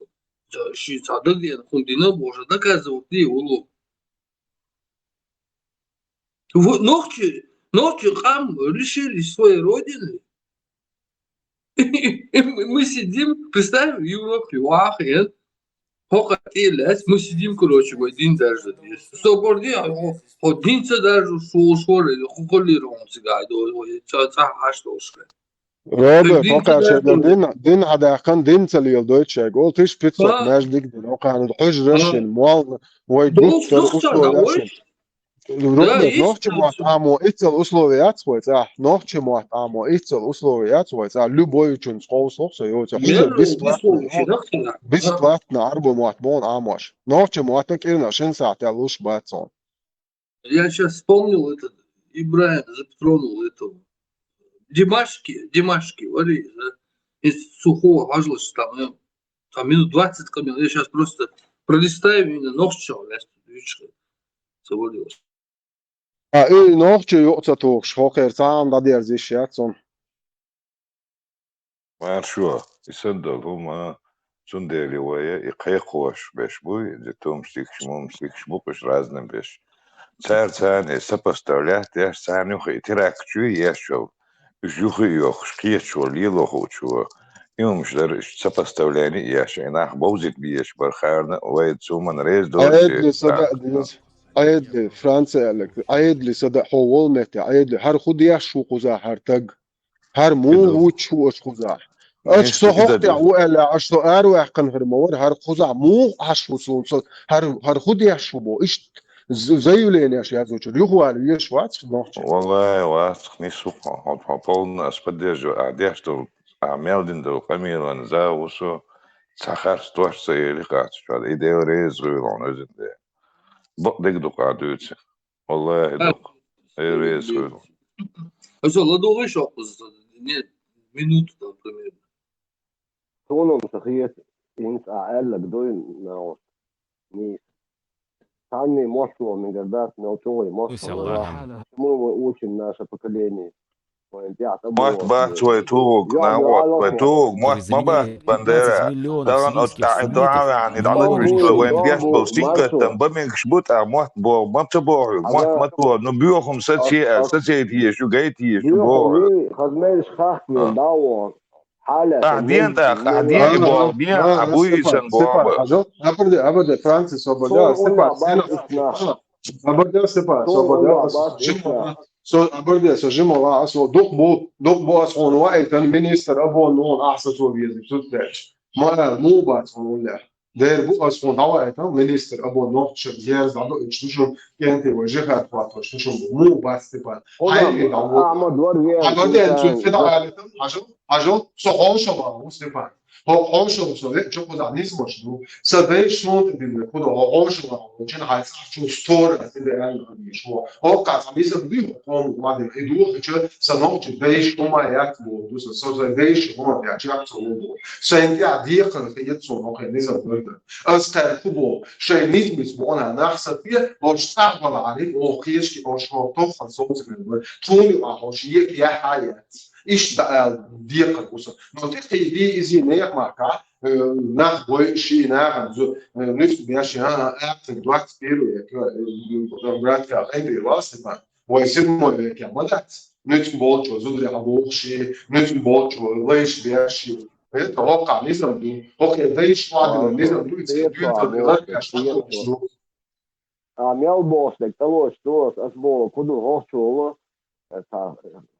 да, ши цадык, он дина, боже, доказывать не, улу. Вот нохчи, нохчи къам лишились своей родины. И мы сидим, представь, в Европе, в Ахе, пока ты лез, мы сидим, короче, в один даже здесь. Собор не, а, о, о, один ца даже шо-, шо-, шо-, хо-, хо-, лирон цигай, до, о, ца-, ца-, аш, то, что. Роберт, Дин хӀокхар ца шайгара даьлла. дин, дин хьадаьккхина, дин ца леладойту шайга. Олу тиша пиццок Ха. маьждиг дина, хӀокхарна хьуьжараш Ха. шина, молла, вай Дол гуттара сухсар условия давай. шина. Роберт, Да, нохчи есть мотт там Ӏамо иццал условия яц вай цӀа. Нохчи мотт Ӏамо иццал условия яц вай цӀа. Любой чунца къовсалгӀа со йоцу. Хьуьжар Мер бисплатно. условия нахуй. Бисплатно Ӏарбо мотт боху Ӏамош. Нохчи мотт кӀирна шин сахьтехь луш бац хьуна. Я сейчас вспомнил этот, Ибраим затронул этого. Димашки, Димашки, вари, да? Из сухого важлыш там, э, там минут двадцать камил. Я сейчас просто пролистаю именно ногти, свалилось. А, и нохчи юкъа ца тухуш, хӀокхера цхьа а дӀадерза йиш яц хьуна. Маршо, и санна долу хӀума, цундела вай и кхайкхош беш буй, и тумаш тикаш, мумаш тикаш бу-кх уьш разным беш. Цара царна и сопоставлять деш, царна юха и теракт чуй еш йолу, уьш юха а йохуш, кхеташо, лело хуучо, и хӀумаш дара, уьш сопоставление а еш, и нах бовзийта безаш бара, харна а вай цу хӀуманна реза долуш. Ӏедале са даа деза. Ӏедале, Франци аьлларг, Ӏедале са даа хьо волу метте, Ӏедале, хӀара хӀун деш ву кхузахь хӀара таг? ХӀара муха вуьтуш ву аша кхузахь? Аша со хӀокху тӀехь ву аьлла, аша со араваьккхина хир ма вара, хӀара кхузахь муха Ӏаш ву суна со, хӀара, хӀара хӀун деш ву бо? Иштта з-, заявленеш яздечуьра юхавала везаш вац нохчо? Валлахи, вац, нис ву хьо, хьо, хьо полна ас поддерживаю, ахь деш долу, ахь мел дина долу къамелан за ву со, цхьа харц дош ца ели кхаччалла, и Дела реза хуьлда хьуна, везан Дела. Бакъдерг ду-кх ахь дуьйцу. Валлахи, дукха. Эр веза хуьлу. Аса ладогӀий шо кхуза? Не, минуту там примерно. Суна-м ца хета, хӀинца ахь аьлларг дуй, нагӀо. Нийса. Цхьанний мостагӀа мегар дац, мел чӀогӀий мостагӀа вара. Чему мы учим наше поколение? Мотт бац вай тугӀу, нагӀо, вай тугӀу мотт ма бац, Бандера. Тахана оцу тӀаьхьа дуьхьал ваьхьна, и дӀадахийтина вайна гечбала сингаттам ба мегаш бу тӀаккха мотт боху, ма ца боху, мотт ма ца боху. Ну, боьхам сацае, сацайта езаш ю, гайта езаш ю боху. Хазмелаш хахкавина дӀа а вахана. Ахь ден тӀаккха, ахь ден и боху, ден, ахь буй и санна боху. Абарде, абарде, Франци, собарде, Степан, Абарде, Степан, собарде, со жима, со, абарде, со жима ла, со дукха бу, дукха бу ас хьуна ваийтан министр обороны, ахь сацо веза, цуьнца даьлча. Ма аьлла, муха бац хьуна лаьа. Дера бу ас хьуна дӀаваийтан министр обороны, нохчашка зерза дӀадоуьйтуш ду шуна, кӀентий вай жихӀад хӀоттош ду шуна бу. Муха бац, Степан? Хьайна дӀаву. Ахьмад вара веза. Абарде, цуьнца фида алийтан, хьажал, хьажал, со хьошалла ву, Степан. ХӀокху хьошалла со веача кхузахь низамаш ду. Сан дайша суна тӀе дина кху ду, хӀокху хьошалла волчун хьайн цӀахь чу стора ас тӀе деана хила йиш ву. ХӀокху цхьа низам дуй хӀокху къоман вадийна. И духучу сан нохчийн дайша хӀума яц боху ду сан. Со сан дайша хӀума яц, чекх ца волу ду. Сайн тӀехь декхар хета суна хӀокху низам дар дан. Ас кхаьрда хӀун боху? Шайн низамца боху нах сатте, хӀорш цхьаъ бала Ӏариг, оха кхечки, хӀорш хӀокху тоххана соцург бара. Тхуна юкъахь хӀорш ека яхьа а яц. Иштта ала декхар ву сан. Но тӀекхийдий иза нехан махкахь, э, нах бой ший нахана зу-, э, нуьцкъ беш, а, а, аьттан двадцать первый век, э, братка, къинтӀера вал Степан. Вай седьмой векехь ма дац. Нуьцкъ болчо зударехь боху ший, нуьцкъ болчо лайш беш ший. Это хӀокхахь низам ду. ХӀокхе дайша вадина низам ду, и ца дуьйцург ларбеш ду. А мел боху стаг тӀалош ду ас, ас боху, кху ду хӀокху чу волу, э, цхьа,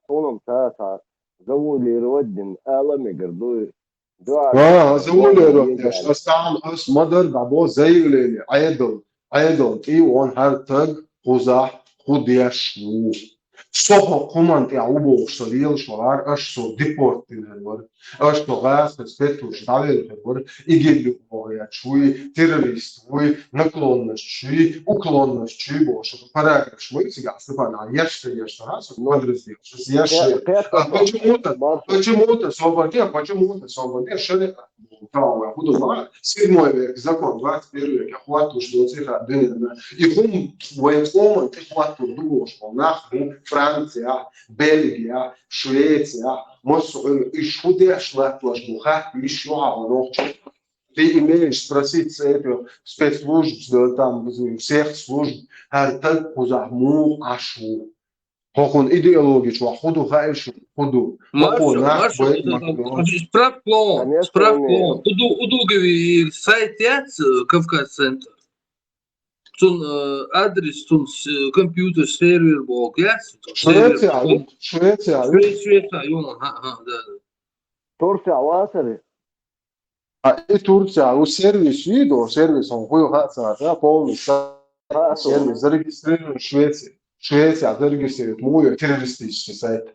суна-м ца, цхьа завуалировать дина ала мегар ду. ХӀан, завуалировать деш, ас тахана, ас ма-дарра дӀабо заявление, Ӏедал, Ӏедал тӀе а вон хӀара таг кхузахь хӀун деш ву. Со хӀокху хӀуманна тӀехь ву бохуш со лелаш валахь, аша со депорт дина хир вара. Аша со гӀазкхаша тетталуш дӀавелла хир вара. ИГИЛ юкъа вогӀуьйтуш вуй, террорист вуй, наклонность чуй, уклонность чуй бохуш параграфаш вуй цигахь, Степан, а еш ца еш, а, со подразделение, еш. А почему-то, почему-то, собар де, почему-то, собар де, шариат. Седьмой век, закон, двадцать первый век, хӀоттош доций хӀара дуьненна. И хӀума вайн къоман тӀе хӀоттор ду бохуш болу нах бу Францияхь, Бельгияхь, Швецияхь, массо а хьуьлла, уьш хӀун деш латтош бу, хатта йиш ю хьан нохчо. Ты имеешь спросить с этих спецслужб, с, там, всех служб, хӀара таг кхузахь муха Ӏаш ву? ХӀокхуьнан идеологи чохь хӀун ду хаьий шуна? ХӀун ду? Маршо, хӀокхо нах маршо, бай это, это, это справка лон, конечно, справка лон. Уду, удугови сайт яц, э, Кавказ Центр. Цун, э, адрес, цун с-, э, компьютер, сервер боху яц, сервер. Швеция, Швеция, Шве-, Швеция, ё, ага, ага, да, да. Турция вацари? А и Турция, у сервис ю до, сервис он хуй хаца, да, полный сервис зарегистрирован в Швеции. Швеция зарегистрирует муй террористический сайт.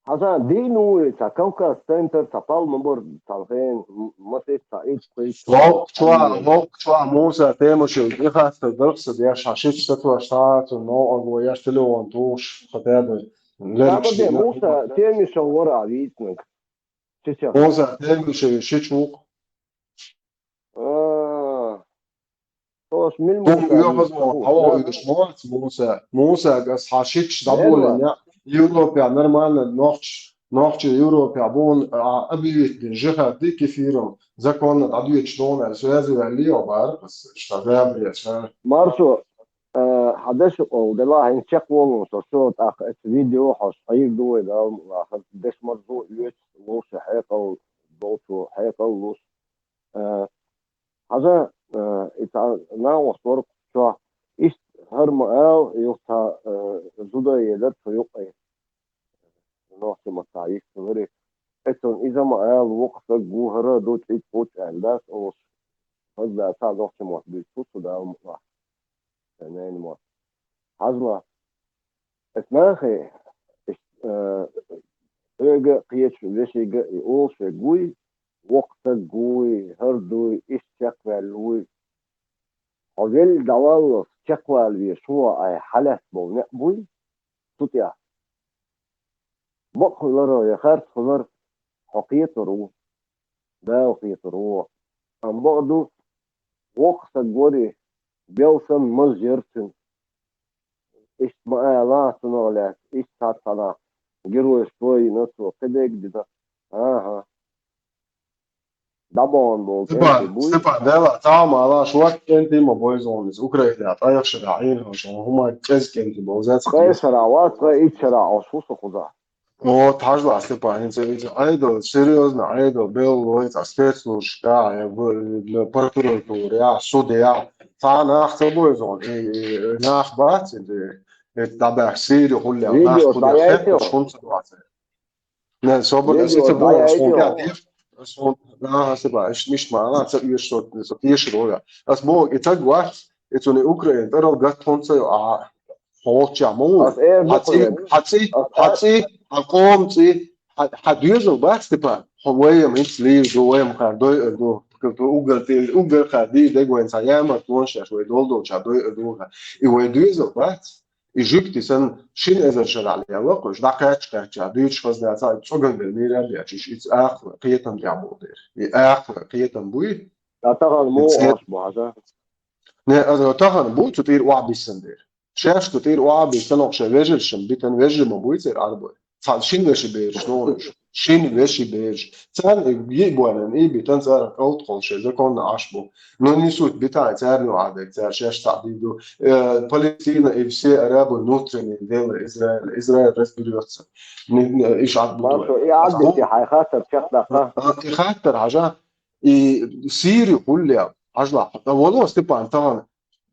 Хьажа, дийна ву и ца Кавказ центр, ца палмабар, ца хен, м-, масех ца ицкъи. Лок чуа, лок чуа, Муса Темишев, и хаста дакса деш, ша шич сатош саца, но, а го яш телефон туш, хотя бы. Лерчи, Муса Темишев вара вицнаг. Чича. Муса Темишев шич ву. А. Тош мил Муса. Хьо уьш моц, Муса. Муса, ас хьан шич дӀаболийна. Европе нормально, нохч, нохчи Европе бун, а, объявить дин, жихад ди кефиром. Законно дӀадоьдуш дона, связи валли, а, бар, ас, что, да, блядь, а. Маршо, а, Хьан дешукъал дела хьайна чекхволун со, со тӀаккха эцу видео хьош хьийр ду вай, Дала мукъ лахар, деш марзо оьцу, луш хьекъал долчо хьекъал луш. Э, хьажа, э, и цхьа нагӀо сорг чохь, иштта хӀара ма ала, юха цхьа, э, зуда елар цу юкъе. Нохча маттахь йист хиларе. Эцун иза ма ала, вокху стаг ву, хӀара ду, цӀий кхочу аьлла дац олуш. Хаза дац, цхьа нохча мотт буьйцу цу Дала мукъ лахар. Сайн ненан мотт. Хьажал. Эс нахе, э, хьоьга а, кхечу вешига а и олуш верг вуй, вокху стаг вуй, хӀара дуй, иштта чекхваьлла вуй. Хьо велла дӀаваллалц чекхвала везаш ву, айхьа хьалаьцна болу некъ буй, цу тӀехь. Бакъ хилар я харц хилар, хьо кхетар ву, Дала кхетар ву. Амма бакъ ду, вокху стаг варе, бел санна маза яра цуьнан. Иштта ма ала цунах лаьцна, иштта цхьацца нах геройство йина цо, кхидерг дина. АхӀа. ДӀабахана болу Степан, кӀентий буй? Степан, дела, цхьа а ма ала, шортта кӀентий ма бу иза хьуна, иза Украинехь тӀайхшара Ӏийна хьуна, хӀума кӀеза кӀентий бовзац. Ткъе шарахь вац, ткъе итт шарахь Ӏаш ву со кхузахь. О, хьажал, Степан, хӀинца иза Ӏедал, серьёзно Ӏедал, белла вай цхьа спецслужбаш тӀехь, я бу-, прокуратура, я суд, я. Цхьа нах ца бу иза хьуна, и, и, и нах бац, и, и, и дӀабаьхка Сири хӀуллехь, нах хӀуллехь хетташ хӀунда ца доцу? Не, собар, ас ца боху, ас хьуна тӀехь деш, ас хьуна, наха аса бан, аш мишта ма ала, ца оьшу со, со тешар вара. Ас боху, и таг вац, и цуьнан Украина тӀарал гатта хӀунда ца йо, а, хьо волччехь ма ву. Хьан цӀий, хьан цӀий, хьан цӀий, хьан къоман цӀий, хьан, хьан доьзал бац, Степан? Хьо вайна хӀинца лийр ду, вайна кхара дойур ду. Уггар тӀе, уггар кхара дийр дерг вайна цхьа ямарт вон шаьш, вай дол долчохь дойур ду. И вай доьзал бац? И жуьгти санна шина эзар шарахь лелла кхуьш, дӀакхаьчча-кхаьчча, дуьйцуш хаза дац, цӀоган бен мийра а бечуш, иза акхалла кхетам тӀехь болу дера. И акхалла кхетам буй? Ткъа тахана муха Ош бу хьажа? Не, аса тахана бу цу тӀера охьабиссан дера. Шаьш цу тӀера охьабиссан, оха шайн вежаршна битан, вежарий ма буй церан Ӏарбой. Цхьа шин вешин бераш нуьйш. Шин вешин бераш. Царна и йиъ боьллина, и битан цара кӀалтхула шайн законна Ӏаш бу. Но не суть, битахь царна юкъахь дерг, цара шаьш цхьаъ дийр ду. Э, Палестина и все арабы внутренние дела Израиля. Израиль разберётся. Не, не, иш Ӏад бу. Маршо, и Ӏад бити хьайн хаттар чекхдаккха? А, и хаттар хьажа. И Сири хӀуллехь, хьажал, вало Степан тахана.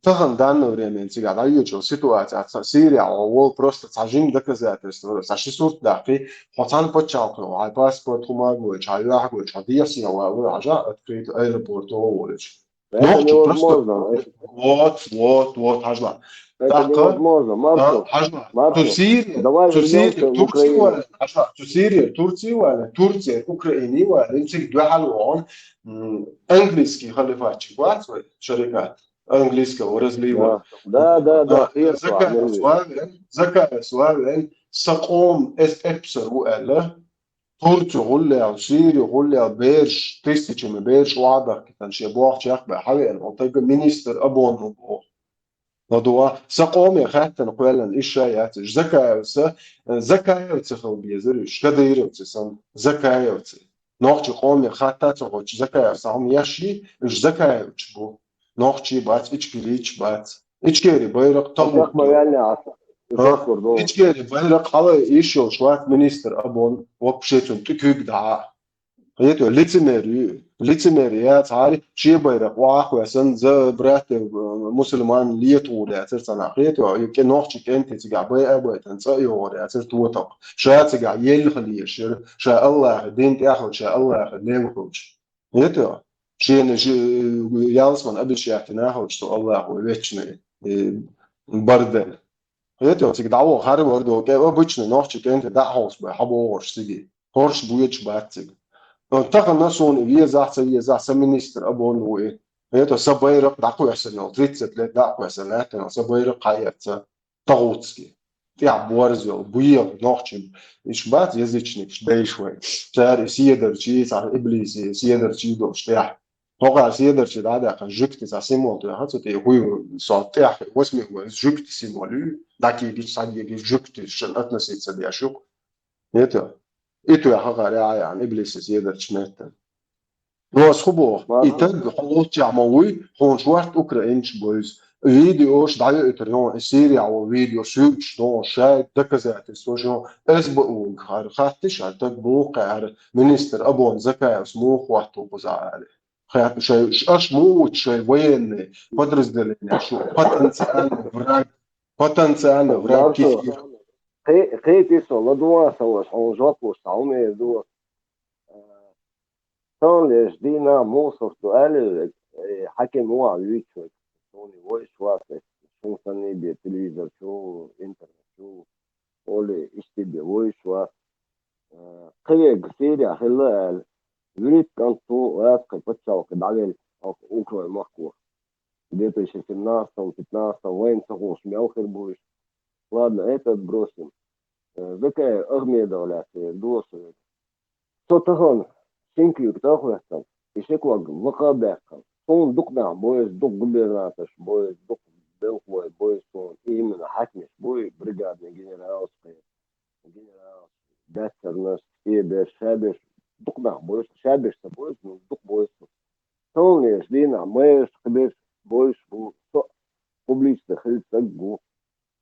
Тахана данное время цигахь дӀайоьдучу ситуацехь цхьа Сирехь хьо волу просто цхьа жима доказательство, цхьа ши сурт даккхий, хьо цхьана пачхьалкхе ву, хьайн паспорт хӀума а гойтуш, хьайн юьхь а гойтуш, хьо дехьа-сехьа вала вара хьажа открыто аэропорто волуьйтуш. Нохчий просто. Вот, вот, вот, хьажал. ТӀаккха, хьажал, цу Сирия, цу Сирия, Турция вале, хьажал, цу Сирия, Турция вале, Турция, Украина вале, цига дуьхьал вогӀун, м, английский халифатчик вац вай, шарикат. Английского разлива. Да, да, да, да. Закаев Славен, Закаев Славен, сан къоман эс эпсар ву аьлла, Турци гӀуллел, Сири гӀуллел бераш, тысячами бераш охьадахкийтина шен бохчех бен хьавеана, оцу тайпа министр обороны боху. ЛадугӀа, сан къоме хаьттина кхоьллина, иша яц уьш. Закаевца, Закаевца хила безар уьш, Кадыровца санна, Закаевца. Нохчи къоме хатта ца хоьттуш, Закаев сан хӀума еш йий, уьш Закаевчу бу. Нохчий бац, ичкерийча бац. Ичкери байракх тахух. Ичкери байракх хьалай йиш йолуш вац министр обороны, вообще цунна тӀе куьйга дахьа. Хетий, лицемер ю, лицемер яц, хьари, шен байракх охьахоьссина, за братьев, э, мусульман летагӀур яцара цхьа нах. Хетий, и кӀе-, нохчи кӀентий цигахь байа а байтина, цӀа а йогӀур яцара тотакх. Ша цигахь елла хила езаш яра, ша Аллахьан дин тӀехь а хилча, ша Аллахьан лев хилча. Хетий? Шена ши-, ялсман обещать дина хилча, со Аллахьо вечный, э, бардан. Хетий, цига дӀаваха хӀара вара ду, кӀе-, обычный нохчи кӀентий дӀа а хьовсабой, хьабогӀуш цига. ХӀорш боьдуш бац цига. Тахана суна везахь, ца везахь, сан министр обороны ву и. Хетий, сан байракх дӀакхоьссина йолу, тридцать лет дӀакхоьссина лаьттина, сан байракх хьаэцна. ТӀагӀутский. ТӀехь борз йолу, боьха нохчий, уьш бац язычникаш, дайша вай. Цара и седарчий, цхьа иблиси седарчий долуш тӀехь. ХӀокхара седарчий дӀадаьккхина жуьгти цхьа символ тоьхна, цу тӀе хӀуй со тӀехь, восьми вай жуьгти символ ю, дӀакийгича, схьагийгича жуьгти шен относиться деш ю. Хетий? И тоьхна хӀокхара яхьа яхьна иблиси седарчий меттана. Вос хӀу боху? И таг хьо лоцчехь ма вуй, хьуна шорта украинчу бойза. Видеош дӀайоуьйтур ю, и Сирия вон видео, суьрташ ду, шайн доказательстваш ю. СБУ-га хӀара хаттиш, хӀара таг боху кхаьра, министр обороны Закаевс муха хӀотту кхуза аьлла. Хатту шай, аш муха ву шай военный подразделение шу потенциальный враг, потенциальный враг кефир. Кхе-, кхетий со, ладуван сан ваша, хьуна жоп луш, цхьа хӀума эр ду. Таханлерчу дийнахь муха сов ду аьлла вега, э, хьаькам ву ахь вуьйцуш вега. Суна вовзаш вац, шун санна бен телевизор чу, интернет чу, олий, иштта бен вовзаш вац. Э, кхин вега Сирия хилла аьлла, вуьрхӀитта кӀант ву, вац кхин пачхьалкх дӀавелла, оха Украин махко. Две тысячи семнадцатом, пятнадцатом вайна ца хууш мел хир бу уьш. Ладно, это отбросим. Э, Закаев Ахмедов лаьцна эр ду со вега. Со тахана шина куьйга тӀе а хӀоьттина, и ши ког лакха а баьккхина. Суна дукха нах бойза, дукха губернаторш бойза, дукха белхалой бойза суна, и именно хьаькамаш буй, бригадный генералаш кхин, генералаш, баьццарнаш, кхеберш, шаберш, дукха нах бойза, шаберш ца бойза, ну, дукха бойза суна. Таханлерчу дийнахь мэраш, кхиберш бойзаш бу, со публично хилла стаг ву.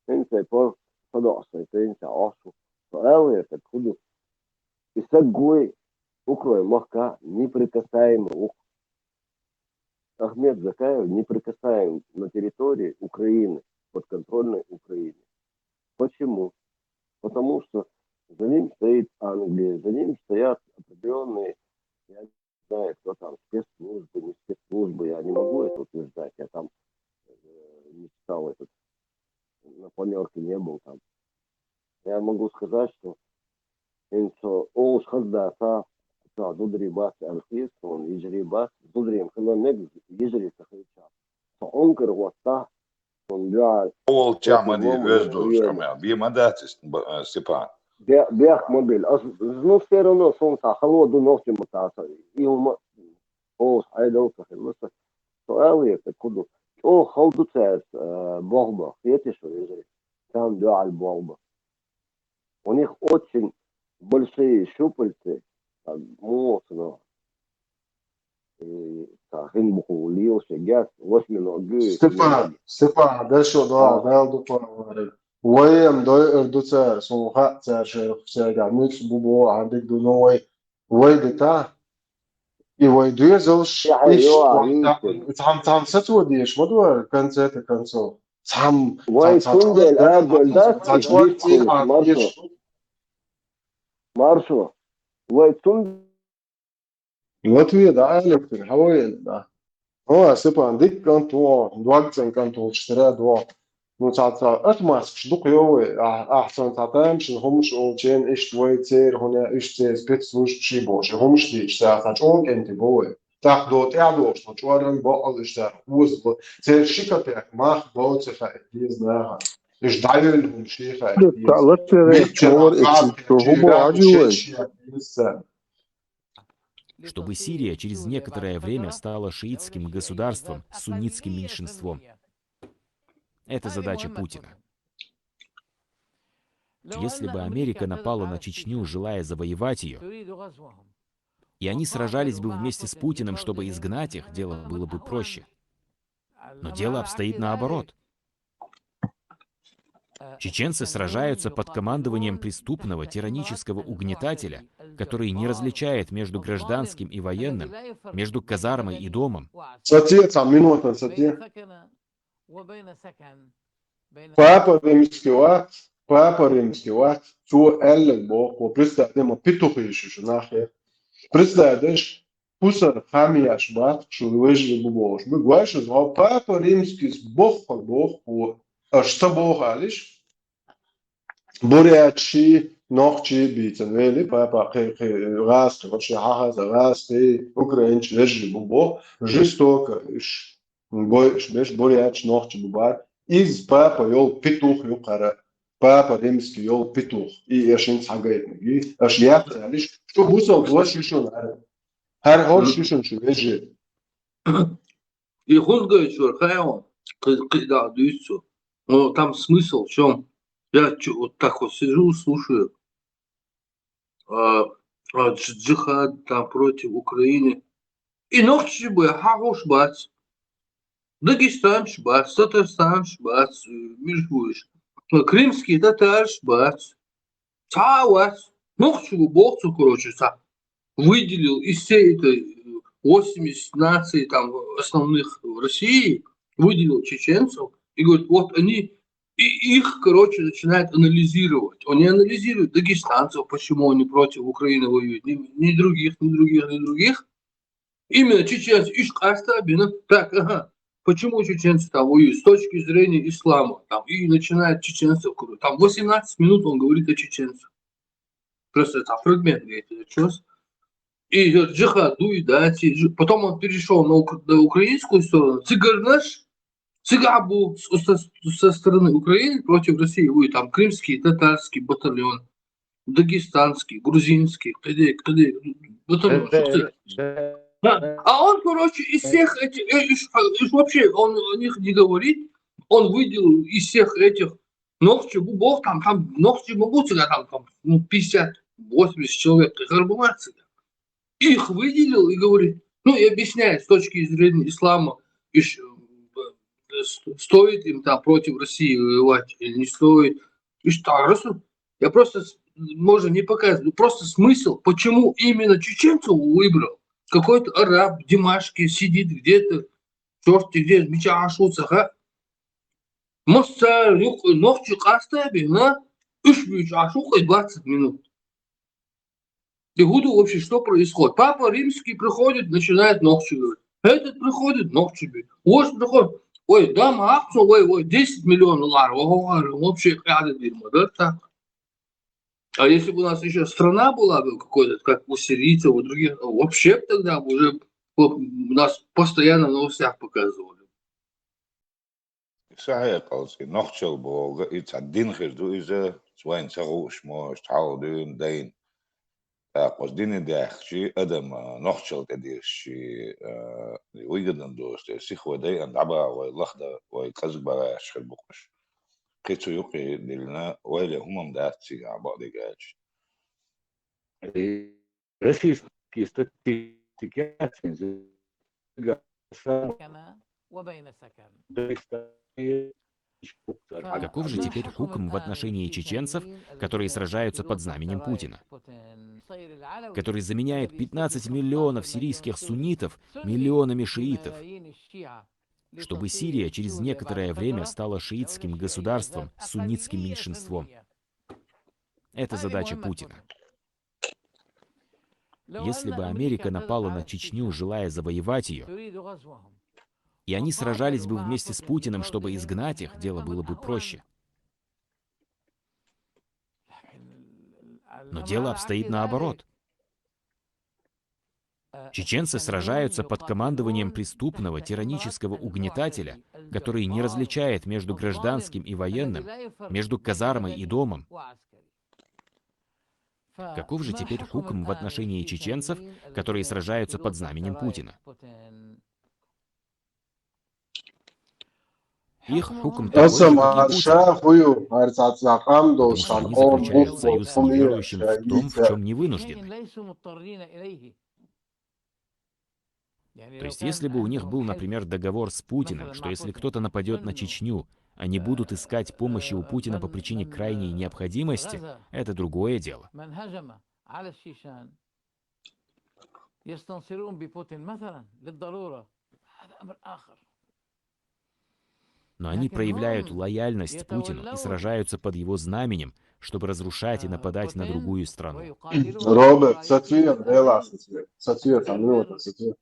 ХӀинца сайн пор-, садоӀуш сайн пенсехь Ӏаш ву. Со ала веза стаг хӀу ду? И стаг вуй Украин махкахь неприкасаемый ву. Ахмед Закаев неприкасаем на территории Украины, подконтрольной Украины. Почему? Потому что за ним стоит Англия, за ним стоят определённые, я не знаю, кто там, спецслужбы, не спецслужбы, я не могу это утверждать, я там, э, не читал этот, на планёрке не был там. Я могу сказать, что хӀинца олуш хаза дац, цхьа зударий бац аьлла хеза суна, йижарий бац, зударий-м хила мега, йижарий ца хилча. Со Ӏункар хӀоттахь, суна дуьхьал волча ма де, веза долча ма бе ма дац, э, Степан. Бе-, бехк ма била. Ас, ну, всё равно суна цхьа хало ду нохчийн маттахь, и хӀума олуш Ӏедал ца хилла сан. Со ала веза стаг хӀу ду? ЧӀогӀа хала ду цаьрца, э, болх бан, хетий шуна, йижарий? Царна дуьхьал болх бан. У них очень большие щупальцы, а, муха ца, и цхьа хин буху лелаш гес, восьминог. Степан, Степан, дашо, да, Дала дукха вариг. Вай-м дойур ду цара, суна хаьа цара шайх цаьргахь нуьцкъ бу боху, хьан диг ду, но вай, вай дита, и вай доьзалш, цхьам-цхьам сацо дезаш ма ду вара, конце-то концов. Цхьам, вай цхьам, цундела цхьам, а, цхьам, дац, цхьам, и цхьам, дискурс, цхьам, Маршо. Маршо. Вай цун Латвия да, Алексей, хьо вай да. О, Степан, дикка кӀант ву, дог цӀена кӀант волчу тера ду. Ну, цхьа, цхьа отмазкаш дукха йо вай, а, ахь цунна цхьа тамашийна хӀумаш олучийн, иштта вай церан хӀуна, иштта церан спецслужбаш бохуш, и хӀумаш дийча, цхьа, цхьа чӀогӀа кӀентий бо вай. ТӀаккха до тӀаьхьа дохуш, цо чӀоран бакъал иштта узло. Церан ши капек мах бо ца хаийта деза наха. Иштта дӀайолу хӀума шен хаийта деза. Латвия вай, мичча чуьра нах эцна, хӀу боху, хьажий вай? Чтобы Сирия через некоторое время стала шиитским государством с суннитским меньшинством. Это задача Путина. Если бы Америка напала на Чечню, желая завоевать её, и они сражались бы вместе с Путиным, чтобы изгнать их, дело было бы проще. Но дело обстоит наоборот. Чеченцы сражаются под командованием преступного, тиранического угнетателя, который не различает между гражданским и военным, между казармой и домом. Сатир, цхьа минута, сатир. Папа римский вац, папа римский вац, цо аьлларг боху, представь, ма петухи шу нахе. Представь, деш, пусар хамияш бац, шу вежарий бу бохуш. Бу гойш из, гӀо, папа римский боххал боху, аш ца боху алиш. Бурятчи, нохчи бийцан вели, папа, кхе, кхе, гӀазкхи, вообще хьахаза, гӀазкхи, украинчи вежарий бу боху, жестоко иш. Бойуш беш, бурятчи, нохчи бу бара. Из папа йолу петух ю кхара. Папа римский йолу петух. И эшин цхьа гайтниг. Аш яц алиш, шу бусал дош ю шуна. ХӀара хӀорш ю шуна шу вежарий. И хузгайчуьра хайван, кхи-, кхидӀа дуьйцу. Но там смысл в чём? Я чё, вот так вот сижу, слушаю. А, а, дж-, джихад там против Украины. И нохчий бу хьахьуш бац. Дагестанцаш бац, татарстанцаш бац, э, миш буйш. Крымский татараш бац. Цхьа а вац. Нохчий бу боху цо, короче, цхьа. Выделил из всей этой, э, восемьдесят наций там основных в России, выделил чеченцев и говорит, вот они, и их, короче, начинает анализировать. Он не анализирует дагестанцев, почему они против Украины воюют, ни, ни других, ни других, ни других. Именно чеченцы, иш къаста бина. Так, ага. Почему чеченцы там воюют с точки зрения ислама? Там, и начинает чеченцев, короче. Там восемнадцать минут он говорит о чеченцах. Просто это фрагмент, говорит, это чё? И джихад, ну и да, ти-, джи-, потом он перешёл на ук-, на украинскую сторону. Цыгарнаш, цыгабу с-, со, со стороны Украины против России, ой, там крымский, татарский батальон, дагестанский, грузинский, къеде, къеде, батальон, шо хӀета. Да. А он, короче, из всех этих, э, иш, иш вообще, он о них не говорит, он выделил из всех этих нохчий бу боху, там, там нохчий ма бу цигахь, там, там, ну, пятьдесят, восемьдесят человек, кхы хир бу мара цигахь. Их выделил и говорит, ну, и объясняет с точки зрения ислама, иш, э, с-, стоит им там против России воевать или не стоит. Иш тарасу. Я просто, с-, можно не показывать, ну, просто смысл, почему именно чеченцев выбрал. Какой-то араб в Димашке сидит где-то, чёрт где, мича Ӏаш ву цхьа. Массара юкъа нохчий къаста бина, уьш буьйцуш Ӏаш ву кхы двадцать минут. Ты хӀун ду вообще, что происходит? Папа Римский приходит, начинает нохчий говорить. Этот приходит, нохчий говорит. Вот приходит. Ой, дам, ахцу, ой, ой, десять миллионов лар, ой, ой, ой, вообще, кхы хӀун ду, ма дар так. А если бы у нас ещё страна была бы какой-то, как у сирийцев, у других, вообще б тогда уже бы нас постоянно в новостях показывали. Исаьа кхалцӀи нохчалла боху, и цхьа дин хир ду иза, вайна ца хууш мо, иштта хьалха дуьйна дайна. ТӀаккха оцу дине даьхкичи, адам, а, нохчалла тӀедирзичи, а, выгодно доцу тӀе сиха вай дайъан дӀабаха, вай лахдан, вай кӀезиг бара аьлла хир бу-кх уьш. Кхин цу юкъе диллина, вайле хӀума-м дац цигахь бакъдерг аьлча. Российские статистики оценивают. Каков же теперь хукм в отношении чеченцев, которые сражаются под знаменем Путина, который заменяет пятнадцать миллионов сирийских суннитов миллионами шиитов, чтобы Сирия через некоторое время стала шиитским государством с суннитским меньшинством? Это задача Путина. Если бы Америка напала на Чечню, желая завоевать её, и они сражались бы вместе с Путиным, чтобы изгнать их, дело было бы проще. Но дело обстоит наоборот. Чеченцы сражаются под командованием преступного, тиранического угнетателя, который не различает между гражданским и военным, между казармой и домом. Каков же теперь хукм в отношении чеченцев, которые сражаются под знаменем Путина? Их хукм такой же, как и Путина, потому что они заключают союз с неверующими в том, в чём не вынуждены. То есть, если бы у них был, например, договор с Путиным, что если кто-то нападёт на Чечню, они будут искать помощи у Путина по причине крайней необходимости, это другое дело. Но они проявляют лояльность Путину и сражаются под его знаменем, чтобы разрушать и нападать на другую страну. Роберт, сатуя, Белла, сатуя, сатуя, там, вот, сатуя.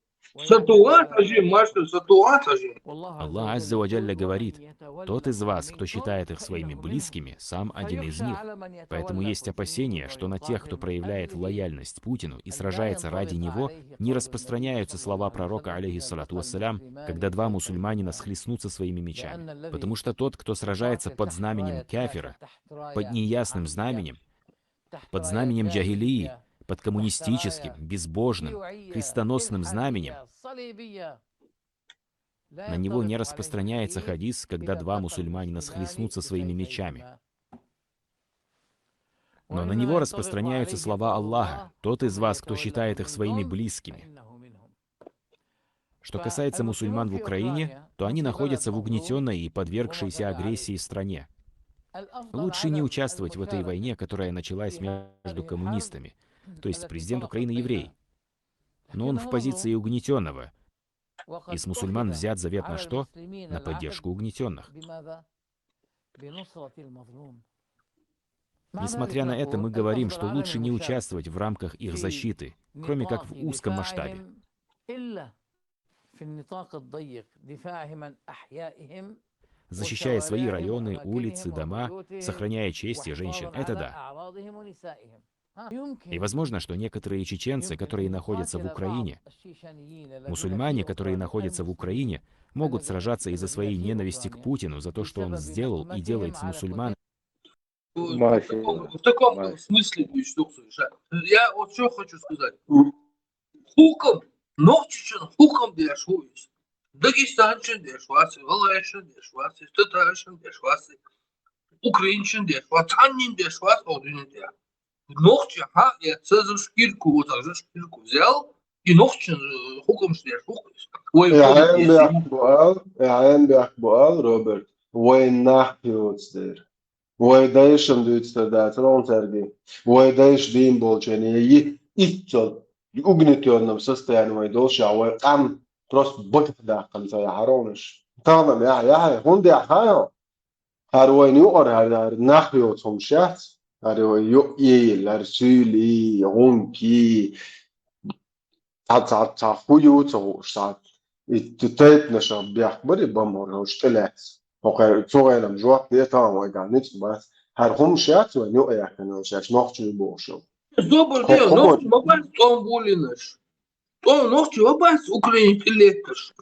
Сатуа, скажи, мастер, сатуа, скажи. Аллах Азза ва Джалля говорит: «Тот из вас, кто считает их своими близкими, сам один из них». Поэтому есть опасение, что на тех, кто проявляет лояльность Путину и сражается ради него, не распространяются слова пророка, алейхиссалату вассалям, когда два мусульманина схлестнутся своими мечами. Потому что тот, кто сражается под знаменем кафира, под неясным знаменем, под знаменем джахилии, под коммунистическим, безбожным, крестоносным знаменем, на него не распространяется хадис, когда два мусульманина схлестнутся своими мечами. Но на него распространяются слова Аллаха: «Тот из вас, кто считает их своими близкими». Что касается мусульман в Украине, то они находятся в угнетенной и подвергшейся агрессии стране. Лучше не участвовать в этой войне, которая началась между коммунистами. То есть президент Украины еврей. Но он в позиции угнетенного. И с мусульман взят завет на что? На поддержку угнетенных. Несмотря на это, мы говорим, что лучше не участвовать в рамках их защиты, кроме как в узком масштабе. Защищая свои районы, улицы, дома, сохраняя честь и женщин. Это да. И возможно, что некоторые чеченцы, которые находятся в Украине, мусульмане, которые находятся в Украине, могут сражаться из-за своей ненависти к Путину, за то, что он сделал и делает с мусульман. В таком, в таком смысле, то есть, ну, слушай, я вот что хочу сказать. Хукам, нохчичан, хукам деш хуйс. Дагестанчин деш васи, Валайшин деш васи, Татаршин деш васи, Украинчин деш васи, Таннин деш васи, о, динитя. Нохчи, ха, я цезу шкирку, вот так же шкирку взял, и нохчин, э, хукам деш хуйс. Ой, Яхаем бяхбуал, яхаем бяхбуал, Роберт. Вай нахьюцдер. Вай дайшам дуйцтар дацар он царги. Вай дайш дин болчане, и иццал угнетённом состоянии вай долша, вай къам просто бакдахан цая харонаш. Тагъам я, я, хунде хаял. Хар вай нюар, хар, хар нахьюцум шац. Хар вай ю ил, хар сюли, гунки. Цхьа, цхьа, цхьа ху ю, цхьа гӀуш, цхьа. И тайтна ша бехк бари бамор, гӀуш тӀелац. Хокхар, цогӀелам жоп де, таам вайган ниц бац. Хар хум шац вай, ню яхкана шац, нохчи бошо. Добр де, нохчи ма бац, тон булинаш. Тон нохчи ма бац, Украине тӀелеташ.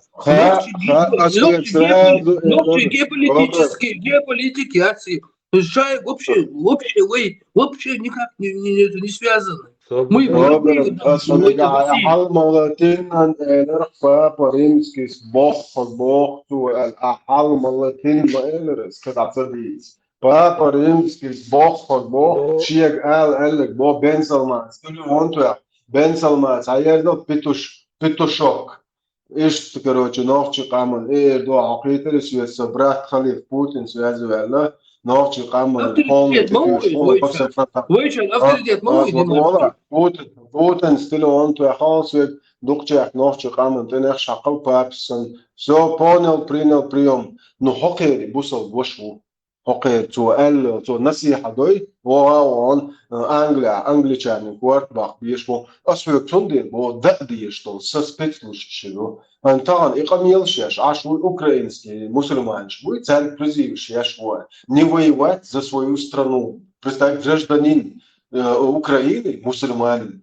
Нохчи геополитический, геополитик яци. Шай вообще, вообще, вай, вообще никак не, не, не, не связаны. Мы Роберт, асалга ахал малатин ан элер папа римский бох бох ту ахал малатин ма элер сказаться дис. Папа римский бох бох шиег ал элек бо Бен Салман. Стули он туя. Бен Салман, а я петуш, петушок. Иштта, короче, нохчи къаман эр ду хьакхийтар, свет со брат халиф Путин связывала, нохчи къаман полный тетюш, полный. Вайчан авторитет ма вай. Путин, Путин стиле он туя хал свет, дукчах нохчи къаман тенех шакал папсан. Все, понял, принял прием. Ну, хокери бусал бошву. Хокер цо алло, цо насиха дой, вогӀа вон, Англия, англичанин кварт бах беш бо, асвек цун де бо, да деш тол, со спецслужащий ду. Ан таган и къамел шеш, аш вуй украинский мусульманш вуй, царь призыв шеш вуй. Не воевать за свою страну. Представь, гражданин э, Украины, мусульманин,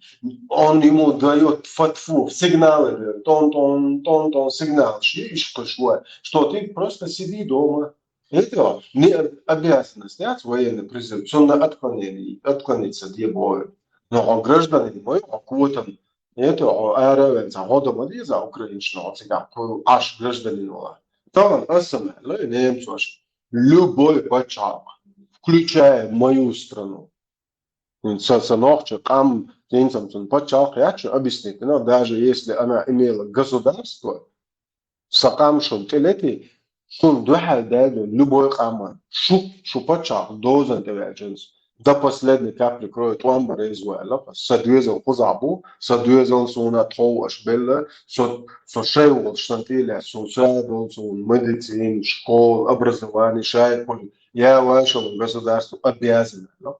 он ему дает фатву, сигналы дает, тон-тон, тон-тон, сигнал, ши ишкаш вуй, что ты просто сиди дома. Это не обязанность, нет, военный призыв, все на отклонение, отклониться от его. Но он гражданин мой, он квотом, это, он аравен, за годом, а не за украинского, он всегда, аш гражданин вуй. Там он асамель, немцош, любой пачалк, включая мою страну. Са, са нохчи къам, цинцам цун пачалк ячу объяснить, но даже если она имела государство, са къам шун тӀелети, шун дуьхьал даьга любой къаман, шу, шу пачалк дозан тӀеваьлчанца, до последней капли крови тӀом бар из ваьлла, са доьзал кхузахь бу, са доьзал суна тхов аш белла, со, со шай волчу сан тӀелаьцна, со садол, со медицина, школа, образование, шай пули, я вашему государству обязан ваьлла.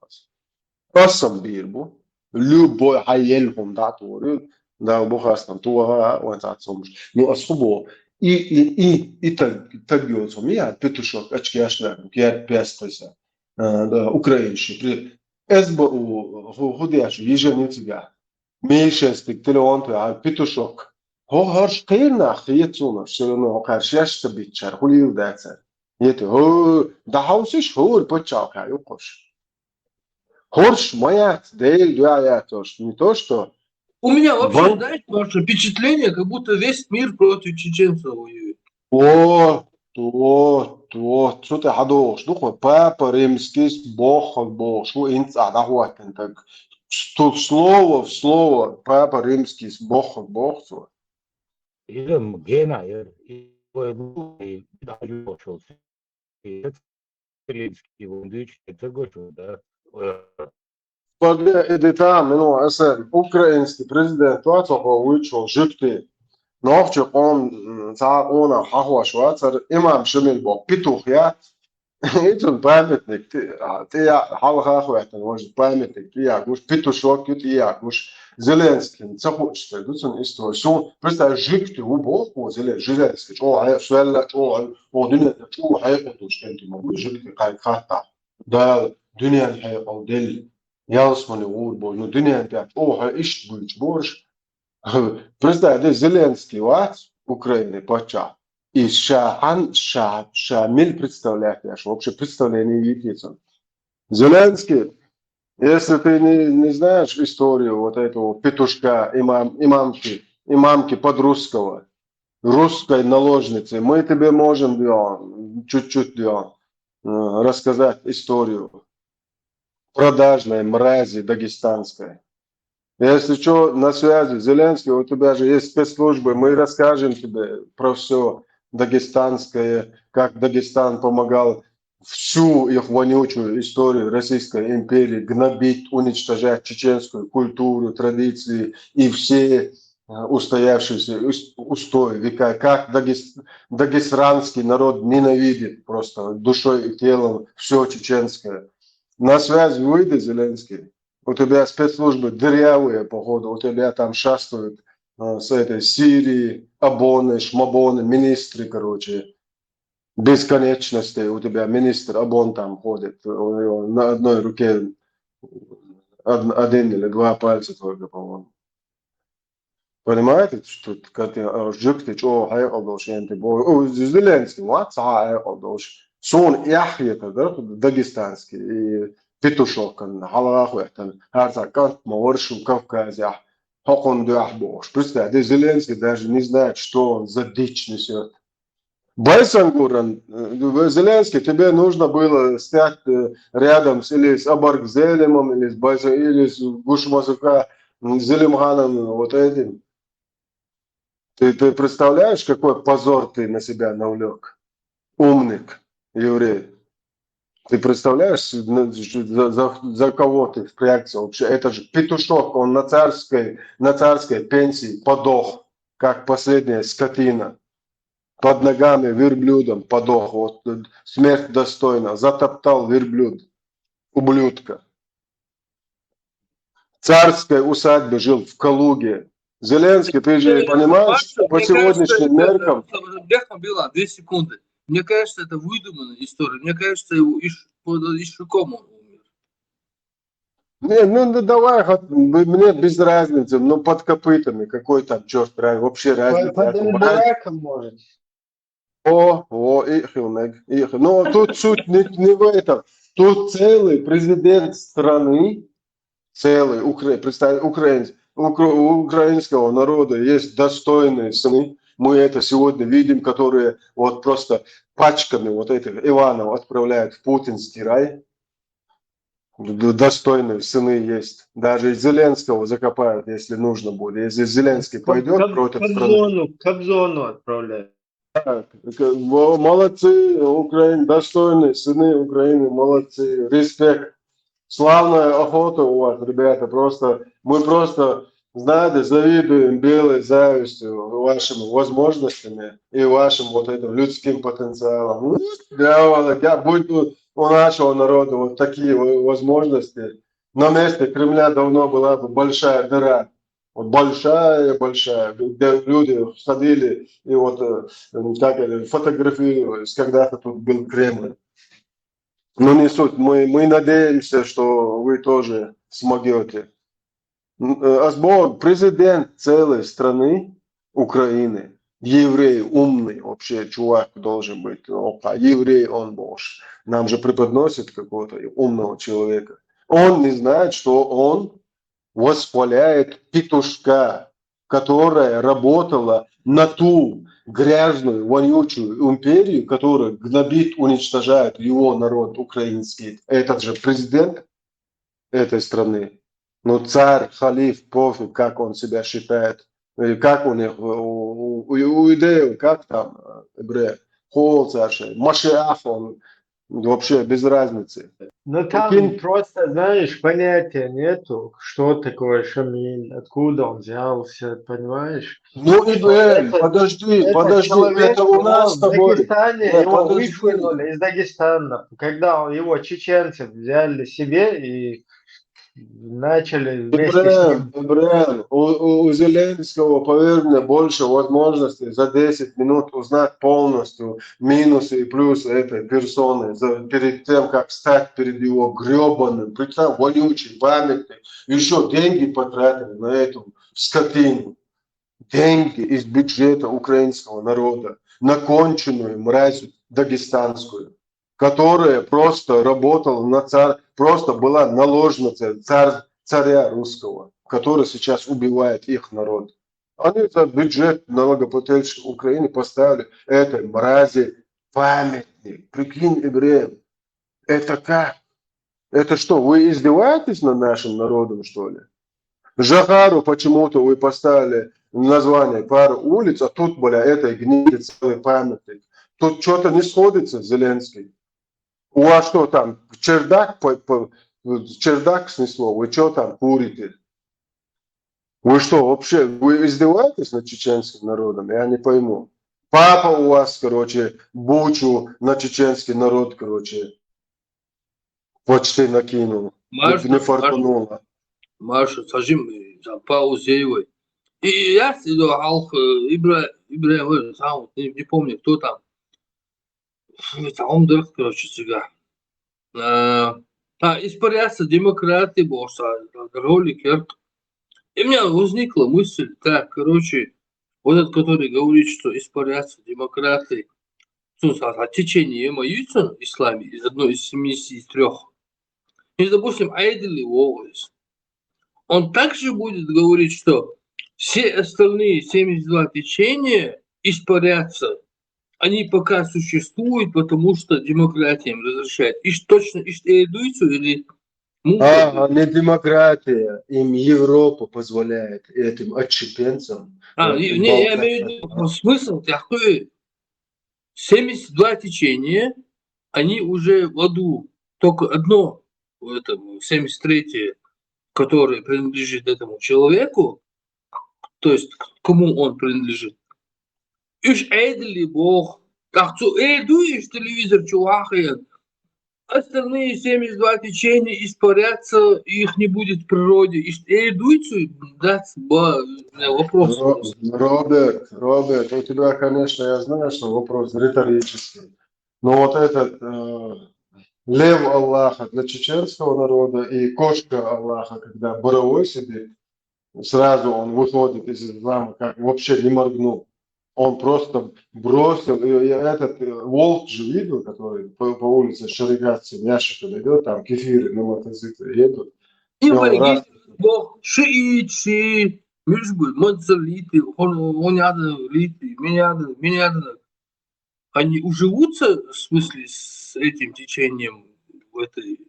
Асам бийр бу. Любой хьан елла хӀума дӀа а тохур ю, Дала бу хастам, тоха а вайн цхьацца хӀумаш. Ну, ас хӀу боху? И, и, и, и таг, таг йоцу хӀума я, петушок, ачкеш лаьа, бу, кер пес кхиса. А, да, украинский, при, эс бу, хӀу, хӀу деш, йижа ницигахь. Мишестиг, телефон туй, а, петушок. ХӀо хӀорш кхийрнах хетацунаш, всё равно хӀо кхаьршеш ца биччар, хӀу лийла дацар. Ете, хӀу, дӀахьовсиш, хӀора паччалкхе юккхуш. ХӀорш ма яц, Дела дуьхьа яц хӀорш. Не то, что... У меня вообще, знаешь, Маша, впечатление, как будто весь мир против чеченцев воюет. О, то, то, цу тӀе хьадогӀуш ду хьо, папа римский боххаг бохуш ву, инца а дӀахӀоттина таг. Слово в слово, папа римский боххаг боху цо. Илам гена яр. И вай лугӀи дӀахьош волчу. И Зеленский вон дуьйцу, и ца гучу, да? Э, Подожди, иди там, ну, аса украинский президент вац, хьо вуьйцуш волу жуьгти. Нохчи къом, м, цхьа а къонах хьахош вацара, имам Шамил боху, петух яц. И цунна памятник ти-, а, тӀе я-, хьалха а хӀоьттина, важа памятник тӀе ягуш, петушок ю тӀе ягуш. Зеленскийна ца хуучу ца ду цунна истори. Суна, представь, жуьгти ву боху, Зелен-, Зеленский, чӀогӀа хье-, суьлла чӀогӀа, о, дуьнен тӀе чӀогӀа хьекъал долуш кӀентий ма ву, жуьгти кхайкха хатта. Дала дуьненан хьекъал делла. Ялсамане гӀур бу, ну, дуьнен тӀехь чӀогӀа иштта буьйцуш борш. Представь, де, Зеленский вац, Украины паччахь. И ша хьан, ша, ша мил представлять еш, вообще представление йитийцан. Зеленский, если ты не, не знаешь историю вот этого петушка, имам, имамки, имамки под русского, русской наложницы, мы тебе можем, да, чуть-чуть, да, э, рассказать историю продажной мрази дагестанской. Если что, на связи, Зеленский, у тебя же есть спецслужбы, мы расскажем тебе про все дагестанское, как Дагестан помогал всю их вонючую историю Российской империи гнобить, уничтожать чеченскую культуру, традиции и все э, устоявшиеся ус-, устои века, как дагес-, дагестанский народ ненавидит просто душой и телом все чеченское. На связь выйди, Зеленский. У тебя спецслужбы дырявые, походу, у тебя там шастают э, с этой Сирии, обоны, шмабоны, министры, короче, бесконечности. У тебя министр обон там ходит, у него на одной руке од-, один или два пальца только, по-моему. Понимаете, что тут как, а, жуьгти чӀогӀа хьекъал долуш, ен тӀе бо-, о, Зеленский, вац, цхьа а хьекъал долуш. Суна эхь хета дара дагестанский, и петушокан, хьалха а хӀоьттина, хӀара цхьа кӀант ма вара шун Кавказехь, хӀокхунна дуьхьа бохуш. Представь, де, Зеленский даже не знает, что он за дичь несёт. Байсангуран, э, Зеленский, тебе нужно было стать э, рядом с, или с Абаргзелимом, или с Байса-, или с Гушмазука, м, Зелимханом, вот этим. Ты, ты представляешь, какой позор ты на себя навлек? Умник, еврей. Ты представляешь, на- за, за, за кого ты впрягся вообще? Это же петушок, он на царской, на царской пенсии подох, как последняя скотина. Под ногами верблюдом подох. Вот, э, смерть достойна. Затоптал верблюд. Ублюдка. В царской усадьбе жил, в Калуге. Зеленский, ты же понимаешь, по сегодняшним меркам... Бляха, Билан, две секунды. Мне кажется, это выдуманная история. Мне кажется, его иш, под ишуком он умер. Не, ну, ну давай, хоть, мне без разницы, ну под копытами, какой там черт, вообще разница. Под раком, может. О, о, и хилнег, и хил-, но тут суть не, не в этом. Тут целый президент страны, целый, Укра... представь, украинец, укра... у украинского народа есть достойные сыны. Мы это сегодня видим, которые вот просто пачками вот этих Иванов отправляют в путинский рай. Д- Достойные сыны есть. Даже и Зеленского закопают, если нужно будет. Если Зеленский пойдет против страны. Кобзону, Кобзону отправляют. Молодцы, Украина, достойные сыны Украины, молодцы, респект. Славная охота у вас, ребята, просто, мы просто, знаете, завидуем белой завистью вашими возможностями и вашим вот этим людским потенциалом. Да, я, будь у нашего народа вот такие возможности, на месте Кремля давно была бы большая дыра. Вот большая-большая, где люди ходили и вот э, так, э, фотографировались, когда-то тут был Кремль. Но не суть, мы, мы надеемся, что вы тоже смогете. М, э, Асбон, президент целой страны Украины, еврей, умный вообще чувак должен быть, опа, еврей он боже. Нам же преподносит какого-то умного человека. Он не знает, что он восхваляет петушка, которая работала на ту грязную, вонючую империю, которая гнобит, уничтожает его народ украинский. Этот же президент этой страны, ну, царь, халиф, пофиг, как он себя считает, Э, как у них, у, у, у иудеев, как там, э, евреев, холод старший, Машиах он, вообще без разницы. Ну там Прикинь. Просто, знаешь, понятия нету, что такое Шамиль, откуда он взялся, понимаешь? Ну, Ибраим, Это- подожди, Это подожди, человек, это у нас с в тобой. Дагестане Нет, его подожди. Вышвырнули из Дагестана, когда его чеченцы взяли себе и начали вместе с Ибраим, ним. Ибраим, у, у- у Зеленского, поверь мне, больше возможностей за десять минут узнать полностью минусы и плюсы этой персоны за, перед тем, как встать перед его гребаным, представь, вонючий памятник, еще деньги потратили на эту скотину. Деньги из бюджета украинского народа на конченую мразь дагестанскую, которая просто работала на царь, просто была наложница царь, царя русского, который сейчас убивает их народ. Они за бюджет налогоплательщиков Украины поставили этой мрази памятник. Прикинь, Ибраим, это как? Это что, вы издеваетесь над нашим народом, что ли? Жахару почему-то вы поставили название пары улиц, а тут, бля, этой гниде целый памятник. Тут что-то не сходится, Зеленский. У вас что там, чердак, по, по- чердак снесло? Вы что там курите? Вы что, вообще, вы издеваетесь над чеченским народом? Я не пойму. Папа у вас, короче, бучу на чеченский народ, короче, почти накинул. Маш, Не, не фартануло. Маша, сажим за паузу. И я сидел, Алх, Ибра, Ибраим, сам, не, не помню, кто там. Там дырк, короче, сега. А, а, испаряться демократы, босса, ролик, ярк. И у меня возникла мысль, так, короче, вот этот, который говорит, что испаряться демократы, что за течение имеются исламе, из одной из семидесяти трех. И, допустим, Айдли Уоллес, он также будет говорить, что все остальные семьдесят два течения испарятся, они пока существуют, потому что демократия им разрешает. И точно, и дуйцу или А, не демократия, им Европа позволяет этим отщепенцам. А, э, не, не, я болтать. Имею в виду смысл, такой семьдесят два течения, они уже в аду, только одно в этом, семьдесят третье, которое принадлежит этому человеку, то есть к кому он принадлежит. Уж Айдли Бог, как цу дуйцу телевизор чувахаян, остальные семьдесят два течения испарятся, и их не будет в природе. И дуйцу, да, вопрос. Ро- Роберт, Роберт, у тебя, конечно, я знаю, что вопрос риторический. Но вот этот э, лев Аллаха для чеченского народа и кошка Аллаха, когда боровой сидит, сразу он выходит из ислама, как вообще не моргнул. Он просто бросил, и, и этот э, волк же видел, который по, по улице Шаригатцы, ящиком идет, там кефиры на мотоцикле едут. И Ну, вайгис раз- Бог, шиит, ши, мюзгу, монцелиты, он, он яда, литы, меня яда, меня яда. Они уживутся, в смысле, с этим течением в этой...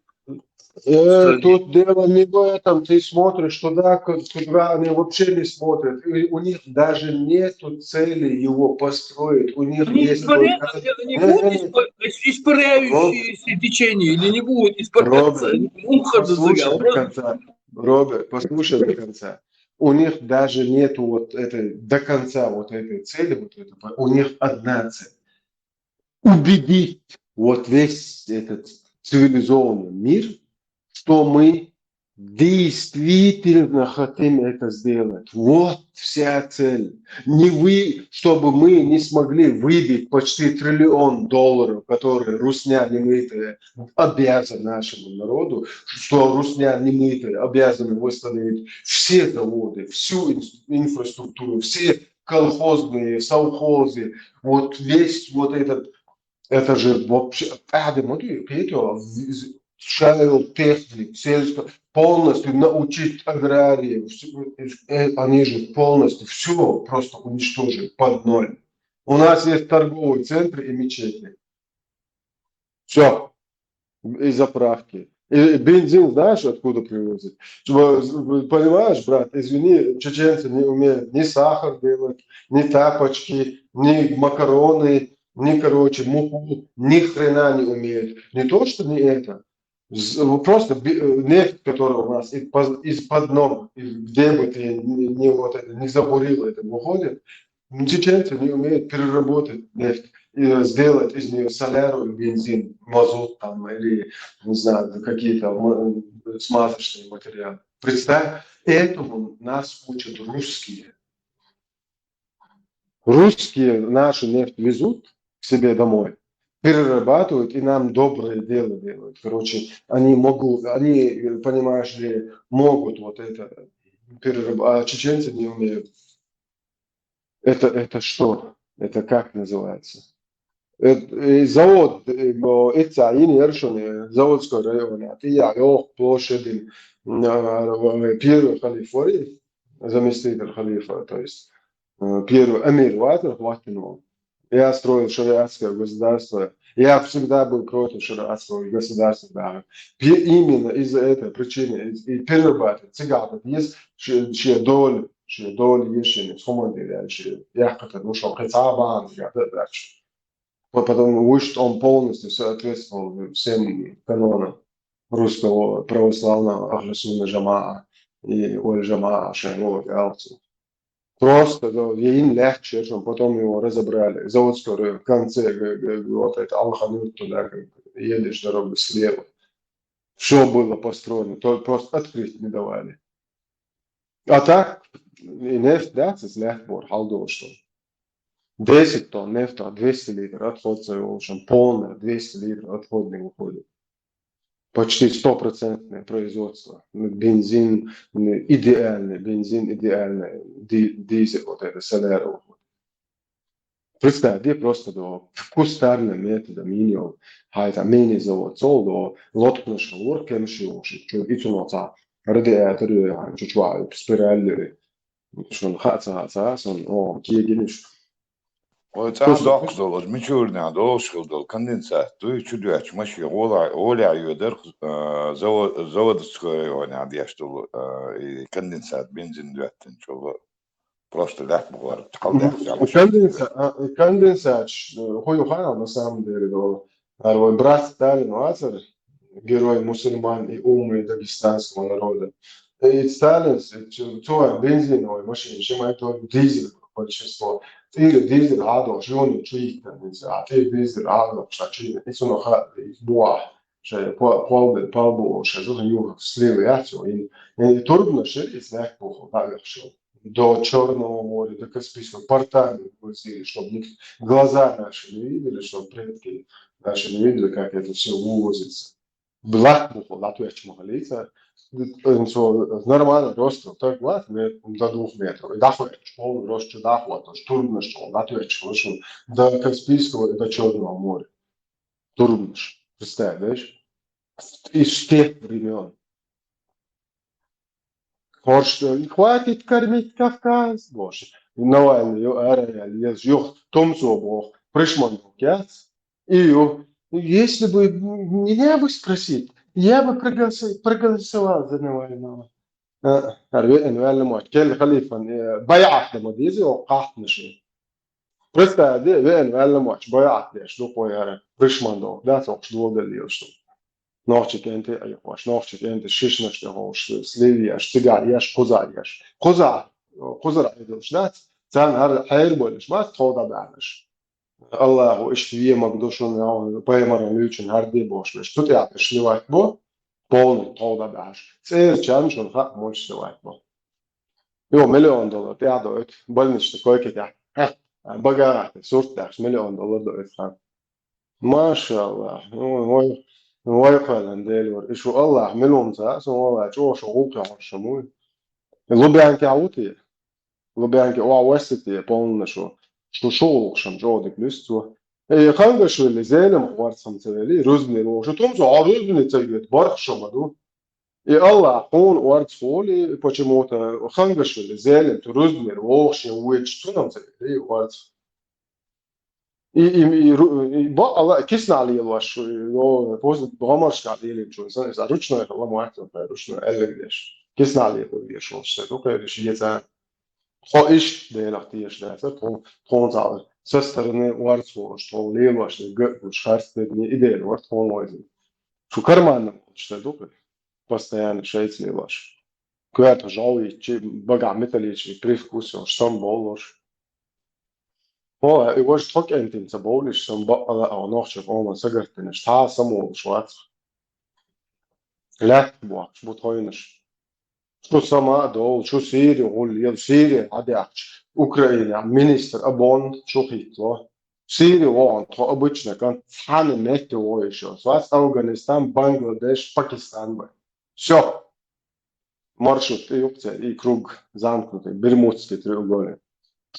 Э, стране. Тут дело не в этом. Ты смотришь туда, к- куда они вообще не смотрят. И у них даже нету цели его построить. У них Они есть испаря- только... они Не, будут не, не. испа- исп- испаряющиееся течения или не будут испаряться? Роберт, Мухар Послушай до Просто конца. Роберт, послушай до конца. У них даже нету вот этой до конца вот этой цели, вот это, у них одна цель. Убедить вот весь этот цивилизованный мир, что мы действительно хотим это сделать. Вот вся цель. Не вы, чтобы мы не смогли выбить почти триллион долларов, которые русня немытая обязан нашему народу, что русня немытая обязаны восстановить все заводы, всю ин- инфраструктуру, все колхозные, совхозы, вот весь вот этот, это же вообще, а, да, смотри, это, в- в- шайл, техник, сельское, полностью научить аграриев, всё, э, они же полностью все просто уничтожили под ноль. У нас есть торговые центры и мечети. Все. И заправки. И бензин знаешь, откуда привозят? Чего, понимаешь, брат, извини, чеченцы не умеют ни сахар делать, ни тапочки, ни макароны, ни, короче, муку, ни хрена не умеют. Не то, что не это. З- ну, Просто би- э, нефть, которая у нас из-под, из-под ног, и где бы ты не, не вот это, не забурил, это выходит, ну, чеченцы не умеют переработать нефть и сделать из нее соляру и бензин, мазут там или, не знаю, какие-то м- смазочные материалы. Представь, этому нас учат русские. Русские нашу нефть везут к себе домой, перерабатывают и нам доброе дело делают. Короче, они могут, они, понимаешь ли, могут вот это перерабатывать, а чеченцы не умеют. Это, это что? Это как называется? Э, э, Завод, э, но это Инершон, Заводского района, это я, ох, площадь, э, первый халифа, заместитель халифа, то есть э, первый эмир вац, хватит. Я строил шариатское государство. Я всегда был против шариатского государства, да. Пе- Именно из-за этой причины и перерабатывать. Цыган есть, чья доля, чья доля есть, не вспомнил я, чья я как-то, ну что, хотя бы, я дальше. Потом, что он полностью соответствовал всем канонам русского православного Ахлю Сунна Джамаа и Валь Джамаа, Шайхуллах Ялцев. Просто да, я им легче, чем потом его разобрали. Заводского района, в конце, г- г- вот это Алханут, туда как едешь, дорога слева. Все было построено, только просто открыть не давали. А так, и нефть, да, це легко, халдо, что десять тонн нефта, двести литров отход совершен, полная двести литров отходный выходит. Почти стопроцентное производство. Ну, Бензин, ну, идеальный, бензин идеальный, ди- дизель, вот это, соляру. Представь, где просто до кустарным методом, минио, хай там мини завод, сол до лотно шалур, кем шиоши, чё, и цуноца, радиатор, чучва, спираль, шун хаца, хаца, сон, о, киегиниш. Ой, цаан доккха долу, мичурна долуш хил долу конденсат дуй, чу доьч маши, оля, оля йоьдар, заводская района деш долу, и конденсат, бензин доьттан чулу. Просто лят бугар, халдах. Конденсат, а, конденсат, ш- хуй ухана, на самом деле, до. Арвой брат Сталин, вацар, герой мусульман и умы дагестанского народа. И Сталин, с- цу- цуа бензиновой машин, шимай то дизель большинство. Или дизель адо, шуни чуикта, а ты дизель адо, шачи, и суно ха, и буа, шай, пол, пол, шай, зуна юга, слева, я, всё, и, и трудно шли, и знак похуй, да, я шел. До Черного моря, до Каспийского, портами возили, чтобы глаза наши не видели, чтобы предки наши не видели, как это все вывозится. Блат буху, латвеч махалица, нормально, просто так, вот, до двух метров. И дахует, полный рост, что дахует, то есть трудно, что латвеч, в общем, до Каспийского и до Черного моря. Трудно, представляешь? Из тех времен. Хорш, хватит кормить Кавказ, боже. Навальный, ё, ара, я, я, ё, томсо бог, пришман бог, я. И ё, если бы меня бы спросить, я бы проголосо- проголосовал за Навального. Арве, эн валли мот, кел халифан, баяат да мадизи, о, кахтнаши. Просто де, вен валли мот, баяат деш, ду кояра, пришман дог, да, сокш ду да лиош. Нохчи кенте айхош, нохчи кенте шишнаш де хош, сливияш, цигар яш, кузар яш. Кузар, кузар айдылш, да, цан хар хайр болиш, мас тода бааш. Аллаху ишт вие магдушун, пайгамбаран лючун хар де бош, меш тут я шливать бо, полный тода бааш. Цер чан шун хак мольш сливать бо. Ё, миллион доллар, я до эт, больничный койка тя. Багарат, сурт даш, миллион доллар до эт хан. Машаллах, ой, ой, ой, халан делвар. Ишу Аллах, миллион ца, сон Аллах, чо шо гука шамуй. Лубянки аути. Лубянки о уэсити, полно шо. Шо шо шам, жо де плюс цо. Э, хангашвили, зелем хварцам цавели, рузни ро. Шо том цо, а рузни цавет, барх шо маду. И Аллах, он уарц холи, почему-то хангашвили, зелем, то рузни ро, шо уэч, цо нам цавели, уарц. И, и, и, ру- и бакъала киснахь лелош, йо, просто гӀомаршкахь лелийчун, сан иза ручной хила моттаргӀа, ручной аьлларг деш. Киснахь лело деш волуш ца ду, кхераш ецан. Тхо иштта Делах тешаш дацара, тхо, тхуна цхьа со стороны орц волуш, тхо лелош, гатгуш, харц дерни, и Дела вара тхуна вайзина. Шу карманна волуш ца ду, постоянно шайца лелош. Коьртах жӀов йитчи, багахь металлический привкус йолуш, самабовлуш. О, и важа тхо кӀентина ца бовлуш, сан бакъала а нохча къоман сагартанаш, цхьа а самаволуш вац. Лаьтта бохкуш бу тхойнаш. Шу сама а довлу, шу Сири гӀуллел, Сири хьадаьхча, Украина министр обороны шу хӀиттало. Сири вогӀун тхо обычно кан цхьана метте вогӀуш йолуш вац, Афганистан, Бангладеш, Пакистан бай. Всё. Маршрут тӀе юкъ церан, и круг замкнутый, Бермудский треугольник.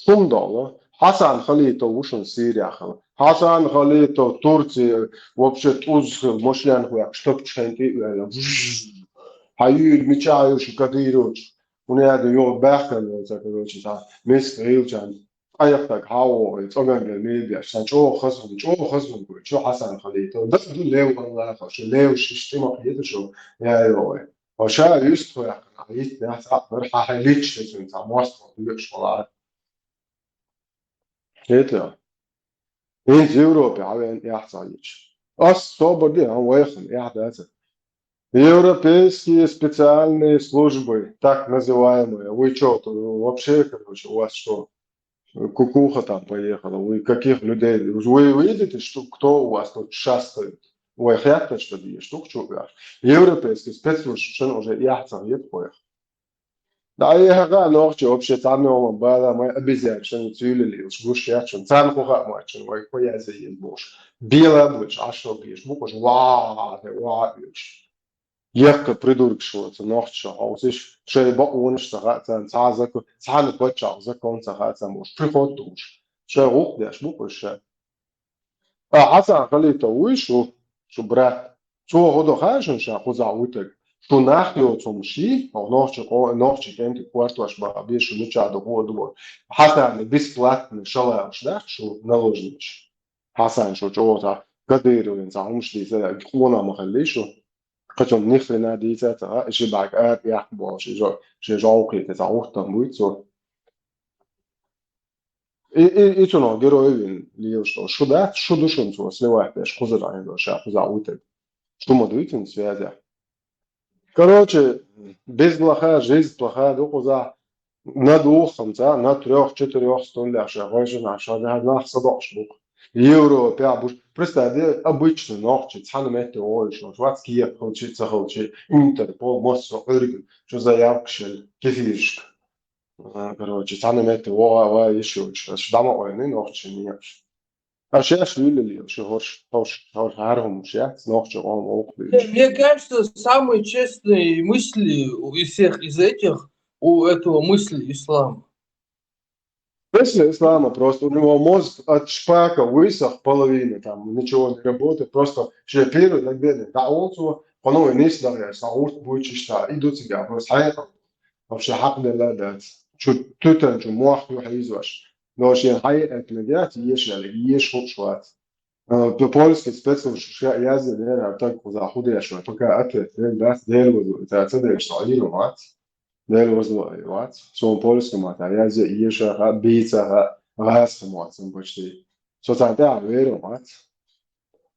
Шуна долу, Хьасан Халитов ву шуна Сирия хила. Хьасан Халитов, Турция, вообще тӀуз хила, машен хӀоькхуш, тапчу хен тӀе а ваьлла. Хьан юьйла мичахь ю шу Кадырович? ХӀунда аьлла йогӀу баьхкана йоцу, короче, цхьа миска гӀийлачарна къайхтаг хьан вогӀу, цӀоган ган мийла деш. Сан чӀогӀа хаза хӀума, чӀогӀа хаза хӀума гойту, шу Хьасан Халитов. Дас ду лев валлахьа, шу лев шиш тӀимах йита шу, я йогӀу. Ва ша юьстахваьккхина, хьан йитнехь цхьаъ бара, хьан хьайн личный цуьнан цхьа мостагӀа доьшуш валахь. ХӀета? ХӀинца Европе хьан вен эхь ца хьийча. Ас собар де, хьан вайхана эхь дацара. Европейские специальные службы, так называемые. Вы чё, тут вообще, короче, у вас что? Кукуха там поехала. Вы каких людей? Вы видите, что, кто у вас тут шастает? Вай хетташ дан дезаш ду-кх чу а ваьхьаш. Европейский спецслужбашна уже яхь ца хета вайх. Да, и хьаха нохчи вообще цхьанна йолун бала, май обезьян шайна цуьйлаллаш гуш яц шуна. Царна хӀун хаа моьтту шуна, вай кхо яза еза бохуш. Бела а боьлуш, Ӏаш шо беш, букъаш ва, ва а оьцуш. Яккха придуркаш ваца нохчаша хьовсуш, шайн бакъонаш ца хаьа царна, цхьа закон, цхьана паччахьан закон ца хаьа царна бохуш, приход а дохуш. Шайн гӀуллакх деш бу-кх уьш ша. А Хьасан Халитов вуй шу, шу брат? Цо хӀун до хаьа шуна ша кхузахь вуьтург? Шу нах йоцу хӀума ший, хьо нохча къо-, нохча кӀентий кортош баха бе шу мичахь ду, хӀун ду боху. Хьасана бесплатно шалахуш дац шу наложнича. Хьасан шу чӀогӀа цхьа Кадыровна цхьа хӀумаш дийца, къонах ма хилли шу. Кхачун ни хрена дийца а ца хаьа, и ши бӀаьрг ара яккха болуш, и жо-, шен жовхийта цхьа гӀуртам буй цо. И, и, и цунах герой вина лелаш долу. Шу дац, шу ду шуна цо сливать деш, кхузара Ӏийна долу ша кхузахь вуьтург. Шу ма дуй цуьнан связях. Короче, без греха жизнь плоха ду кхузахь. На двух там, ца, на трёх, четырёх столях ша, гӀойшинахь ша, да, нах са докъуш бу-кх. Европе а буш. Представь, де, обычно нохчи, цхьана метте вогӀуш, вац кехат хилчи, ца хилчи, Интерпол, массо а Ӏуьрган, шу заявкаш елла, кефиршка. А, короче, цхьана метте вогӀа а вай йиш йолчу, аша дӀа ма ойла нохчийн. А шаьш вуьллал йо, шу хӀорш, хӀорш, хӀорш хӀара хӀумаш яц, нохчийн къоман вовкх Не, дуьйцуш. Мне кажется, самые честные мысли у, из всех из этих, у этого мысли ислама. Мысли ислама просто, у него мозг от шпака высох половина, там ничего не работает, просто шен первый так бедный, да, он цо, по новой нис, наверное, са гӀурт буйчиш, са, и ду цигахь, просто хьекъал. Вообще хьакъ делла дац. Чу туьтан чу мох ю хьийзош. Но шен хьайа этнагяц, ешале, еш хӀуш вац. Э, по-, польский спецслужба ша язде дера, так кхуза худеш вай, пока ответ ден дац, дер вазу, ца, ца деш, со Ӏийр вац. Дер вазу вац. Сон польский мата язде, еша ха, бийца ха, гӀаз ха моцам почти. Со цан тӀехь вер вац.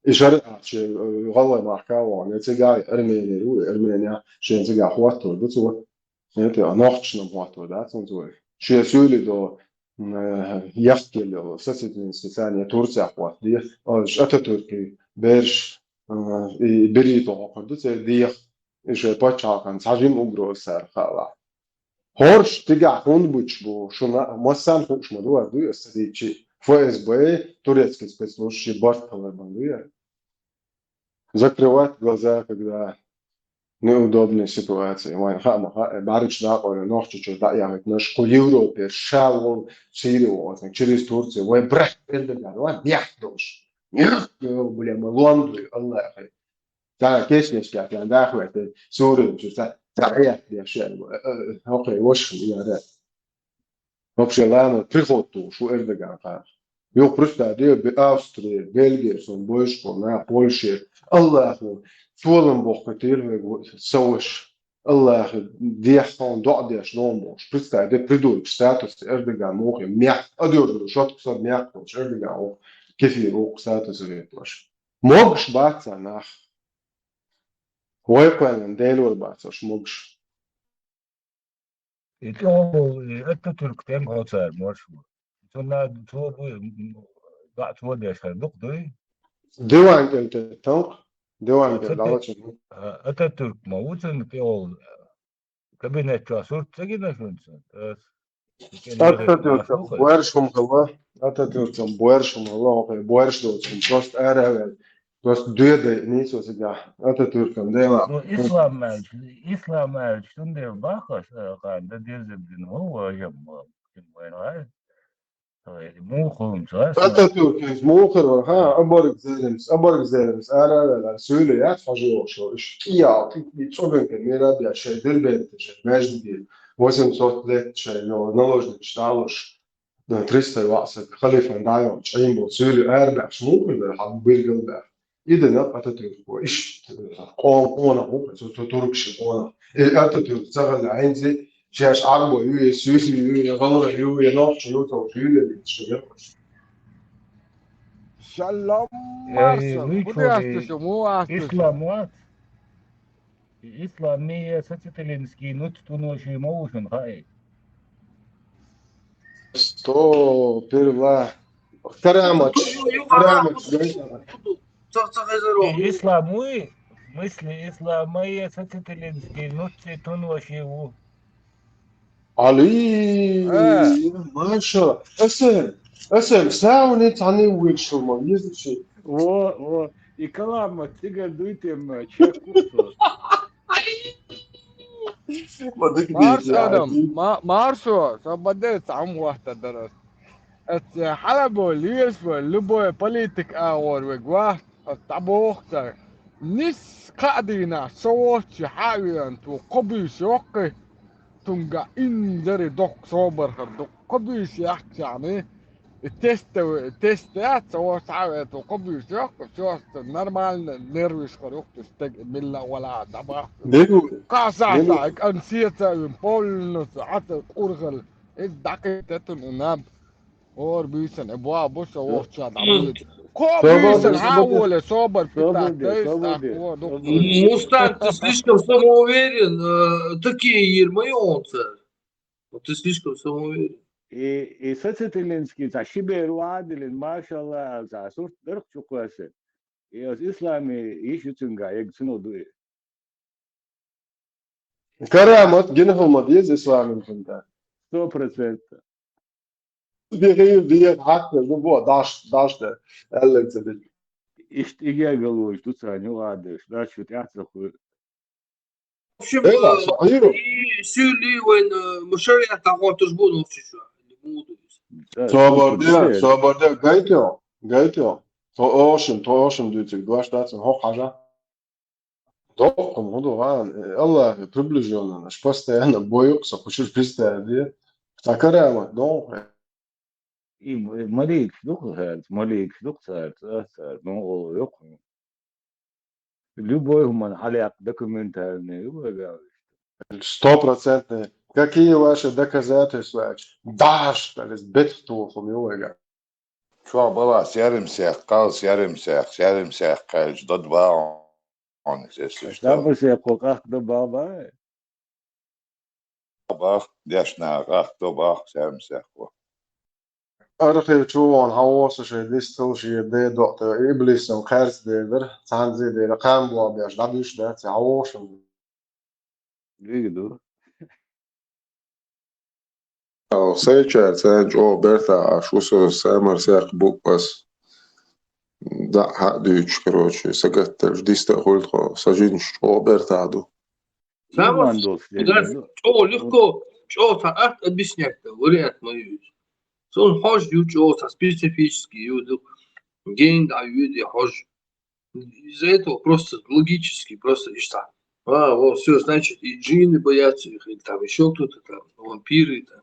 И шариат шен, э, гӀалгӀай махка вон, я цига Армения ю, Армения шен цига хӀоттур ду цо. Это, а нохчашна хӀоттур дац цунца вай. Шен суьйли до, м, э, яхкелло, сосетинский царна Турция хӀотту де, а, Ататюркий берш, э, и берриг хӀокхур ду церан дех, и шайн пачхьалкхан цхьа жима угроза цара хаалахь. ХӀорш цигахь хӀунда буьтуш бу, шуна массарна хууш ма ду, ас дуй, ас ца дийцчи, ФСБ, турецкий спецслужбаш ши барт хилар бан дуй. Закрывать глаза, когда неудобные ситуации. Вайн хаа ма хаьа, бӀаьргаш дакъойла, нохчичуьра дӀаяхийтинарш, кху Европе, ша вон, Сири вон, через Турцию, вай брат Эрдоган, вай бехк долуш. Нихк, бля, ма лондуй, Аллахе. Ца кешнешкехь, ца дахвехь, Сурия чу ца, ца хьехадеш, э, э, хӀокхе ваша яра. Вообще, ладно, приход ту, шу Эрдоган кхаха. Юха представь де, Бе-, Австри, Бельги, сон бойшко, на, Польша. Аллаху, толам бохкуьйтийла вайга ва-, сан ваша. Аллаху, дехьа хьуна доӀа деш, ногӀан бохуш. Представь де, придурок статус Эрдоган мухе, мех, а дёрзу, шотка со мех долуш, Эрдоган мух, кефир вукх статус векъаш. Могуш бац цхьа нах. Вай кхоьллина Делора бац аша могуш. И тӀехула, и Ататюрк тӀемга хьо цара марш ву. Цунна цо бу, м, баъ цо деш хьан дукха дуй? Диван кӀел тӀе танкъ, диван кӀел Ацатюрк, дӀалача. А, Ататюрк ма ву цунна тӀехула кабинет чохь сурт ца гина шуна цунна? Ас. Ататюркан боьрша хӀума хилла, Ататюркан боьрша хӀума хилла, хӀокхе боьрша доцу хӀума, просто ара а ваьлла, просто доьдай нийсо цигахь, Ататюркан дела. Ну, ислам аьлча, ислам аьлча, цундела бахаш, э, хан, да деза дина, хӀун важам, ма, вайн гӀай. Ой, муха хӀума ца, аса. Ататюркан мухар вара, ха, абарг зелимс, абарг зелимс, ара а ваьлла, суьйле яц хьожа йолуш, иш кӀиял, кӀи-, кӀи-, цӀоган мера беш, шайн дербенте, шайн междиге, восемьсот лет шайн, ну, наложничаш далуш. Триста ваъсаг халифан дӀайолчу Ӏийна болу суьйле арабаьхча, муха хир дара хьан билгал баьхна? И дина Ататюрко, иштта къоман къонах ву, цу, цу туркашан къонах. И Ататюрк ца хилла хӀинца, шаьш Ӏарбо ю, я суьйси ю, я гӀалгӀа ю, я нохча ю, цо суьйле дийцича, я. Шалом, Эй, Марсо, вы куда чё, астуш, эй, му астуш? Ислам вац? Ислам ме я социалистический нуц туноши ма ву шуна хаьий? Сто, перла. Карамач. Ю, ю, Карамач, ю, гайта. Ца, ца хезаро. Э, ислам вуй? Мысли ислам ма я социалистический нуц туноши ву. Али, э, маша, эсэм, эсэм, сауни цхьаьна вуьйцуш ма везачи. Во, во. И калама цигара дуй тем, э, чекку со. Ма дика Марс дийца, Адам, ай. Ма-, Марсо, со баде цхьа хӀума хӀотта дара. Эцци хьалабо леш вай, любой политик агӀор вега вац, ас дӀабоху цара. Нисса кхаа дийнахь со воцчу хьа а веана, цо кхо буьйса йоккхий, цуьнга инзаре доккха собар хир ду. Кхо буьйса яхчахьана, и тесте, тесте яц, со воцчу хьа а веана, цо кхо буьйса йоккхий, всё, нормально, нервиш хир ю-кх, цу стеган милла а вала дӀабахка. Деру, кхаа сахьтехь деру. И кӀант сеца а вина, полностью Ӏа ца кӀурхала, иза дӀакхетта цунна и наб. ХӀора буьйсанна, э, боху со воцчохь дӀабоьду. Кхо буьйсанна хьан а воле, собар питахь, собар де, собар де. Мустан, ты слишком самоуверен, э, такие йир ма ю хьуна цара. Вот ты слишком самоуверен. И, и социалистический цхьа ши бер ван а диллина, машалла, аьлла, цхьа сурт дара-кх чу кхоьссина. И оцу исламе йиш ю цуьнга, ега цуьнан ду и. Карамат гина хӀума деза исламан хӀума. Сто процентов. Бехи, бехи, хьакхар ду, бо, даш, даш да, аьлларг ца дича. Иштта и гергарло ду царна юкъадеш, даш шу тӀаьхьа ца хуьлу. В общем, Эла, э, со Ӏийра. И суьйли вайн, э, ма шариат дӀахӀоттуш бу нохчийчохь. Муха ду иза? Да, собар де, собар де, гайтё, гайтё. То ошим, то ошим дуьйцург дош дац, хӀокху хьажа. Доккхум, хӀун ду ван, э, Аллахе приближённо, аш постоянно бойукъ со, кхучуьра пистар де. Цхьа карамат доху. И м-, маликаш ду-кх хӀара, маликаш ду-кх цара, цара, цара, ну, о, йоккху. Любой хӀуманна хьалаяккха документальный ю вайга. Стопроцентный. Какие ваши доказательства? Даш, талис бетхтухум ю вайга. Чохь балахь серим сех, кхалла серим сех, серим сех кхаьлча, дан бан хьуна, если что. Дан ба сех, кхо къахка дан бан бан? Бах, дешна, къахка дан бах, серим сех кхо. Архив чу вон хьан воса шайн дистал шен ден докъ, иблисам кхаьрца ден дара, цхьанна зе ден дара, кхам бохь беш, дӀабуьйш дац, хьан воша. Вига ду. Ау, сайчара царна чӀогӀа бертахь Ӏаш ву со, самар сехк бу ас. ДӀа а хьа а дуьйцуш, короче, сагатделча диста а хуьлу тхо, сан жинаш чӀогӀа бертахь ду. Самар Иман долуш дерг ду. ЧӀогӀа легко, чӀогӀа цхьа атта объяснять дан вариант ма ю иза. Цунна хьожа ю чӀогӀа цхьа специфический ю, ду, генга дӀа ю де хьожа. Из-за этого просто логически, просто иштта. А, вот, всё, значит, и джинны боятся их, или там ещё кто-то там, вампиры там.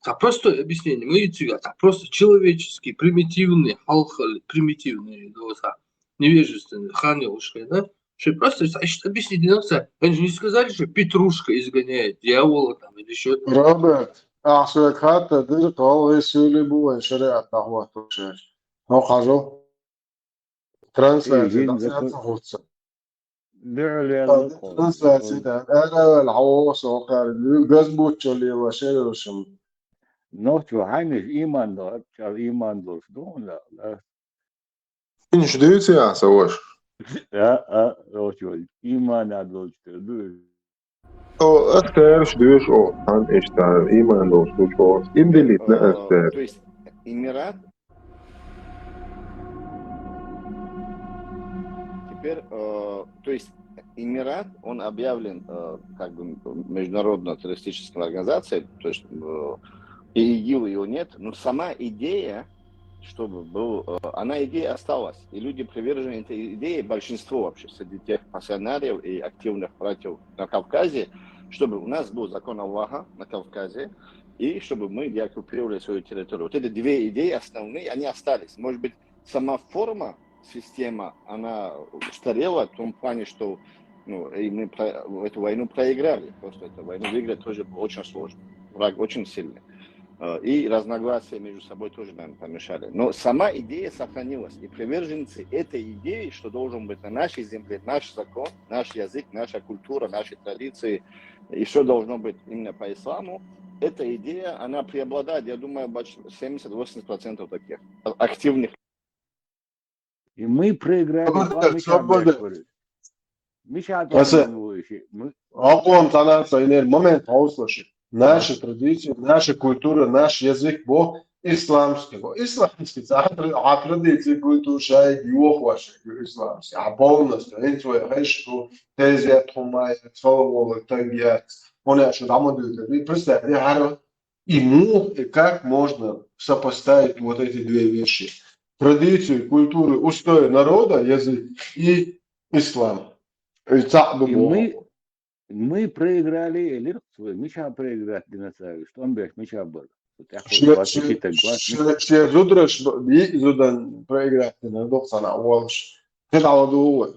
Цхьа простое объяснение ма ю цига, цхьа просто человеческий, примитивный, хьалхале, примитивный, ну, цхьа невежественный, ханна йолаш хӀама, да? Шоай просто цхьа иштта объяснить дина цхьа. Они же не сказали, что Петрушка изгоняет дьявола там или ещё. Роберт, ахь соьга хаттар дира, гӀалгӀай суьйлий бу вайн шариӀат дӀахӀоттош. ХӀокху хьажал. Трансляци Изин дӀа закон- ца хуьлу. Дуьхьал яла Трансляци дӀа. Ара ваьлла, хьо со кхаьра. Газбуччо лела шерашим. Нохчо хьайнаш иман до, чӀал иман долуш ду хьуна, да? Инш дуьйцу ахь, сан ваша? А, а, нохчо иман а долчу тера ду. О, ас цаьраш доьшу, о, хан иштта, иман долуш ду, о, имдилитна ас Э, цаьраш. То есть Эмират теперь, э, то есть Эмират, он объявлен э, как бы международной террористической организацией, то есть э, и ИГИЛ его нет, но сама идея, чтобы был, э, она идея осталась, и люди привержены этой идее, большинство вообще среди тех пассионариев и активных братьев на Кавказе, чтобы у нас был закон Аллаха на Кавказе, и чтобы мы деоккупировали свою территорию. Вот эти две идеи основные, они остались. Может быть, сама форма, система, она устарела в том плане, что ну, и мы про- эту войну проиграли. Просто эту войну выиграть тоже было очень сложно. Враг очень сильный. Э, И разногласия между собой тоже, наверное, помешали. Но сама идея сохранилась. И приверженцы этой идеи, что должен быть на нашей земле наш закон, наш язык, наша культура, наши традиции, и все должно быть именно по исламу, эта идея, она преобладает, я думаю, больше семьдесят-восемьдесят процентов таких а- активных. И мы проиграли, Свобода, а мы свобода. Миша Аса- Акъон цхьана а цхьа йинера момент хьовсалаш. Наша традиция, наша культура, наш язык бо исламский. Бо исламский, цхьа тра- а традиция, культура шайга йохош ю исламский. А полностью, хӀинца вай хьаьжча ду, тезет хӀума яц, фала вола таг яц. Хьуна шу дӀа ма дуьйцу. И представь, и хьара, и муха, и как можно сопоставить вот эти две вещи? Традицию, культуру, устои народа, язык и ислам. И цхьаъ ду И боху. мы, мы проиграли, элира цо, Миша проиграть дина цаьрга, что он беш Миша бар. Вот я Ше- хочу вас ше- учить, так вас ше- ше зудараш б- йиъ зудан проиграть дина, дукха санна а волуш. Ше дӀа ма ду вай.